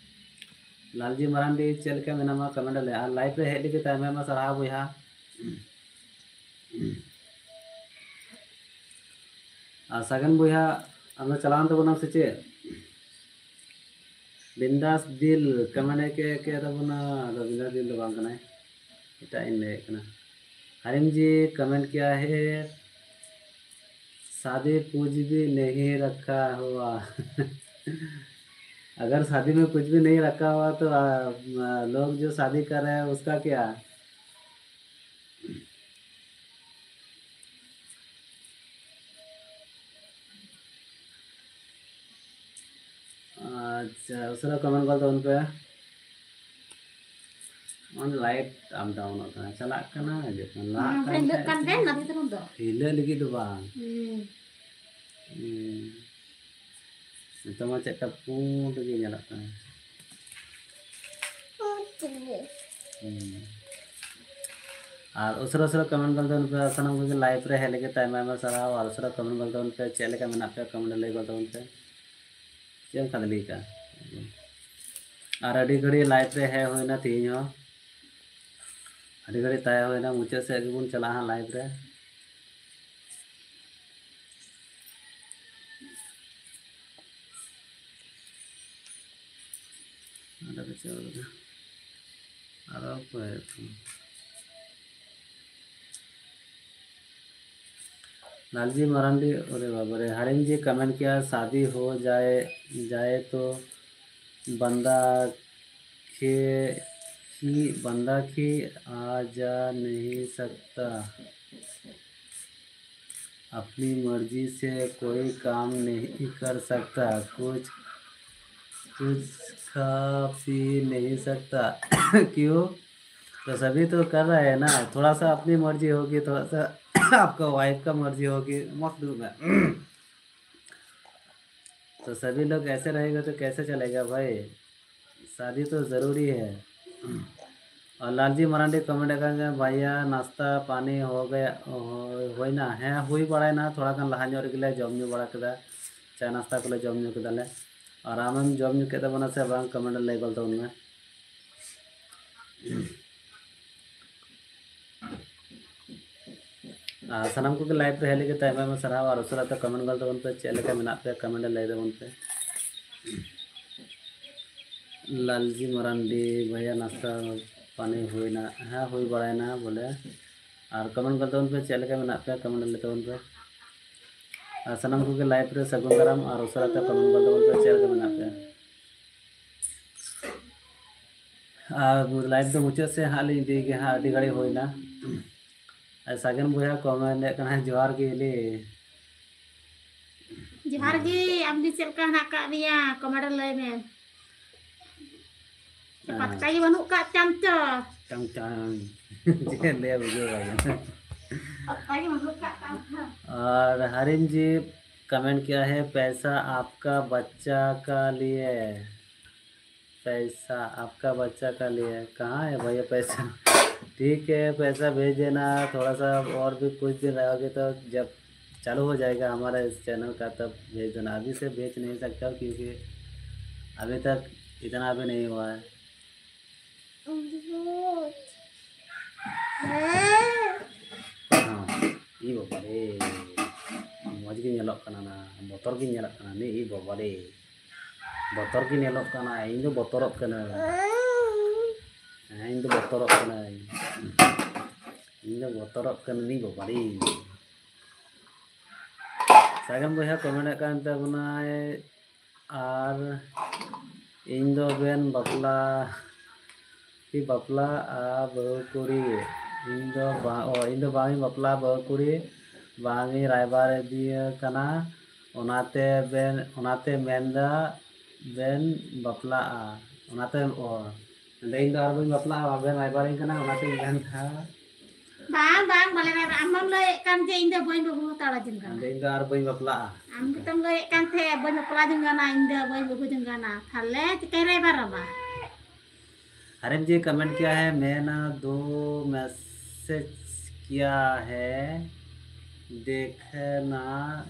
ᱞᱟᱞᱡᱤ ᱢᱟᱨᱟᱱᱰᱤ, ᱪᱮᱫ ᱞᱮᱠᱟ ᱢᱮᱱᱟᱢᱟ, ᱠᱚᱢᱮᱱᱴ ᱨᱮ ᱞᱟᱹᱭ᱾ ᱟᱨ ᱞᱟᱭᱤᱵᱷ ᱨᱮ ᱦᱮᱡ ᱞᱟᱹᱜᱤᱫ ᱛᱮ ᱟᱭᱢᱟ ᱟᱭᱢᱟ ᱥᱟᱨᱦᱟᱣ ᱵᱚᱭᱦᱟ᱾ ᱟᱨ ᱥᱟᱜᱮᱱ ᱵᱚᱭᱦᱟ, ᱟᱢ ᱫᱚ ᱪᱟᱞᱟᱣᱮᱱ ᱛᱟᱵᱚᱱᱟᱢ ᱥᱮ ᱪᱮᱫ? ᱵᱤᱱᱫᱟᱥ ᱫᱤᱞ ᱠᱚᱢᱮᱱᱴ ᱮ ᱠᱮ, ᱠᱮ ᱛᱟᱵᱚᱱᱟ, ᱟᱫᱚ ᱵᱤᱱᱫᱟᱥ ᱫᱤᱞ ᱫᱚ ᱵᱟᱝ ᱠᱟᱱᱟᱭ, ᱮᱴᱟᱜ ᱤᱧ ᱞᱟᱹᱭᱮᱫ ᱠᱟᱱᱟ᱾ हरीम जी कमेंट किया है, शादी कुछ भी नहीं रखा हुआ। अगर शादी में कुछ भी नहीं रखा हुआ तो आ, लोग जो शादी कर रहे हैं उसका क्या? ᱟᱪᱪᱷᱟ, ᱩᱥᱟᱹᱨᱟ ᱠᱚᱢᱮᱱᱴ ᱜᱚᱫ ᱛᱟᱵᱚᱱ ᱯᱮ᱾ ᱚᱱ ᱞᱟᱭᱤᱴ ᱟᱯ ᱰᱟᱣᱩᱱᱚᱜ ᱠᱟᱱᱟ, ᱪᱟᱞᱟᱜ ᱠᱟᱱᱟ, ᱦᱤᱡᱩᱜ ᱠᱟᱱᱟ, ᱞᱟᱦᱟᱜ ᱦᱮᱸ, ᱠᱟᱱ ᱦᱤᱞᱟᱹᱜ ᱠᱷᱟᱡ ᱠᱟᱱ ᱠᱷᱟᱡ ᱱᱟᱥᱮ ᱛᱟᱭᱱᱚᱢ ᱫᱚ᱾ ᱦᱤᱞᱟᱹᱜ ᱞᱟᱹᱜᱤᱫ ᱫᱚ ᱵᱟᱝ᱾ ᱦᱩᱸ᱾ ᱦᱩᱸ᱾ ᱱᱤᱛᱚᱜ ᱢᱟ ᱪᱮᱫ ᱞᱮᱠᱟ ᱯᱩᱸᱰ ᱜᱮ ᱧᱮᱞᱚᱜ ᱠᱟᱱᱟ᱾ ᱦᱩᱸ᱾ ᱟᱨ ᱩᱥᱟᱹᱨᱟ ᱩᱥᱟᱹᱨᱟ ᱠᱚᱢᱮᱱᱴ ᱜᱚᱫ ᱛᱟᱵᱚᱱ ᱯᱮ, ᱥᱟᱱᱟᱢ ᱠᱚᱜᱮ ᱞᱟᱭᱤᱵᱷ ᱨᱮ ᱦᱮᱡ ᱞᱟᱹᱜᱤᱫ ᱛᱮ ᱟᱭᱢᱟ ᱟᱭᱢᱟ ᱥᱟᱨᱦᱟᱣ᱾ ᱟᱨ ᱩᱥᱟᱹᱨᱟ ᱠᱚᱢᱮᱱᱴ ᱜᱚᱫ ᱛᱟᱵᱚᱱ ᱯᱮ, ᱪᱮᱫ ᱞᱮᱠᱟ ᱢᱮᱱᱟᱜ ᱯᱮᱭᱟ, ᱠᱚᱢᱮᱱᱴ ᱨᱮ ᱞᱟᱹᱭ ᱜᱚᱫ ᱛᱟᱵᱚᱱ ᱯᱮ᱾ ᱪᱮᱫ ᱮᱢ ᱠᱷᱟᱫᱽᱞᱮ ᱠᱟᱜᱼᱟ? ᱟᱨ ᱟᱹᱰᱤ ᱜᱷᱟᱹᱲᱤᱡ ᱞᱟᱭᱤᱵᱷ ᱨᱮ ᱦᱮᱡ ᱦᱩᱭᱱᱟ ᱛᱮᱦᱮᱧ ᱦᱚᱸ, ᱟᱹᱰᱤ ᱜᱷᱟᱹᱲᱤᱡ ᱛᱟᱦᱮᱸ ᱦᱩᱭᱱᱟ᱾ ᱢᱩᱪᱟᱹᱫ ᱥᱮᱫ ᱜᱮᱵᱚᱱ ᱪᱟᱞᱟᱜᱼᱟ ᱦᱟᱸᱜ ᱞᱟᱭᱤᱵᱷ ᱨᱮ᱾ ᱚᱸᱰᱮ ᱫᱚ ᱪᱮᱫ ᱦᱚᱸ ᱵᱟᱹᱱᱩᱜᱼᱟ᱾ ᱟᱨᱚ ᱚᱠᱚᱭ? लालजी मरांडी, अरे बाबा रे, हरीम जी कमेंट किया, शादी हो जाए, जाए तो बंदा के, की, बंदा की आ जा नहीं सकता। अपनी मर्जी से कोई काम नहीं कर सकता। कुछ, कुछ खा पी नहीं सकता। क्यों? तो सभी तो कर रहे हैं ना, थोड़ा सा अपनी मर्जी होगी, थोड़ा सा आपका वाइफ का मर्जी होगी, मत दूंगा। तो सभी लोग ऐसे रहेगा तो कैसे चलेगा भाई? शादी तो ज़रूरी है। और लालजी मरांडी कमेंट ᱟᱠᱟᱫ ᱜᱮ, ᱵᱷᱟᱭᱟ ᱱᱟᱥᱛᱟ ᱯᱟᱱᱤ ᱦᱳ ᱜᱟᱭᱟ, ᱦᱳᱭ, ᱦᱩᱭᱱᱟ? ᱦᱮᱸ, ᱦᱩᱭ ᱵᱟᱲᱟᱭᱱᱟ᱾ ᱛᱷᱚᱲᱟ ᱜᱟᱱ ᱞᱟᱦᱟ ᱧᱚᱜ ᱨᱮᱜᱮ ᱞᱮ ᱡᱚᱢ ᱧᱩ ᱵᱟᱲᱟ ᱠᱮᱫᱟ, ᱪᱟ ᱱᱟᱥᱛᱟ ᱠᱚᱞᱮ ᱡᱚᱢ ᱧᱩ ᱠᱮᱫᱟᱞᱮ᱾ ᱟᱨ ᱟᱢᱮᱢ ᱡᱚᱢ ᱧᱩ ᱠᱮᱫ ᱛᱟᱵᱚᱱᱟ ᱥᱮ ᱵᱟᱝ, ᱠᱚᱢᱮᱱᱴ ᱨᱮ ᱞᱟᱹᱭ ᱜᱚᱫ ᱛᱟᱵᱚᱱ ᱢᱮ᱾ ᱟᱨ ᱥᱟᱱᱟᱢ ᱠᱚᱜᱮ ᱞᱟᱭᱤᱵᱷ ᱨᱮ ᱦᱮᱡ ᱞᱟᱹᱜᱤᱫ ᱛᱮ ᱟᱭᱢᱟ ᱟᱭᱢᱟ ᱥᱟᱨᱦᱟᱣ, ᱟᱨ ᱩᱥᱟᱹᱨᱟ ᱛᱮ ᱠᱚᱢᱮᱱᱴ ᱜᱚᱫ ᱛᱟᱵᱚᱱ ᱯᱮ, ᱪᱮᱫ ᱞᱮᱠᱟ ᱢᱮᱱᱟᱜ ᱯᱮᱭᱟ, ᱠᱚᱢᱮᱱᱴ ᱨᱮ ᱞᱟᱹᱭ ᱛᱟᱵᱚᱱ ᱯᱮ᱾ ᱞᱟᱞᱡᱤ ᱢᱟᱨᱟᱱᱰᱤ, ᱵᱷᱟᱭᱟ ᱱᱟᱥᱛᱟ ᱯᱟᱱᱤ ᱦᱩᱭᱱᱟ? ᱦᱮᱸ, ᱦᱩᱭ ᱵᱟᱲᱟᱭᱱᱟ ᱵᱚᱞᱮ᱾ ᱟᱨ ᱠᱚᱢᱮᱱᱴ ᱜᱚᱫ ᱛᱟᱵᱚᱱ ᱯᱮ, ᱪᱮᱫ ᱞᱮᱠᱟ ᱢᱮᱱᱟᱜ ᱯᱮᱭᱟ, ᱠᱚᱢᱮᱱᱴ ᱨᱮ ᱞᱟᱹᱭ ᱛᱟᱵᱚᱱ ᱯᱮ᱾ ᱟᱨ ᱥᱟᱱᱟᱢ ᱠᱚᱜᱮ ᱞᱟᱭᱤᱵᱷ ᱨᱮ ᱥᱟᱹᱜᱩᱱ ᱫᱟᱨᱟᱢ, ᱟᱨ ᱩᱥᱟᱹᱨᱟ ᱛᱮ ᱠᱚᱢᱮᱱᱴ ᱜᱚᱫ ᱛᱟᱵᱚᱱ ᱯᱮ, ᱪᱮᱫ ᱞᱮᱠᱟ ᱢᱮᱱᱟᱜ ᱯᱮᱭᱟ᱾ ᱟᱨ ᱞᱟᱭᱤᱵᱷ ᱫᱚ ᱢᱩᱪᱟᱹᱫ ᱥᱮᱫ ᱦᱟᱸᱜ ᱞᱤᱧ ᱤᱫᱤᱭ ᱜᱮᱭᱟ ᱦᱟᱸᱜ, ᱟᱹᱰᱤ ᱜᱷᱟᱹᱲᱤᱡ ᱦᱩᱭᱱᱟ᱾ ᱟᱨ ᱥᱟᱜᱮᱱ ᱵᱚᱭᱦᱟ ᱠᱚᱢᱮᱱᱴ ᱮᱫ ᱠᱟᱱᱟᱭ, "ᱡᱚᱦᱟᱨ ᱜᱮ ᱞᱮ᱾" ᱡᱚᱦᱟᱨ ᱜᱮ, ᱟᱢ ᱜᱮ ᱪᱮᱫ ᱞᱮᱠᱟ ᱦᱮᱱᱟᱜ ᱟᱠᱟᱫ ᱢᱮᱭᱟ? ᱠᱚᱢᱮᱱᱴ ᱨᱮ ᱞᱟᱹᱭ ᱢᱮ᱾ ᱦᱮᱸ᱾ ᱯᱟᱛᱠᱟ ᱜᱮ ᱵᱟᱹᱱᱩᱜ ᱠᱟᱜ ᱪᱟᱢ ᱪᱚ᱾ ᱪᱟᱢ ᱪᱟᱢ᱾ ᱪᱮᱫ ᱞᱟᱹᱭᱟ ᱵᱩᱡᱷᱟᱹᱣ ᱵᱟᱝ ᱦᱩᱭᱩᱜ ᱠᱟᱱᱟ᱾ ᱯᱟᱛᱠᱟ ᱜᱮ ᱵᱟᱹᱱᱩᱜ ᱠᱟᱜ ᱪᱟᱢ ᱪᱚ᱾ और हरीम जी कमेंट किया है, "पैसा आपका बच्चा का लिए।" पैसा आपका बच्चा का लिए, कहाँ है भैया पैसा? ठीक है, पैसा भेज देना, थोड़ा सा और भी कुछ दिन रहोगे तो जब चालू हो जाएगा हमारा इस चैनल का, तब भेज देना। अभी से भेज नहीं सकता हूँ क्योंकि अभी तक इतना भी नहीं हुआ है। ᱦᱮᱸ, ᱤ ᱵᱟᱵᱟ ᱨᱮ, ᱢᱚᱡᱽ ᱜᱮ ᱧᱮᱞᱚᱜ ᱠᱟᱱᱟ ᱱᱟ, ᱵᱚᱛᱚᱨ ᱜᱮ ᱧᱮᱞᱚᱜ ᱠᱟᱱᱟ ᱱᱤ, ᱤ ᱵᱟᱵᱟ ᱨᱮ, ᱵᱚᱛᱚᱨ ᱜᱮ ᱧᱮᱞᱚᱜ ᱠᱟᱱᱟ, ᱤᱧ ᱫᱚ ᱵᱚᱛᱚᱨᱚᱜ ᱠᱟᱹᱱᱟᱹᱧ᱾ ᱦᱮᱸ, ᱤᱧ ᱫᱚ ᱵᱚᱛᱚᱨᱚᱜ ᱠᱟᱹᱱᱟᱹᱧ, ᱤᱧ ᱫᱚ ᱵᱚᱛᱚᱨᱚᱜ ᱠᱟᱹᱱᱟᱹᱧ ᱵᱟᱵᱟ ᱨᱮ᱾ ᱥᱟᱜᱮᱱ ᱵᱚᱭᱦᱟ ᱠᱚᱢᱮᱱᱴ ᱮᱫ ᱠᱟᱱ ᱛᱟᱵᱚᱱᱟᱭ, ᱟᱨ ᱤᱧ ᱫᱚ ᱵᱮᱱ ᱵᱟᱯᱞᱟ, ᱠᱤ ᱵᱟᱯᱞᱟ ᱟᱨ ᱵᱟᱹᱦᱩ ᱠᱩᱲᱤ, ᱤᱧ ᱫᱚ ᱵᱟᱝ, ᱚ, ᱤᱧ ᱫᱚ ᱵᱟᱝ ᱤᱧ ᱵᱟᱯᱞᱟ ᱵᱟᱹᱦᱩ ᱠᱩᱲᱤ, ᱵᱟᱝ ᱤᱧ ᱨᱟᱭᱵᱟᱨ ᱤᱫᱤᱭᱮ ᱠᱟᱱᱟ, ᱚᱱᱟᱛᱮ ᱵᱮᱱ, ᱚᱱᱟᱛᱮ ᱢᱮᱱᱫᱟ ᱵᱮᱱ ᱵᱟᱯᱞᱟᱜᱼᱟ, ᱚᱱᱟᱛᱮ ᱚ, ᱢᱮᱱᱫᱟ, "ᱤᱧ ᱫᱚ ᱟᱨ ᱵᱟᱹᱧ ᱵᱟᱯᱞᱟᱜᱼᱟ, ᱵᱟᱵᱮᱱ ᱨᱟᱭᱵᱟᱨᱤᱧ ᱠᱟᱱᱟ, ᱚᱱᱟᱛᱮᱧ ᱢᱮᱱᱫᱟ᱾" ᱵᱟᱝ ᱵᱟᱝ, ᱵᱟᱞᱮ ᱨᱟᱭᱵᱟᱨ᱾ ᱟᱢ ᱢᱟᱢ ᱞᱟᱹᱭᱮᱫ ᱠᱟᱱ ᱡᱮ ᱤᱧ ᱫᱚ ᱵᱟᱹᱧ ᱵᱟᱹᱦᱩ ᱦᱟᱛᱟᱲ ᱡᱚᱝ ᱠᱟᱱᱟ᱾ ᱢᱮᱱᱫᱟ, "ᱤᱧ ᱫᱚ ᱟᱨ ᱵᱟᱹᱧ ᱵᱟᱯᱞᱟᱜᱼᱟ᱾" ᱟᱢ ᱜᱮᱛᱚᱢ ᱞᱟᱹᱭᱮᱫ ᱠᱟᱱ ᱛᱟᱦᱮᱸᱫ ᱵᱟᱹᱧ ᱵᱟᱯᱞᱟ ᱡᱚᱝ ᱠᱟᱱᱟ, ᱤᱧ ᱫᱚ ᱵᱟᱹᱧ ᱵᱟᱹᱦᱩ ᱡᱚᱝ ᱠᱟᱱᱟ, ᱛᱟᱦᱞᱮ ᱪᱤᱠᱟᱹᱭ ᱨᱟᱭᱵᱟᱨ ᱟᱢᱟ? हरीम जी कमेंट किया है, मैंने दो मैसेज किया है, देखना,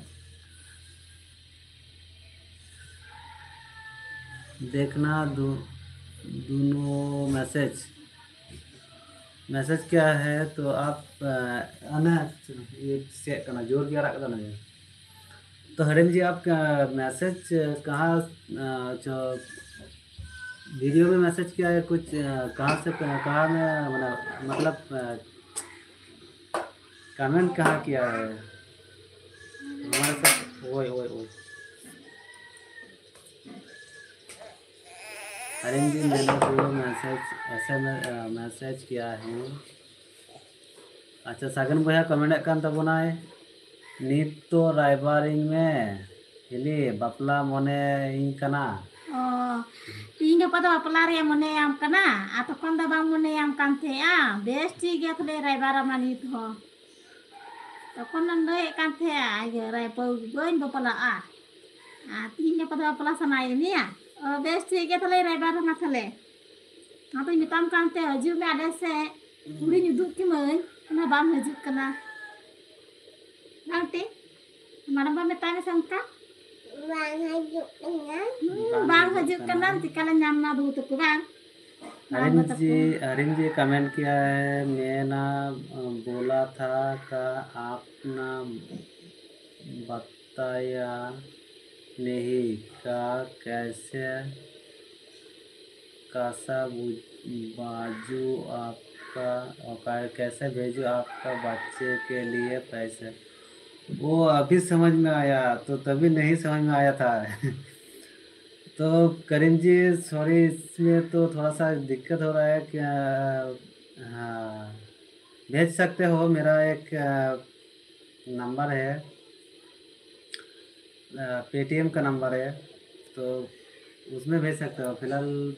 देखना दो, दोनों मैसेज। मैसेज क्या है तो आप, अ, अना, ये से करना, जोर दिया रख देना ये। तो हरीम जी, आप क्या मैसेज कहाँ, अ, जो वीडियो में मैसेज किया है कुछ, अ, कहाँ से, कहाँ में, मतलब, मतलब, अ, कमेंट कहाँ किया है हमारे साथ? ओए, ओए, ओए। हरीम जी, मैंने दो मैसेज, एसएमएस, अ, मैसेज किया है। ᱟᱪᱪᱷᱟ, ᱥᱟᱜᱮᱱ ᱵᱚᱭᱦᱟ ᱠᱚᱢᱮᱱᱴ ᱮᱫ ᱠᱟᱱ ᱛᱟᱵᱚᱱᱟᱭ, "ᱱᱤᱛ ᱛᱚ ᱨᱟᱭᱵᱟᱨᱤᱧ ᱢᱮ, ᱦᱤᱞᱤ ᱵᱟᱯᱞᱟ ᱢᱚᱱᱮᱭᱤᱧ ᱠᱟᱱᱟ᱾" ᱚ, ᱛᱤᱦᱤᱧ ᱜᱟᱯᱟ ᱫᱚ ᱵᱟᱯᱞᱟ ᱨᱮᱭᱟᱜ ᱢᱚᱱᱮᱭᱟᱢ ᱠᱟᱱᱟ, ᱟᱨ ᱛᱚᱠᱷᱚᱱ ᱫᱚ ᱵᱟᱝ ᱢᱚᱱᱮᱭᱟᱢ ᱠᱟᱱ ᱛᱟᱦᱮᱸᱜᱼᱟ? ᱵᱮᱥ ᱴᱷᱤᱠ ᱜᱮᱭᱟ, ᱛᱟᱦᱞᱮ ᱨᱟᱭᱵᱟᱨ ᱟᱢᱟ ᱱᱤᱛ ᱦᱚᱸ᱾ ᱛᱚᱠᱷᱚᱱ ᱮᱢ ᱞᱟᱹᱭᱮᱫ ᱠᱟᱱ ᱛᱟᱦᱮᱸᱜᱼᱟ, "ᱤᱭᱟᱹ, ᱨᱟᱭ-, ᱵᱟᱹᱧ ᱵᱟᱯᱞᱟᱜᱼᱟ", ᱟᱨ ᱛᱤᱦᱤᱧ ᱜᱟᱯᱟ ᱫᱚ ᱵᱟᱯᱞᱟ ᱥᱟᱱᱟᱭᱮᱫ ᱢᱮᱭᱟ? ᱚ, ᱵᱮᱥ ᱴᱷᱤᱠ ᱜᱮᱭᱟ, ᱛᱟᱦᱞᱮ ᱨᱟᱭᱵᱟᱨ ᱟᱢᱟ ᱛᱟᱦᱞᱮ᱾ ᱚᱱᱟᱛᱮᱧ ᱢᱮᱛᱟᱢ ᱠᱟᱱ ᱛᱮ, ᱦᱤᱡᱩᱜ ᱢᱮ ᱟᱞᱮ ᱥᱮᱫ, ᱠᱩᱲᱤᱧ ᱩᱫᱩᱜ ᱠᱤᱢᱟᱹᱧ, ᱚᱱᱟ ᱵᱟᱢ ᱦᱤᱡᱩᱜ ᱠᱟᱱᱟ᱾ ᱵᱟᱝ ᱛᱮ? ᱢᱟᱲᱟᱝ ᱵᱟᱢ ᱢᱮᱛᱟᱭ ᱢᱮᱥᱮ ᱚᱱᱠᱟ? ᱵᱟᱝ ᱦᱤᱡᱩᱜ ᱠᱟᱱᱟ᱾ ᱦᱩᱸ, ᱵᱟᱝ ᱵᱟᱝ ᱦᱤᱡᱩᱜ ᱦᱤᱡᱩᱜ ᱠᱟᱱᱟ᱾ ᱠᱟᱱᱟ, ᱪᱮᱠᱟ ᱞᱮ ᱧᱟᱢ ᱢᱟ ᱵᱟᱹᱦᱩ ᱛᱟᱠᱚ, ᱵᱟᱝ? ᱵᱟᱝ ᱟᱹᱞᱤᱧ ᱵᱟᱹᱦᱩ ᱛᱟᱠᱚ᱾ ᱡᱮ, ᱟᱹᱞᱤᱧ ᱡᱮ ᱠᱚᱢᱮᱱᱴ ᱠᱮᱭᱟ, ᱢᱮᱱᱟ, ᱵᱳᱞᱟ ᱛᱷᱟ ᱠᱟ ᱟᱯᱱᱟ ᱵᱟᱛᱟᱭᱟ ᱱᱮᱦᱤ ᱠᱟ ᱠᱮᱥᱮ ᱠᱟᱥᱟ ᱵᱩᱡ-, बाजू आपका, और कैसे भेजू आपका बच्चे के लिए पैसे। वो अभी समझ में आया, तो तभी नहीं समझ में आया था। तो करीम जी, सॉरी, इसमें तो थोड़ा सा दिक्कत हो रहा है क्या? हाँ, भेज सकते हो, मेरा एक, अ, नंबर है, अ, पेटीएम का नंबर है, तो उसमें भेज सकते हो। फिलहाल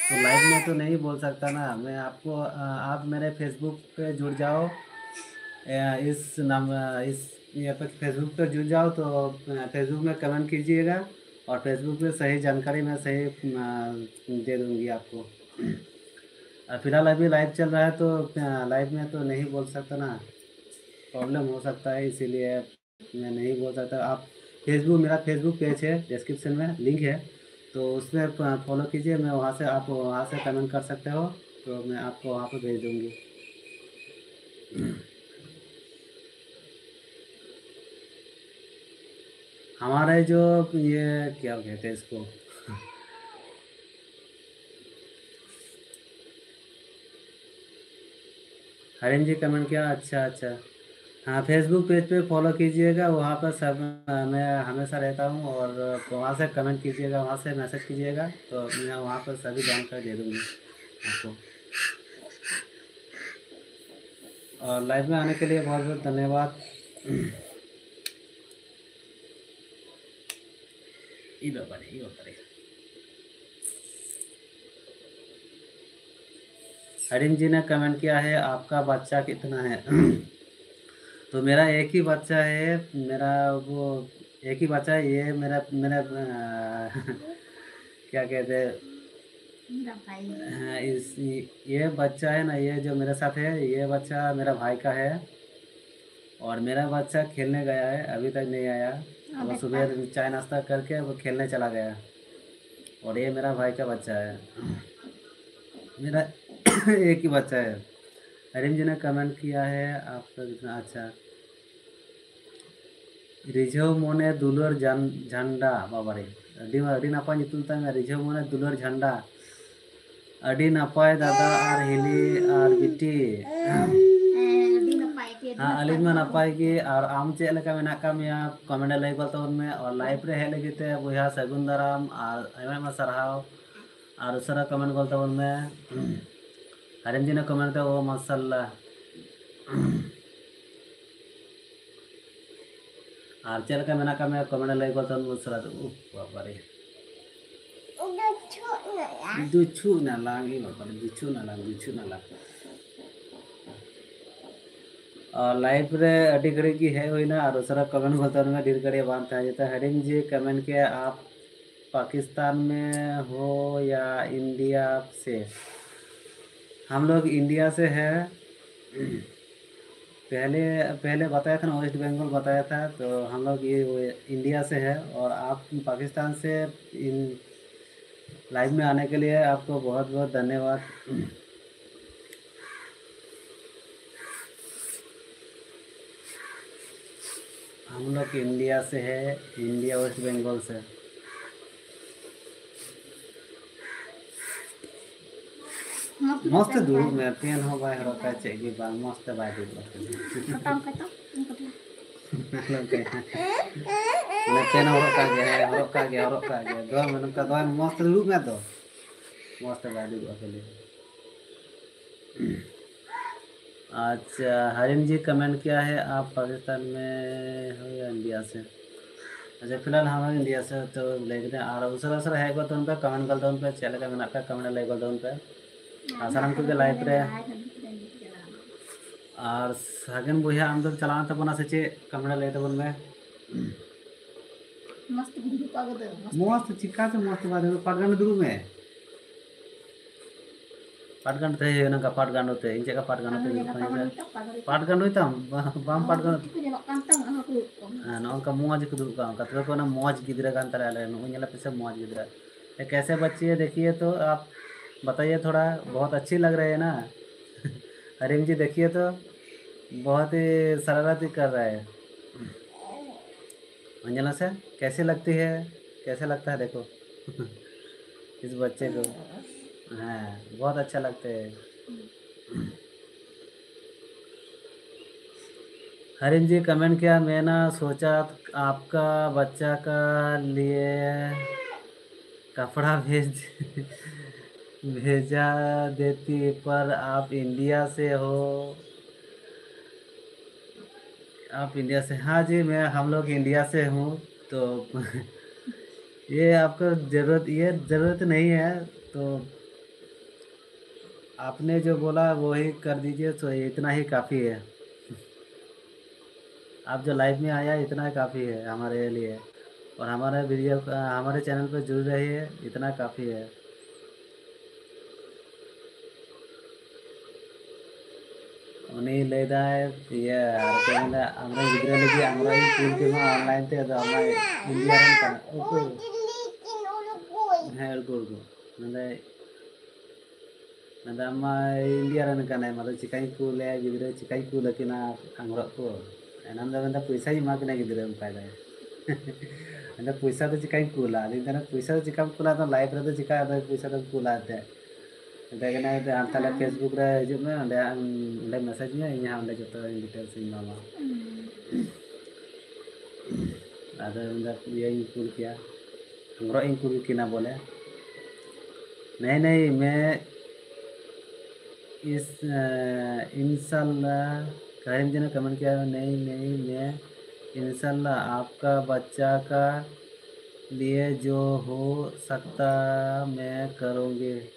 तो लाइव में तो नहीं बोल सकता ना मैं आपको। अ, आप मेरे फेसबुक पे जुड़ जाओ। अ, इस नाम, अ, इस ये पे, फेसबुक पे जुड़ जाओ तो, अ, फेसबुक में कमेंट कीजिएगा और फेसबुक पे सही जानकारी मैं सही, अ, दे दूँगी आपको। अ, फिलहाल अभी लाइव चल रहा है तो, अ, लाइव में तो नहीं बोल सकता ना, प्रॉब्लम हो सकता है, इसीलिए मैं नहीं बोल सकता। आप फेसबुक, मेरा फेसबुक पेज है, डिस्क्रिप्शन में लिंक है, तो उसमें प-, फॉलो कीजिए। मैं वहाँ से, आप वहाँ से कमेंट कर सकते हो, तो मैं आपको वहाँ पे भेज दूँगी। हमारे जो ये क्या कहते हैं इसको, हरीम जी कमेंट किया, अच्छा, अच्छा। हाँ, फेसबुक पेज पे फॉलो कीजिएगा, वहाँ पर सब, मैं हमेशा रहता हूँ और वहाँ से कमेंट कीजिएगा, वहाँ से मैसेज कीजिएगा, तो मैं वहाँ पर सभी जानकारी दे दूँगी आपको। और लाइव में आने के लिए बहुत बहुत धन्यवाद। ई बाबा रे, ई बाबा रे। हरीम जी ने कमेंट किया है, आपका बच्चा कितना है? तो मेरा एक ही बच्चा है, मेरा वो एक ही बच्चा है, ये मेरा, मेरा, अ, क्या कहते हैं, मेरा भाई। हाँ, इस, ये बच्चा है ना, ये जो मेरे साथ है, ये बच्चा मेरा भाई का है। और मेरा बच्चा खेलने गया है, अभी तक नहीं आया। हाँ, वो बेटा। सुबह चाय नाश्ता करके वो खेलने चला गया। और ये मेरा भाई का बच्चा है, मेरा एक ही बच्चा है। हरीम जी ने कमेंट किया है, आपका कितना अच्छा। ᱨᱤᱡᱷᱟᱹᱣ ᱢᱚᱱᱮ ᱫᱩᱞᱟᱹᱲ ᱡᱟᱱ-, ᱡᱷᱟᱱᱰᱟ, ᱵᱟᱵᱟᱨᱮ, ᱟᱹᱰᱤ, ᱟᱹᱰᱤ ᱱᱟᱯᱟᱭ ᱧᱩᱛᱩᱢ ᱛᱟᱭ ᱢᱮ, ᱨᱤᱡᱷᱟᱹᱣ ᱢᱚᱱᱮ ᱫᱩᱞᱟᱹᱲ ᱡᱷᱟᱱᱰᱟ᱾ ᱟᱹᱰᱤ ᱱᱟᱯᱟᱭ ᱫᱟᱫᱟ ᱟᱨ ᱦᱤᱞᱤ ᱟᱨ ᱵᱤᱴᱤ᱾ ᱦᱮᱸ, ᱟᱹᱰᱤ ᱱᱟᱯᱟᱭ ᱜᱮ, ᱟᱹᱰᱤ ᱦᱮᱸ, ᱱᱟᱯᱟᱭ ᱟᱹᱞᱤᱧ ᱢᱟ ᱜᱮ᱾ ᱱᱟᱯᱟᱭ ᱜᱮ, ᱟᱨ ᱟᱢ ᱪᱮᱫ ᱞᱮᱠᱟ ᱢᱮᱱᱟᱜ ᱟᱠᱟᱫ ᱢᱮᱭᱟ? ᱠᱚᱢᱮᱱᱴ ᱨᱮ ᱞᱟᱹᱭ ᱜᱚᱫ ᱛᱟᱵᱚᱱ ᱢᱮ, ᱟᱨ ᱞᱟᱭᱤᱵᱷ ᱨᱮ ᱦᱮᱡ ᱞᱟᱹᱜᱤᱫ ᱛᱮ ᱵᱚᱭᱦᱟ ᱥᱟᱹᱜᱩᱱ ᱫᱟᱨᱟᱢ ᱟᱨ ᱟᱭᱢᱟ ᱟᱭᱢᱟ ᱥᱟᱨᱦᱟᱣ, ᱟᱨ ᱩᱥᱟᱹᱨᱟ ᱠᱚᱢᱮᱱᱴ ᱜᱚᱫ ᱛᱟᱵᱚᱱ ᱢᱮ᱾ ᱦᱟᱨᱮᱢ ᱡᱤᱱᱟ ᱠᱚᱢᱮᱱᱴ ᱛᱮ, ᱳ ᱢᱟᱥᱟᱞᱞᱟ᱾ ᱟᱨ ᱪᱮᱫ ᱞᱮᱠᱟ ᱢᱮᱱᱟᱜ ᱟᱠᱟᱫ ᱢᱮᱭᱟ? ᱠᱚᱢᱮᱱᱴ ᱨᱮ ᱞᱟᱹᱭ ᱜᱚᱫ ᱛᱟᱵᱚᱱ ᱢᱮ ᱩᱥᱟᱹᱨᱟ ᱛᱮ᱾ ᱩᱯ, ᱵᱟᱵᱟᱨᱮ᱾ ᱫᱩᱪᱷᱩ ᱱᱟᱞᱟᱝ ᱤᱧ ᱵᱟᱵᱟ, ᱫᱩᱪᱷᱩ ᱱᱟᱞᱟᱝ, ᱫᱩᱪᱷᱩ ᱱᱟᱞᱟᱝ᱾ ᱟᱨ live ᱨᱮ ᱟᱹᱰᱤ ᱜᱷᱟᱹᱲᱤᱡ ᱜᱮ ᱦᱮᱡ ᱦᱩᱭᱱᱟ ᱟᱨ ᱩᱥᱟᱹᱨᱟ comment ᱵᱚᱞᱛᱮ ᱚᱱᱟ ᱰᱷᱮᱨ ᱜᱷᱟᱹᱲᱤᱡ ᱵᱟᱝ ᱛᱟᱦᱮᱸ ᱡᱮᱛᱮ ᱦᱟᱹᱨᱤᱢ ᱡᱤ comment ᱠᱮ ᱟᱯ ᱯᱟᱠᱤᱥᱛᱟᱱ ᱢᱮ ᱦᱳ ᱭᱟ ᱤᱱᱰᱤᱭᱟ ᱥᱮ? ᱦᱟᱢ ᱞᱳᱜ ᱤᱱᱰᱤᱭᱟ ᱥᱮ ᱦᱮ᱾ पहले पहले बताया था ना, वेस्ट बंगाल बताया था, तो हम लोग ये इंडिया से है और आप पाकिस्तान से। इन लाइव में आने के लिए आपको बहुत बहुत धन्यवाद। हम लोग इंडिया से है, इंडिया वेस्ट बंगाल से। ᱢᱚᱡᱽ ᱛᱮ ᱫᱩᱲᱩᱵ ᱢᱮ, ᱯᱮᱱ ᱦᱚᱸ ᱵᱟᱭ ᱦᱚᱨᱚᱜ ᱠᱟᱜᱼᱟ, ᱪᱮᱫ ᱜᱮ ᱵᱟᱝ, ᱢᱚᱡᱽ ᱛᱮ ᱵᱟᱭ ᱫᱩᱲᱩᱵ ᱟᱠᱟᱱᱟ᱾ ᱯᱮᱱ ᱦᱚᱸ ᱦᱚᱨᱚᱜ ᱠᱟᱜ ᱜᱮ, ᱦᱮᱸ, ᱦᱚᱨᱚᱜ ᱠᱟᱜ ᱜᱮ, ᱦᱚᱨᱚᱜ ᱠᱟᱜ ᱜᱮ᱾ ᱫᱚᱦᱚᱭ ᱢᱮ ᱱᱚᱝᱠᱟ, ᱫᱚᱦᱚᱭ ᱢᱮ, ᱢᱚᱡᱽ ᱛᱮ ᱫᱩᱲᱩᱵ ᱢᱮ ᱟᱫᱚ᱾ ᱢᱚᱡᱽ ᱛᱮ ᱵᱟᱭ ᱫᱩᱲᱩᱵ ᱟᱠᱟᱱᱟ᱾ अच्छा, हरीम जी कमेंट किया है, आप पाकिस्तान में हो या इंडिया से? अच्छा, फिलहाल हम लोग इंडिया से, तो ᱞᱟᱹᱭ ᱠᱮᱫᱟ, ᱟᱨ ᱩᱥᱟᱹᱨᱟ ᱩᱥᱟᱹᱨᱟ ᱦᱮᱡ ᱜᱚᱫ ᱛᱟᱵᱚᱱ ᱯᱮ, ᱠᱚᱢᱮᱱᱴ ᱜᱚᱫ ᱛᱟᱵᱚᱱ ᱯᱮ, ᱪᱮᱫ ᱞᱮᱠᱟ ᱢᱮᱱᱟᱜ ᱯᱮᱭᱟ, ᱠᱚᱢᱮᱱᱴ ᱞᱟᱹᱭ ᱜᱚᱫ ᱛᱟᱵᱚᱱ ᱯᱮ᱾ ᱟᱨ ᱥᱟᱱᱟᱢ ᱠᱚᱜᱮ ᱞᱟᱭᱤᱵᱷ ᱨᱮ, ᱟᱨ ᱥᱟᱜᱮᱱ ᱵᱚᱭᱦᱟ, ᱟᱢ ᱫᱚᱢ ᱪᱟᱞᱟᱣ ᱮᱱ ᱛᱟᱵᱚᱱᱟ ᱥᱮ ᱪᱮᱫ? ᱠᱚᱢᱮᱱᱴ ᱞᱟᱹᱭ ᱛᱟᱵᱚᱱ ᱢᱮ᱾ ᱢᱚᱡᱽ ᱛᱮ ᱪᱤᱠᱟᱹᱛᱮ ᱢᱚᱡᱽ ᱛᱮ ᱵᱟᱭ ᱫᱩᱲᱩᱵ, ᱯᱟᱴ ᱜᱟᱱᱰᱩ ᱫᱩᱲᱩᱵ ᱢᱮ᱾ ᱯᱟᱴ ᱜᱟᱱᱰᱩ ᱛᱮ ᱦᱩᱭᱩᱜᱼᱟ, ᱱᱚᱝᱠᱟ ᱯᱟᱴ ᱜᱟᱱᱰᱩ ᱛᱮ᱾ ᱤᱧ ᱪᱮᱫ ᱞᱮᱠᱟ ᱯᱟᱴ ᱜᱟᱱᱰᱩ ᱛᱮ ᱫᱩᱲᱩᱵ ᱠᱟᱱᱟ? ᱯᱟᱴ ᱜᱟᱱᱰᱩᱭ ᱛᱟᱢ, ᱵᱟ-, ᱵᱟᱢ ᱯᱟᱴ ᱜᱟᱱᱰᱩ᱾ ᱦᱮᱸ, ᱱᱚᱜᱼᱚ ᱱᱚᱝᱠᱟ ᱢᱚᱡᱽ ᱜᱮᱠᱚ ᱫᱩᱲᱩᱵ ᱠᱟᱱᱟ, ᱚᱱᱠᱟ ᱛᱚᱵᱮ ᱠᱚ ᱚᱱᱟ ᱢᱚᱡᱽ ᱜᱤᱫᱽᱨᱟᱹ ᱠᱟᱱ ᱛᱟᱞᱮᱭᱟ ᱟᱞᱮ᱾ ᱱᱩᱜᱼᱩᱭ ᱧᱮᱞᱮ ᱯᱮᱥᱮ ᱢᱚᱡᱽ ᱜᱤᱫᱽᱨᱟᱹ᱾ ये कैसे बच्ची है, देखिए तो, आप बताइए थोड़ा, बहुत अच्छी लग रही है ना। अरे जी, देखिए तो, बहुत ही शरारत ही कर रहा है। अंजना से कैसी लगती है, कैसे लगता है, देखो। इस बच्चे को। हाँ, बहुत अच्छा लगता है। हरिम जी कमेंट किया, मैं ना सोचा आपका बच्चा का लिए कपड़ा भेज भेजा देती, पर आप इंडिया से हो। आप इंडिया से? हाँ जी, मैं, हम लोग इंडिया से हूँ, तो ये आपको ज़रूरत, ये ज़रूरत नहीं है, तो आपने जो बोला वही कर दीजिए, तो इतना ही काफ़ी है। आप जो लाइव में आया, इतना ही काफ़ी है हमारे लिए। और हमारे वीडियो, हमारे चैनल पर जुड़ रहिए, इतना काफ़ी है। ᱩᱱᱤ ᱞᱟᱹᱭᱫᱟᱭ, ᱤᱭᱟᱹ, ᱟᱨ ᱪᱮᱫ ᱢᱮᱱᱫᱟ, ᱟᱢᱨᱮᱱ ᱜᱤᱫᱽᱨᱟᱹ ᱞᱟᱹᱜᱤᱫ ᱟᱝᱨᱚᱵ ᱤᱧ ᱠᱩᱞ ᱠᱮᱢᱟ ᱚᱱᱞᱟᱭᱤᱱ ᱛᱮ, ᱟᱫᱚ ᱟᱢᱟᱭ ᱤᱱᱰᱤᱭᱟ ᱨᱮᱱ ᱠᱟᱱᱟ᱾ ᱩᱠᱩ᱾ ᱦᱮᱸ, ᱩᱠᱩ, ᱩᱠᱩ᱾ ᱢᱮᱱᱫᱟᱭ, ᱢᱮᱱᱫᱟ, ᱟᱢ ᱢᱟ ᱤᱱᱰᱤᱭᱟ ᱨᱮᱱ ᱠᱟᱱᱟᱭ, ᱟᱫᱚ ᱪᱤᱠᱟᱹᱧ ᱠᱩᱞᱮᱭᱟ ᱜᱤᱫᱽᱨᱟᱹ, ᱪᱤᱠᱟᱹᱧ ᱠᱩᱞ ᱟᱹᱠᱤᱱᱟ ᱟᱝᱨᱚᱵ ᱠᱚ? ᱮᱱᱟᱱ ᱫᱚ ᱢᱮᱱᱫᱟ, ᱯᱚᱭᱥᱟᱧ ᱮᱢᱟ ᱠᱤᱱᱟ ᱜᱤᱫᱽᱨᱟᱹ, ᱚᱱᱠᱟᱭ ᱫᱟᱭ᱾ ᱢᱮᱱᱫᱟ, ᱯᱚᱭᱥᱟ ᱫᱚ ᱪᱤᱠᱟᱹᱧ ᱠᱩᱞᱟ? ᱟᱫᱚᱧ ᱢᱮᱱᱫᱟ, ᱯᱚᱭᱥᱟ ᱫᱚ ᱪᱤᱠᱟᱹᱢ ᱠᱩᱞᱟ? ᱟᱫᱚ ᱞᱟᱭᱤᱵᱷ ᱨᱮᱫᱚ ᱪᱤᱠᱟ ᱟᱫᱚ ᱯᱚᱭᱥᱟ ᱫᱚᱢ ᱠᱩᱞᱟ ᱮᱱᱛᱮᱫ? ᱢᱮᱛᱟᱭ ᱠᱟᱱᱟ, "ᱟᱢ ᱛᱟᱦᱞᱮ ᱦᱮᱸ᱾ Facebook ᱨᱮ ᱦᱤᱡᱩᱜ ᱢᱮ, ᱚᱸᱰᱮ ᱟᱢ, ᱚᱸᱰᱮ ᱢᱮᱥᱮᱡᱽ ᱢᱮ, ᱤᱧ ᱦᱟᱸᱜ ᱚᱸᱰᱮ ᱡᱚᱛᱚ ᱰᱤᱴᱮᱞᱥ ᱤᱧ ᱮᱢᱟᱢᱟ᱾" ᱦᱩᱸ᱾ ᱟᱫᱚ ᱢᱮᱱᱫᱟ, ᱤᱭᱟᱹᱧ ᱠᱩᱞ ᱠᱮᱭᱟ, ᱟᱝᱨᱚᱵ ᱤᱧ ᱠᱩᱞ ᱠᱤᱱᱟ ᱵᱚᱞᱮ᱾ नहीं, नहीं, मैं इस, अ, इंशाल्लाह, करीम जी ने कमेंट किया, "नहीं, नहीं, मैं इंशाल्लाह आपका बच्चा का लिए जो हो सकता मैं करूँगी।"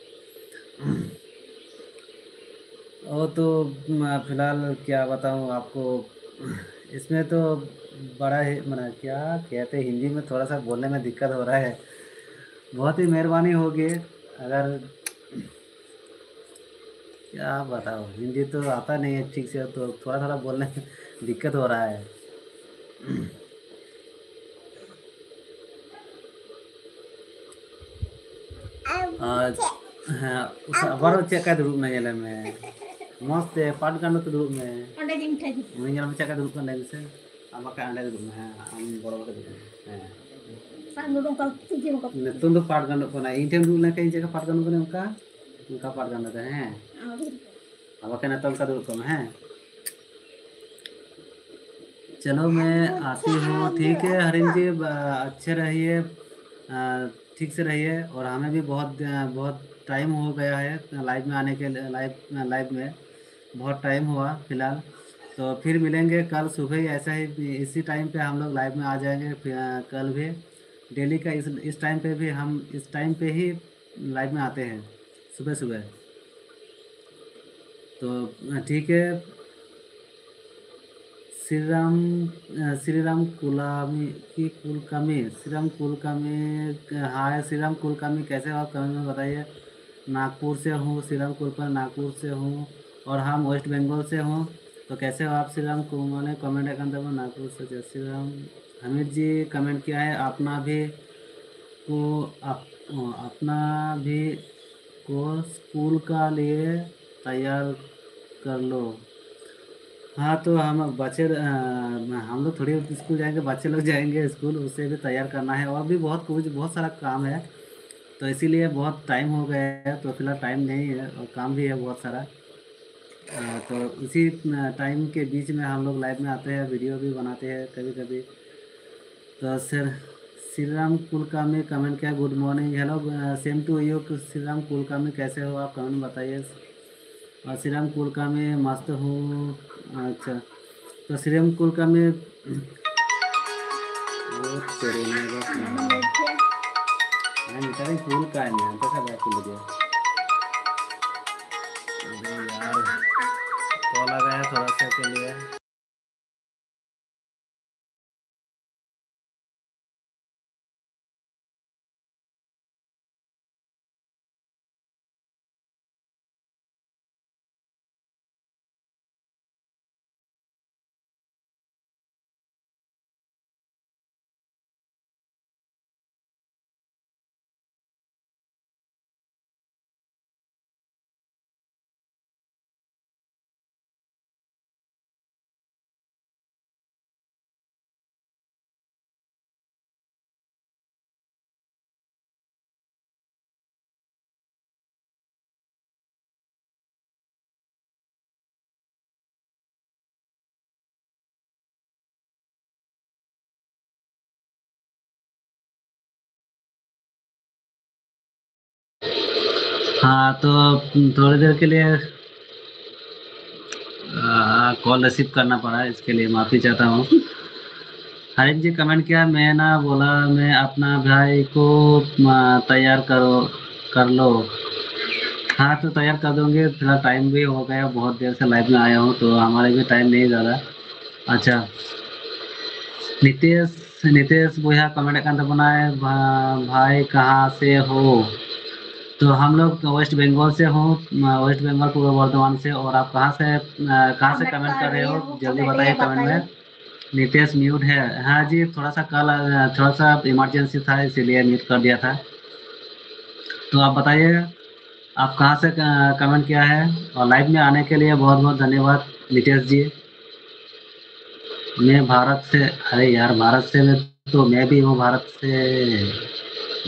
वो तो, म, फिलहाल क्या बताऊँ आपको, इसमें तो बड़ा ही, मतलब, क्या कहते हैं, हिंदी में थोड़ा सा बोलने में दिक्कत हो रहा है। बहुत ही मेहरबानी होगी अगर, क्या बताओ, हिंदी तो आता नहीं है ठीक से, तो थोड़ा थोड़ा बोलने में दिक्कत हो रहा है। ᱟᱨ, ᱦᱮᱸ, ᱩᱥᱟ-, ᱟᱵᱟᱨ ᱪᱮᱫ ᱞᱮᱠᱟᱭ ᱫᱩᱲᱩᱵ ᱮᱱᱟ, ᱧᱮᱞᱮ ᱢᱮ᱾ ᱢᱚᱡᱽ ᱛᱮ ᱯᱟᱴ ᱜᱟᱸᱰᱚ ᱛᱮ ᱫᱩᱲᱩᱵ ᱢᱮ᱾ ᱚᱸᱰᱮ ᱜᱮ ᱤᱧ ᱴᱷᱮᱱ ᱦᱤᱡᱩᱜ ᱩᱱᱤ ᱧᱮᱞ ᱢᱮ ᱪᱮᱫ ᱞᱮᱠᱟᱭ ᱫᱩᱲᱩᱵ ᱠᱟᱱᱟ, ᱞᱟᱹᱭ ᱢᱮᱥᱮ᱾ ᱟᱢ ᱵᱟᱠᱷᱟᱡ ᱚᱸᱰᱮ ᱫᱩᱲᱩᱵ ᱢᱮ, ᱦᱮᱸ, ᱟᱢ ᱵᱚᱲᱚ ᱠᱟᱛᱮ ᱫᱩᱲᱩᱵ ᱢᱮ᱾ ᱦᱮᱸ᱾ ᱟᱨ ᱱᱚᱰᱮ ᱚᱱᱠᱟ ᱪᱮᱫ ᱜᱮ ᱵᱟᱠᱚ ᱱᱤᱛᱚᱝ ᱫᱚ ᱯᱟᱴ ᱜᱟᱸᱰᱚᱜ ᱠᱟᱱᱟ, ᱤᱧ ᱴᱷᱮᱱ ᱫᱩᱲᱩᱵ ᱞᱮᱱᱠᱷᱟᱱ ᱤᱧ ᱪᱮᱫ ᱞᱮᱠᱟ ᱯᱟᱴ ᱜᱟᱸᱰᱚ ᱠᱟᱱᱟ, ᱚᱱᱠᱟ, ᱚᱱᱠᱟ ᱯᱟᱴ ᱜᱟᱸᱰᱚ ᱫᱚ, ᱦᱮᱸ᱾ ᱟᱨ ᱵᱟᱠᱷᱟᱡ ᱱᱤᱛᱚᱝ ᱚᱱᱠᱟ ᱫᱩᱲᱩᱵ ᱠᱚᱜ ᱢᱮ, ᱦᱮᱸ᱾ चलो, मैं आती हूँ, ठीक है हरिम जी, ब-, अच्छे रहिए, अ, ठीक से रहिए। और हमें भी बहुत, अ, बहुत टाइम हो गया है लाइव में आने के लिए, लाइव, लाइव में बहुत टाइम हुआ फिलहाल। तो फिर मिलेंगे कल सुबह ही, ऐसा ही इसी टाइम पे हम लोग लाइव में आ जाएंगे। फिर, अ, कल भी डेली का इस, इस टाइम पे भी हम इस टाइम पे ही लाइव में आते हैं सुबह सुबह। तो ठीक है, श्रीराम, श्रीराम कुलामी की कुलकामी, श्रीराम कुलकामी, हाय श्रीराम कुलकामी, कैसे हो आप? कमेंट में बताइए। नागपुर से हूँ श्रीराम कुलकामी, नागपुर से हूँ। और हम वेस्ट बंगाल से हूँ। तो कैसे हो आप श्रीराम कुमार? कमेंट एकांत में नागपुर से। जय श्रीराम। हमीर जी कमेंट किया है, अपना भी को अप, अपना भी को स्कूल का लिए तैयार कर लो। हाँ, तो हम बच्चे, हम लोग थोड़ी स्कूल जाएंगे, बच्चे लोग जाएंगे स्कूल, उसे भी तैयार करना है। और भी बहुत कुछ, बहुत सारा काम है, तो इसीलिए बहुत टाइम हो गया है, तो फिलहाल टाइम नहीं है और काम भी है बहुत सारा। तो इसी टाइम के बीच में हम लोग लाइव में आते हैं, वीडियो भी बनाते हैं कभी कभी। तो सर, श्रीराम कुलकामी कमेंट किया, good morning, hello, same to you. Shriram Kulkarni, कैसे हो आप? कमेंट में बताइए। और श्रीराम कुलकामी मस्त हूँ। अच्छा, तो श्रीराम कुलकामी, वो तेरे में बस नहीं। नहीं, तेरे कुल का है नहीं, तो सब बात कर लीजिए। अरे यार, कॉल आ गया थोड़ा सा के लिए। हाँ, तो थोड़ी देर के लिए कॉल रिसीव करना पड़ा, इसके लिए माफ़ी चाहता हूँ। हरीश जी कमेंट किया, मैं ना बोला, मैं अपना भाई को, आ, तैयार करो। कर लो। हाँ, तो तैयार कर दूंगे, थोड़ा टाइम भी हो गया, बहुत देर से लाइव में आया हूँ, तो हमारे भी टाइम नहीं ज़्यादा। अच्छा, नितेश, नितेश भैया कमेंट कर बोला है, "भा-, भाई कहाँ से हो?" तो हम लोग वेस्ट बंगाल से हूँ, वेस्ट बंगाल पूर्व बर्धमान से। और आप कहाँ से, अ, कहाँ से कमेंट कर रहे हो? जल्दी बताइए कमेंट में। नितेश म्यूट है। हाँ जी, थोड़ा सा कल, अ, थोड़ा सा इमरजेंसी था, इसीलिए म्यूट कर दिया था। तो आप बताइए, आप कहाँ से क-, कमेंट किया है? और लाइव में आने के लिए बहुत बहुत धन्यवाद नितेश जी। मैं भारत से, अरे यार, भारत से मैं, तो मैं भी हूँ भारत से।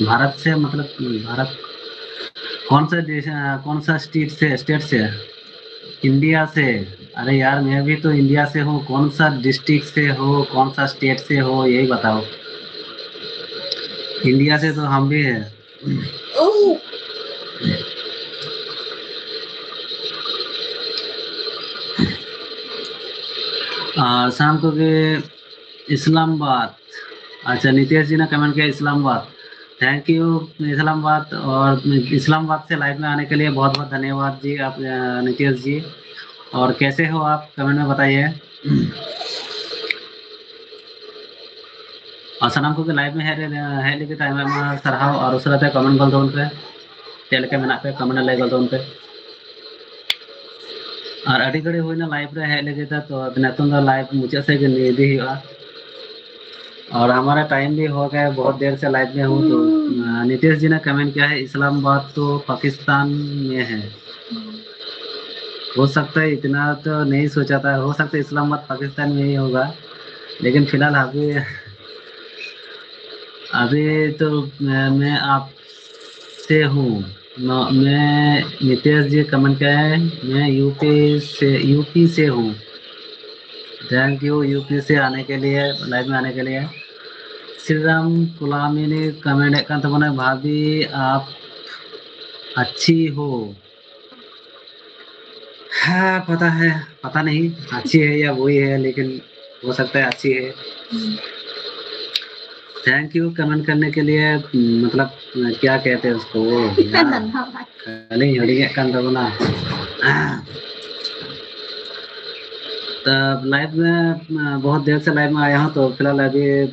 भारत से मतलब भारत, कौन सा देश, अ, कौन सा स्टेट से, स्टेट से? इंडिया से। अरे यार, मैं भी तो इंडिया से हूँ। कौन सा डिस्ट्रिक्ट से हो, कौन सा स्टेट से हो, यही बताओ। इंडिया से तो हम भी हैं। और शाम को के इस्लामाबाद। अच्छा, नितेश जी ने कमेंट किया इस्लामाबाद। Thank you Islamabad. और इस्लामाबाद से लाइव में आने के लिए बहुत बहुत धन्यवाद जी आप, अ, नितेश जी। और कैसे हो आप, कमेंट में बताइए। ᱟᱨ ᱥᱟᱱᱟᱢ ᱠᱚᱜᱮ ᱞᱟᱭᱤᱵᱷ ᱨᱮ ᱦᱮᱡ ᱞᱟᱹᱜᱤᱫ ᱟᱭᱢᱟ ᱟᱭᱢᱟ ᱥᱟᱨᱦᱟᱣ᱾ ᱟᱨ ᱩᱥᱟᱹᱨᱟ ᱛᱮ ᱠᱚᱢᱮᱱᱴ ᱜᱚᱞ ᱛᱟᱵᱚᱱ ᱯᱮ, ᱪᱮᱫ ᱞᱮᱠᱟ ᱢᱮᱱᱟᱜ ᱯᱮ, ᱠᱚᱢᱮᱱᱴ ᱨᱮ ᱞᱟᱹᱭ ᱜᱚᱞ ᱛᱟᱵᱚᱱ ᱯᱮ᱾ ᱟᱨ ᱟᱹᱰᱤ ᱜᱷᱟᱹᱲᱤᱡ ᱦᱩᱭᱱᱟ ᱞᱟᱭᱤᱵᱷ ᱨᱮ ᱦᱮᱡ ᱞᱟᱹᱜᱤᱫ ᱛᱮ, ᱛᱚ ᱱᱤᱛᱚᱝ ᱫᱚ ᱞᱟᱭᱤᱵᱷ ᱢᱩᱪᱟᱹᱫ ᱥᱮᱫ ᱜᱮ ᱤᱫᱤ ᱦᱩᱭᱩᱜᱼᱟ᱾ और हमारा टाइम भी हो गया है, बहुत देर से लाइव में हूँ। तो, हम्म। अ, नितेश जी ने कमेंट किया है, इस्लामाबाद तो पाकिस्तान में है। हो सकता है, इतना तो नहीं सोचा था, हो सकता है इस्लामाबाद पाकिस्तान में ही होगा, लेकिन फिलहाल अभी, अभी तो मैं, मैं आपसे हूँ। म-, मैं, नितेश जी कमेंट किया है, मैं यूपी से, यूपी से हूँ। थैंक यू यूपी से आने के लिए, लाइव में आने के लिए। श्रीराम कुलामी ने कमेंट कर तो बोला, भाभी आप अच्छी हो। हाँ, पता है, पता नहीं अच्छी है या बुरी है, लेकिन हो सकता है अच्छी है। थैंक यू कमेंट करने के लिए। मतलब क्या कहते हैं उसको यार? ᱟᱹᱞᱤᱧ ᱦᱤᱲᱤᱧᱮᱫ ᱠᱟᱱ ᱛᱟᱵᱚᱱᱟ। तो लाइव में, अ, बहुत देर से लाइव में आया हूँ, तो फिलहाल अभी, अ,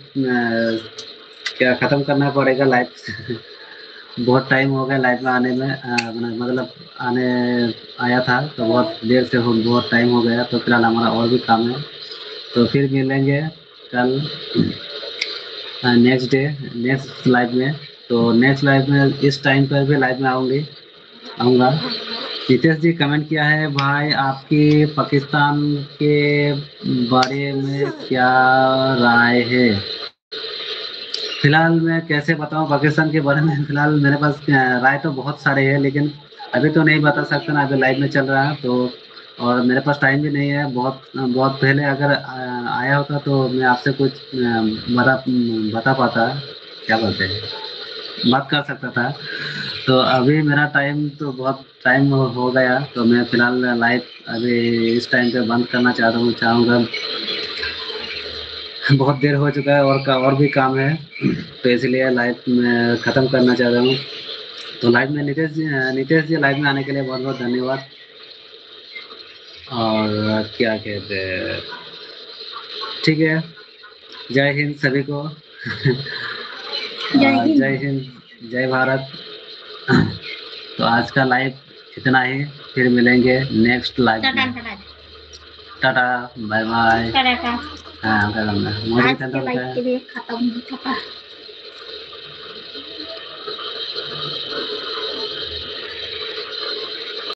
क्या खत्म करना पड़ेगा लाइव। बहुत टाइम हो गया लाइव में आने में, अ, मतलब आने आया था तो बहुत देर से हो, बहुत टाइम हो गया, तो फिलहाल हमारा और भी काम है, तो फिर मिलेंगे कल नेक्स्ट डे, नेक्स्ट लाइव में। तो नेक्स्ट लाइव में इस टाइम पर भी लाइव में आऊँगी, आऊँगा। नितेश जी कमेंट किया है, भाई आपकी पाकिस्तान के बारे में क्या राय है? फिलहाल मैं कैसे बताऊं पाकिस्तान के बारे में? फिलहाल मेरे पास, अ, राय तो बहुत सारे हैं, लेकिन अभी तो नहीं बता सकता ना, अभी लाइव में चल रहा है तो, और मेरे पास टाइम भी नहीं है। बहुत, बहुत पहले अगर, अ, आया होता तो मैं आपसे कुछ, अ, बता, बता पाता, क्या बोलते हैं, बात कर सकता था। तो अभी मेरा टाइम तो बहुत टाइम हो गया, तो मैं फिलहाल लाइव अभी इस टाइम पे बंद करना चाह रहा हूँ, चाहूँगा। बहुत देर हो चुका है और का, और भी काम है, तो इसलिए लाइव में ख़त्म करना चाह रहा हूँ। तो लाइव में नितेश जी, नितेश जी लाइव में आने के लिए बहुत बहुत धन्यवाद। और क्या कहते हैं, ठीक है, जय हिंद सभी को। जय और हिंद। जय हिंद, जय भारत। तो आज का लाइव इतना ही, फिर मिलेंगे नेक्स्ट लाइव टाटा में। Tata. Tata, bye bye. Tata tata. हाँ, टाटा, बाय। मुझे आज टाटा के लाइव बताया। के लिए खत्म। टाटा।